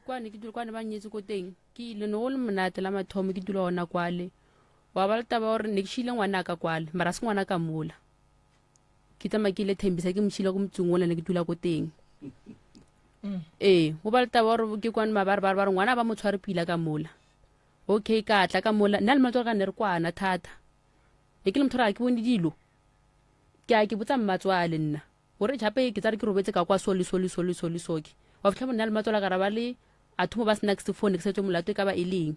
kwane ke dula kwane ba nyetse ko teng. Ke ile no go le monate la mathomo ke dula ona kwale. Wa ba le taba gore ne ke šile ngwana ka kwale, mara se ngwana ka mola. Ke tsamaya ke ile Thembisa ke mo šile go motseng ola ne ke dula ko teng. Mm. Ee, go ba le taba gore ke kwane mabare ba re ngwana ba mo tshware pila ka mola. Okay, ka tla ka mola. Nna le matswalo ka ne re kwana thata. Ne ke le motho gore ga ke bone dilo. Ke a ke botsa mmatswale nna gore jape ke tsare ke robetse ka kwa so le so le so le so le so ke wa fitlha monna le mmatswale ka ra ba le a thomo ba sena ke sefone ke setse molato e ka ba e leng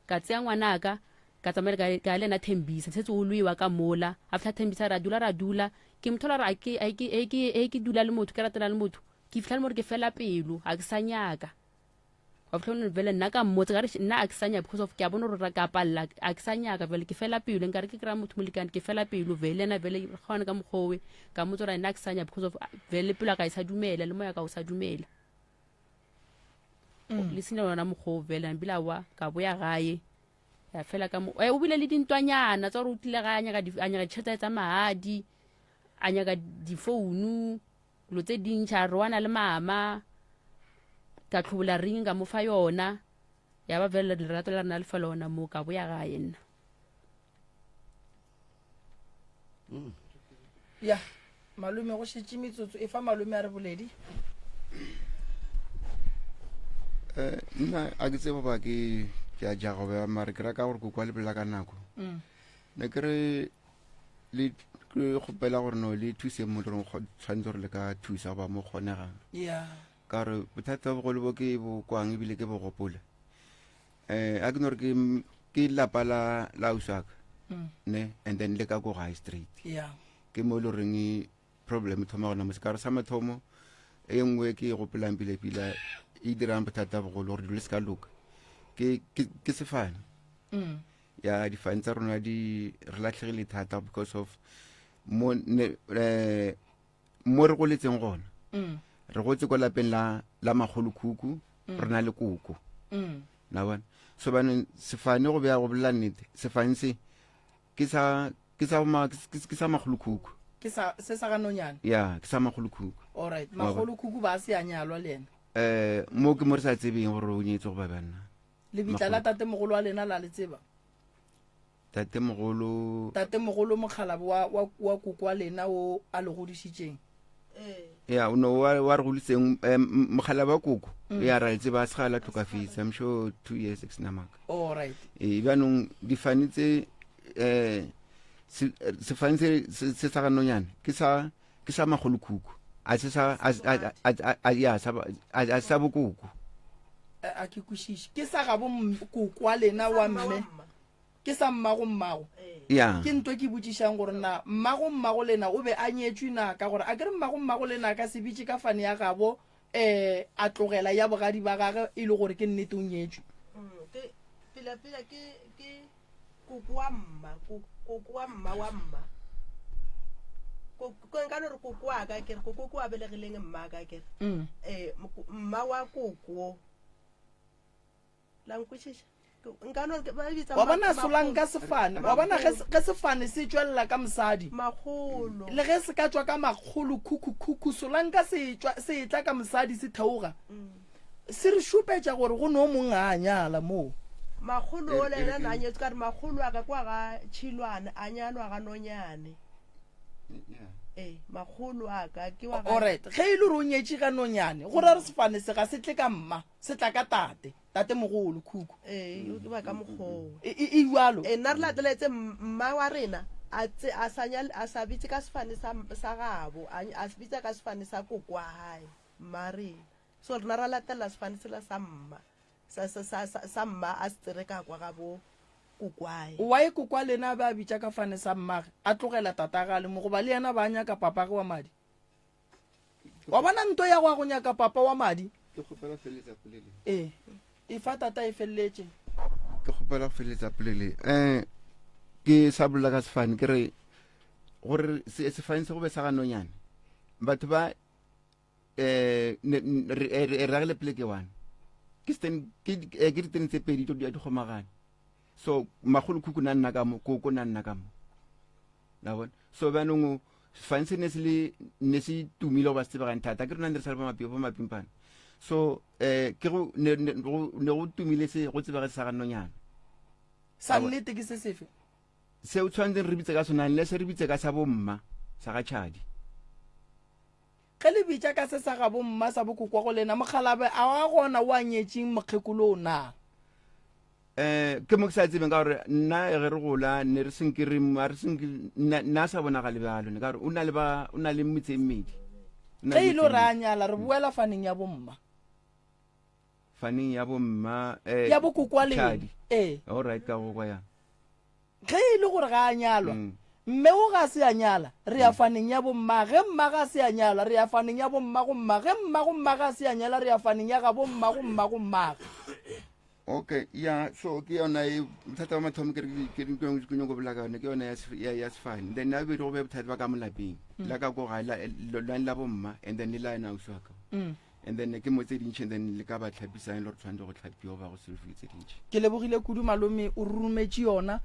ka tseya ngwanaka ka tsamaela ka ka le ena thembisa setse o lwewa ka mola a fitlha thembisa ra dula ra dula ke mothola gore a ke a ke e ke e ke dula le motho ke ratela le motho ke fitlha le mo gore ke fela pelo ga ke sa nyaka Wa fitlha o vele nna ka mmotsa ka re nna a ke sa nyaka because of ke a bona gore ka palela a ke sa nyaka vele ke fela pelo nkare ke kry-a motho molekane ke fela pelo vele ena vele re kgaoane ka mokgowe ka mmotsa gore nna a ke sa nyaka because of vele pelo ya ka e sa dumela le moya ka o sa dumela mm. le senya yona mokgoo vele nbile awa ka boya gae ya fela ka mo eh, o bile le dintwanyana tsa gore o tlile ga a nyaka ditšhelete tsa mahadi a nyaka difounu Dilo tse dintši a roana le mama ka tlhobola ring ka mo fa yona ya ba fela lerato la rena le fela ona mo ka boya gae nna mm. ya malome go šetše metsotso e fa malome a re boledi eh, nna a ke tsebo ba ke ke a jago ba mare ke raka gore koko a lebelela ka nako mm. ne ke re le ke kgopela gore no le thuse mo le tshwanetse gore le ka thusa goba mo kgonegang yeah ka gore bothata bogolo bo ke bo kwang ebile ke bo gopola um a ke no re ke ke lapa la la ausaka mm. ne and then le ka ko gae straight yeah ke mo e le goreng problem e thoma gona mo sekare sa mathomo e nngwe ke e gopolang pila-pila e dirang bothata bogolo gore dilo se ka loka ke ke ke sefane mm. ya difane tsa rona di re latlhegile thata because of mo ne eh, mo re goletseng gona mm. re gotse ko lapeng la la magolokhuku mm. re na le koko mm. na bona so baneng sefane go beya go bolela nnete sefane se ke sa ke sa ma ke sa magolokhuku ke sa se sa ga nonyane ya ke sa magolokhuku all right magolokhuku ba se a nyalwa le ena eh mo ke mo re sa tsebeng gore o nyetse go ba banna Lebitla la tatemogolo wa lena la le tseba? Tatemogolo. Tatemogolo mokgalabo wa, wa, wa koko wa lena o a le godišitšeng. Ya, o no wa, wa re godiseng eh, mokgalabo wa koko. Mm. Ya ra le tseba se ga la tlhokafetse. I'm sure 2 years ex namaka. All right. Eh bjanong difane tse eh sefane se se sa ga nonyane ke sa ke sa magolokhukhu a se sa a a a ya sa a sa bokoko a ke kwešiše ke sa gabo koko wa lena wa mme ke sa mmago mmago ya ke nto ke botšišang gore na mmago mmago lena o be a nyetšwe na ka gore a ke re mmago mmago lena a ka se bitše ka fane ya gabo um a tlogela ya bogadi ba gage e le gore ke nnete o nyetšwe mm, pela pela ke ke Koko wa mma, koko wa mma wa mma. Ko nka no re koko wa ka kere, koko ko a belegileng mma ka kere. Mm. Eh, mma wa koko. La nkwešiša? Nka no ba bitsa wa bona solanka sefane wa bona ge sefane se tšwelela ka mosadi makgolo le ge se ka tšwa ka makgolo khukhu khukhu solanka se tšwa se etla ka mosadi se theoga mm. Se re šupetša gore go no mong a nyala moo. Makgolo ola yena na nyetswe ka re makgolo a ka kwa ga Tšhilwane a nyalwa ga Nonyane. Ee, makgolo a ka ke wa Alright, ge e le gore o nyetše ga nonyane, go ra re sefane se ga se tle ka mma, se tla ka tate, tate mogolo, khukhu. Ee, e ba ka mokgwa E, e, e bjalo. Ee, nna re lateletse mma wa rena a tse a sa nyale a sa bitse ka sefane sa sa gabo, a a se bitsa ka sefane sa koko wa hae, mma rena. So rena ra latelela sefane sela sa mma, sa sa sa sa, sa mma a se tsere ka kwa gabo kokwae. Why kokwa lena a be a bitša ka fane sa mmage a tlogela tatage a le mo goba le yena ba a nyaka papage wa madi? Wa bona nto ya go ya go nyaka papa wa madi? Ke kgopela go feleletsa polelo. Ee, efa tata e feleletše. Ke kgopela go feleletsa polelo. Eh ke sa bolela ka sefane ke re gore sefane se go be sa ga nonyane. Batho ba eh ne re eh, re ragile pleke one ke sten ke eh, ke ditene tse pedi tso di di kgomagane so magolo khukhu na nna ka mo koko na nna ka mo la bona so bjanong sefane se ne se le ne se tumile go ba se tsebegang thata ke rona ne re sa le ba mapi ba mapimpana so eh ke go ne ne go ne go tumile se go tsebega sa ga nonyana Sa nnete ke se sefe? se o tshwanetseng re bitse ka sona le se re bitse ka sa bomma sa ga tšhadi Ge le bitša ka se sa gabo mma sa bokokwa go lena, mokgalabe a wa gona o a nyetšeng mokgekolo o na? Eh, ke mo ke sa tsebeng ka gore nna ge re gola ne re senke re a re senke nna nna a sa bonagale bjalo ne ka gore o na le ba o na le metse e mmedi O na Ge le e le metse e gore a mmedi. nyala, re boela faneng ya bomma. Faneng ya bomma eh Ya bokokwa lena. Tšhadi. Ee. All right ka go kwa ya. Ge e le gore ga a nyalwa, mme o ga se a nyala, re ya faneng ya bomma. Ge mma ga se a nyalwa, re ya faneng ya bomma go mma. Ge mma go mma ga se a nyala, re ya faneng ya gabo mma go mma go mmage. Okay, ya so ke yona e bothata ba mathomo ke re ke ke ke nyoko bolela ka yone ke yone ya ya ya sefane then ya bobedi go be bothata ba ka mo lapeng la ka ko gae la la la bomma and then le la ena ausi wa ka And then ke mo tse dintši and then le ka ba tlhapisang e le gore tshwanetse go tlhapiwa ba go solofile tse dintši. Ke lebogile kudu malome o rurumetše yona.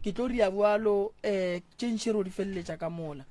Ke tlo ria bjalo um tše ntši re o di feleletša ka mola.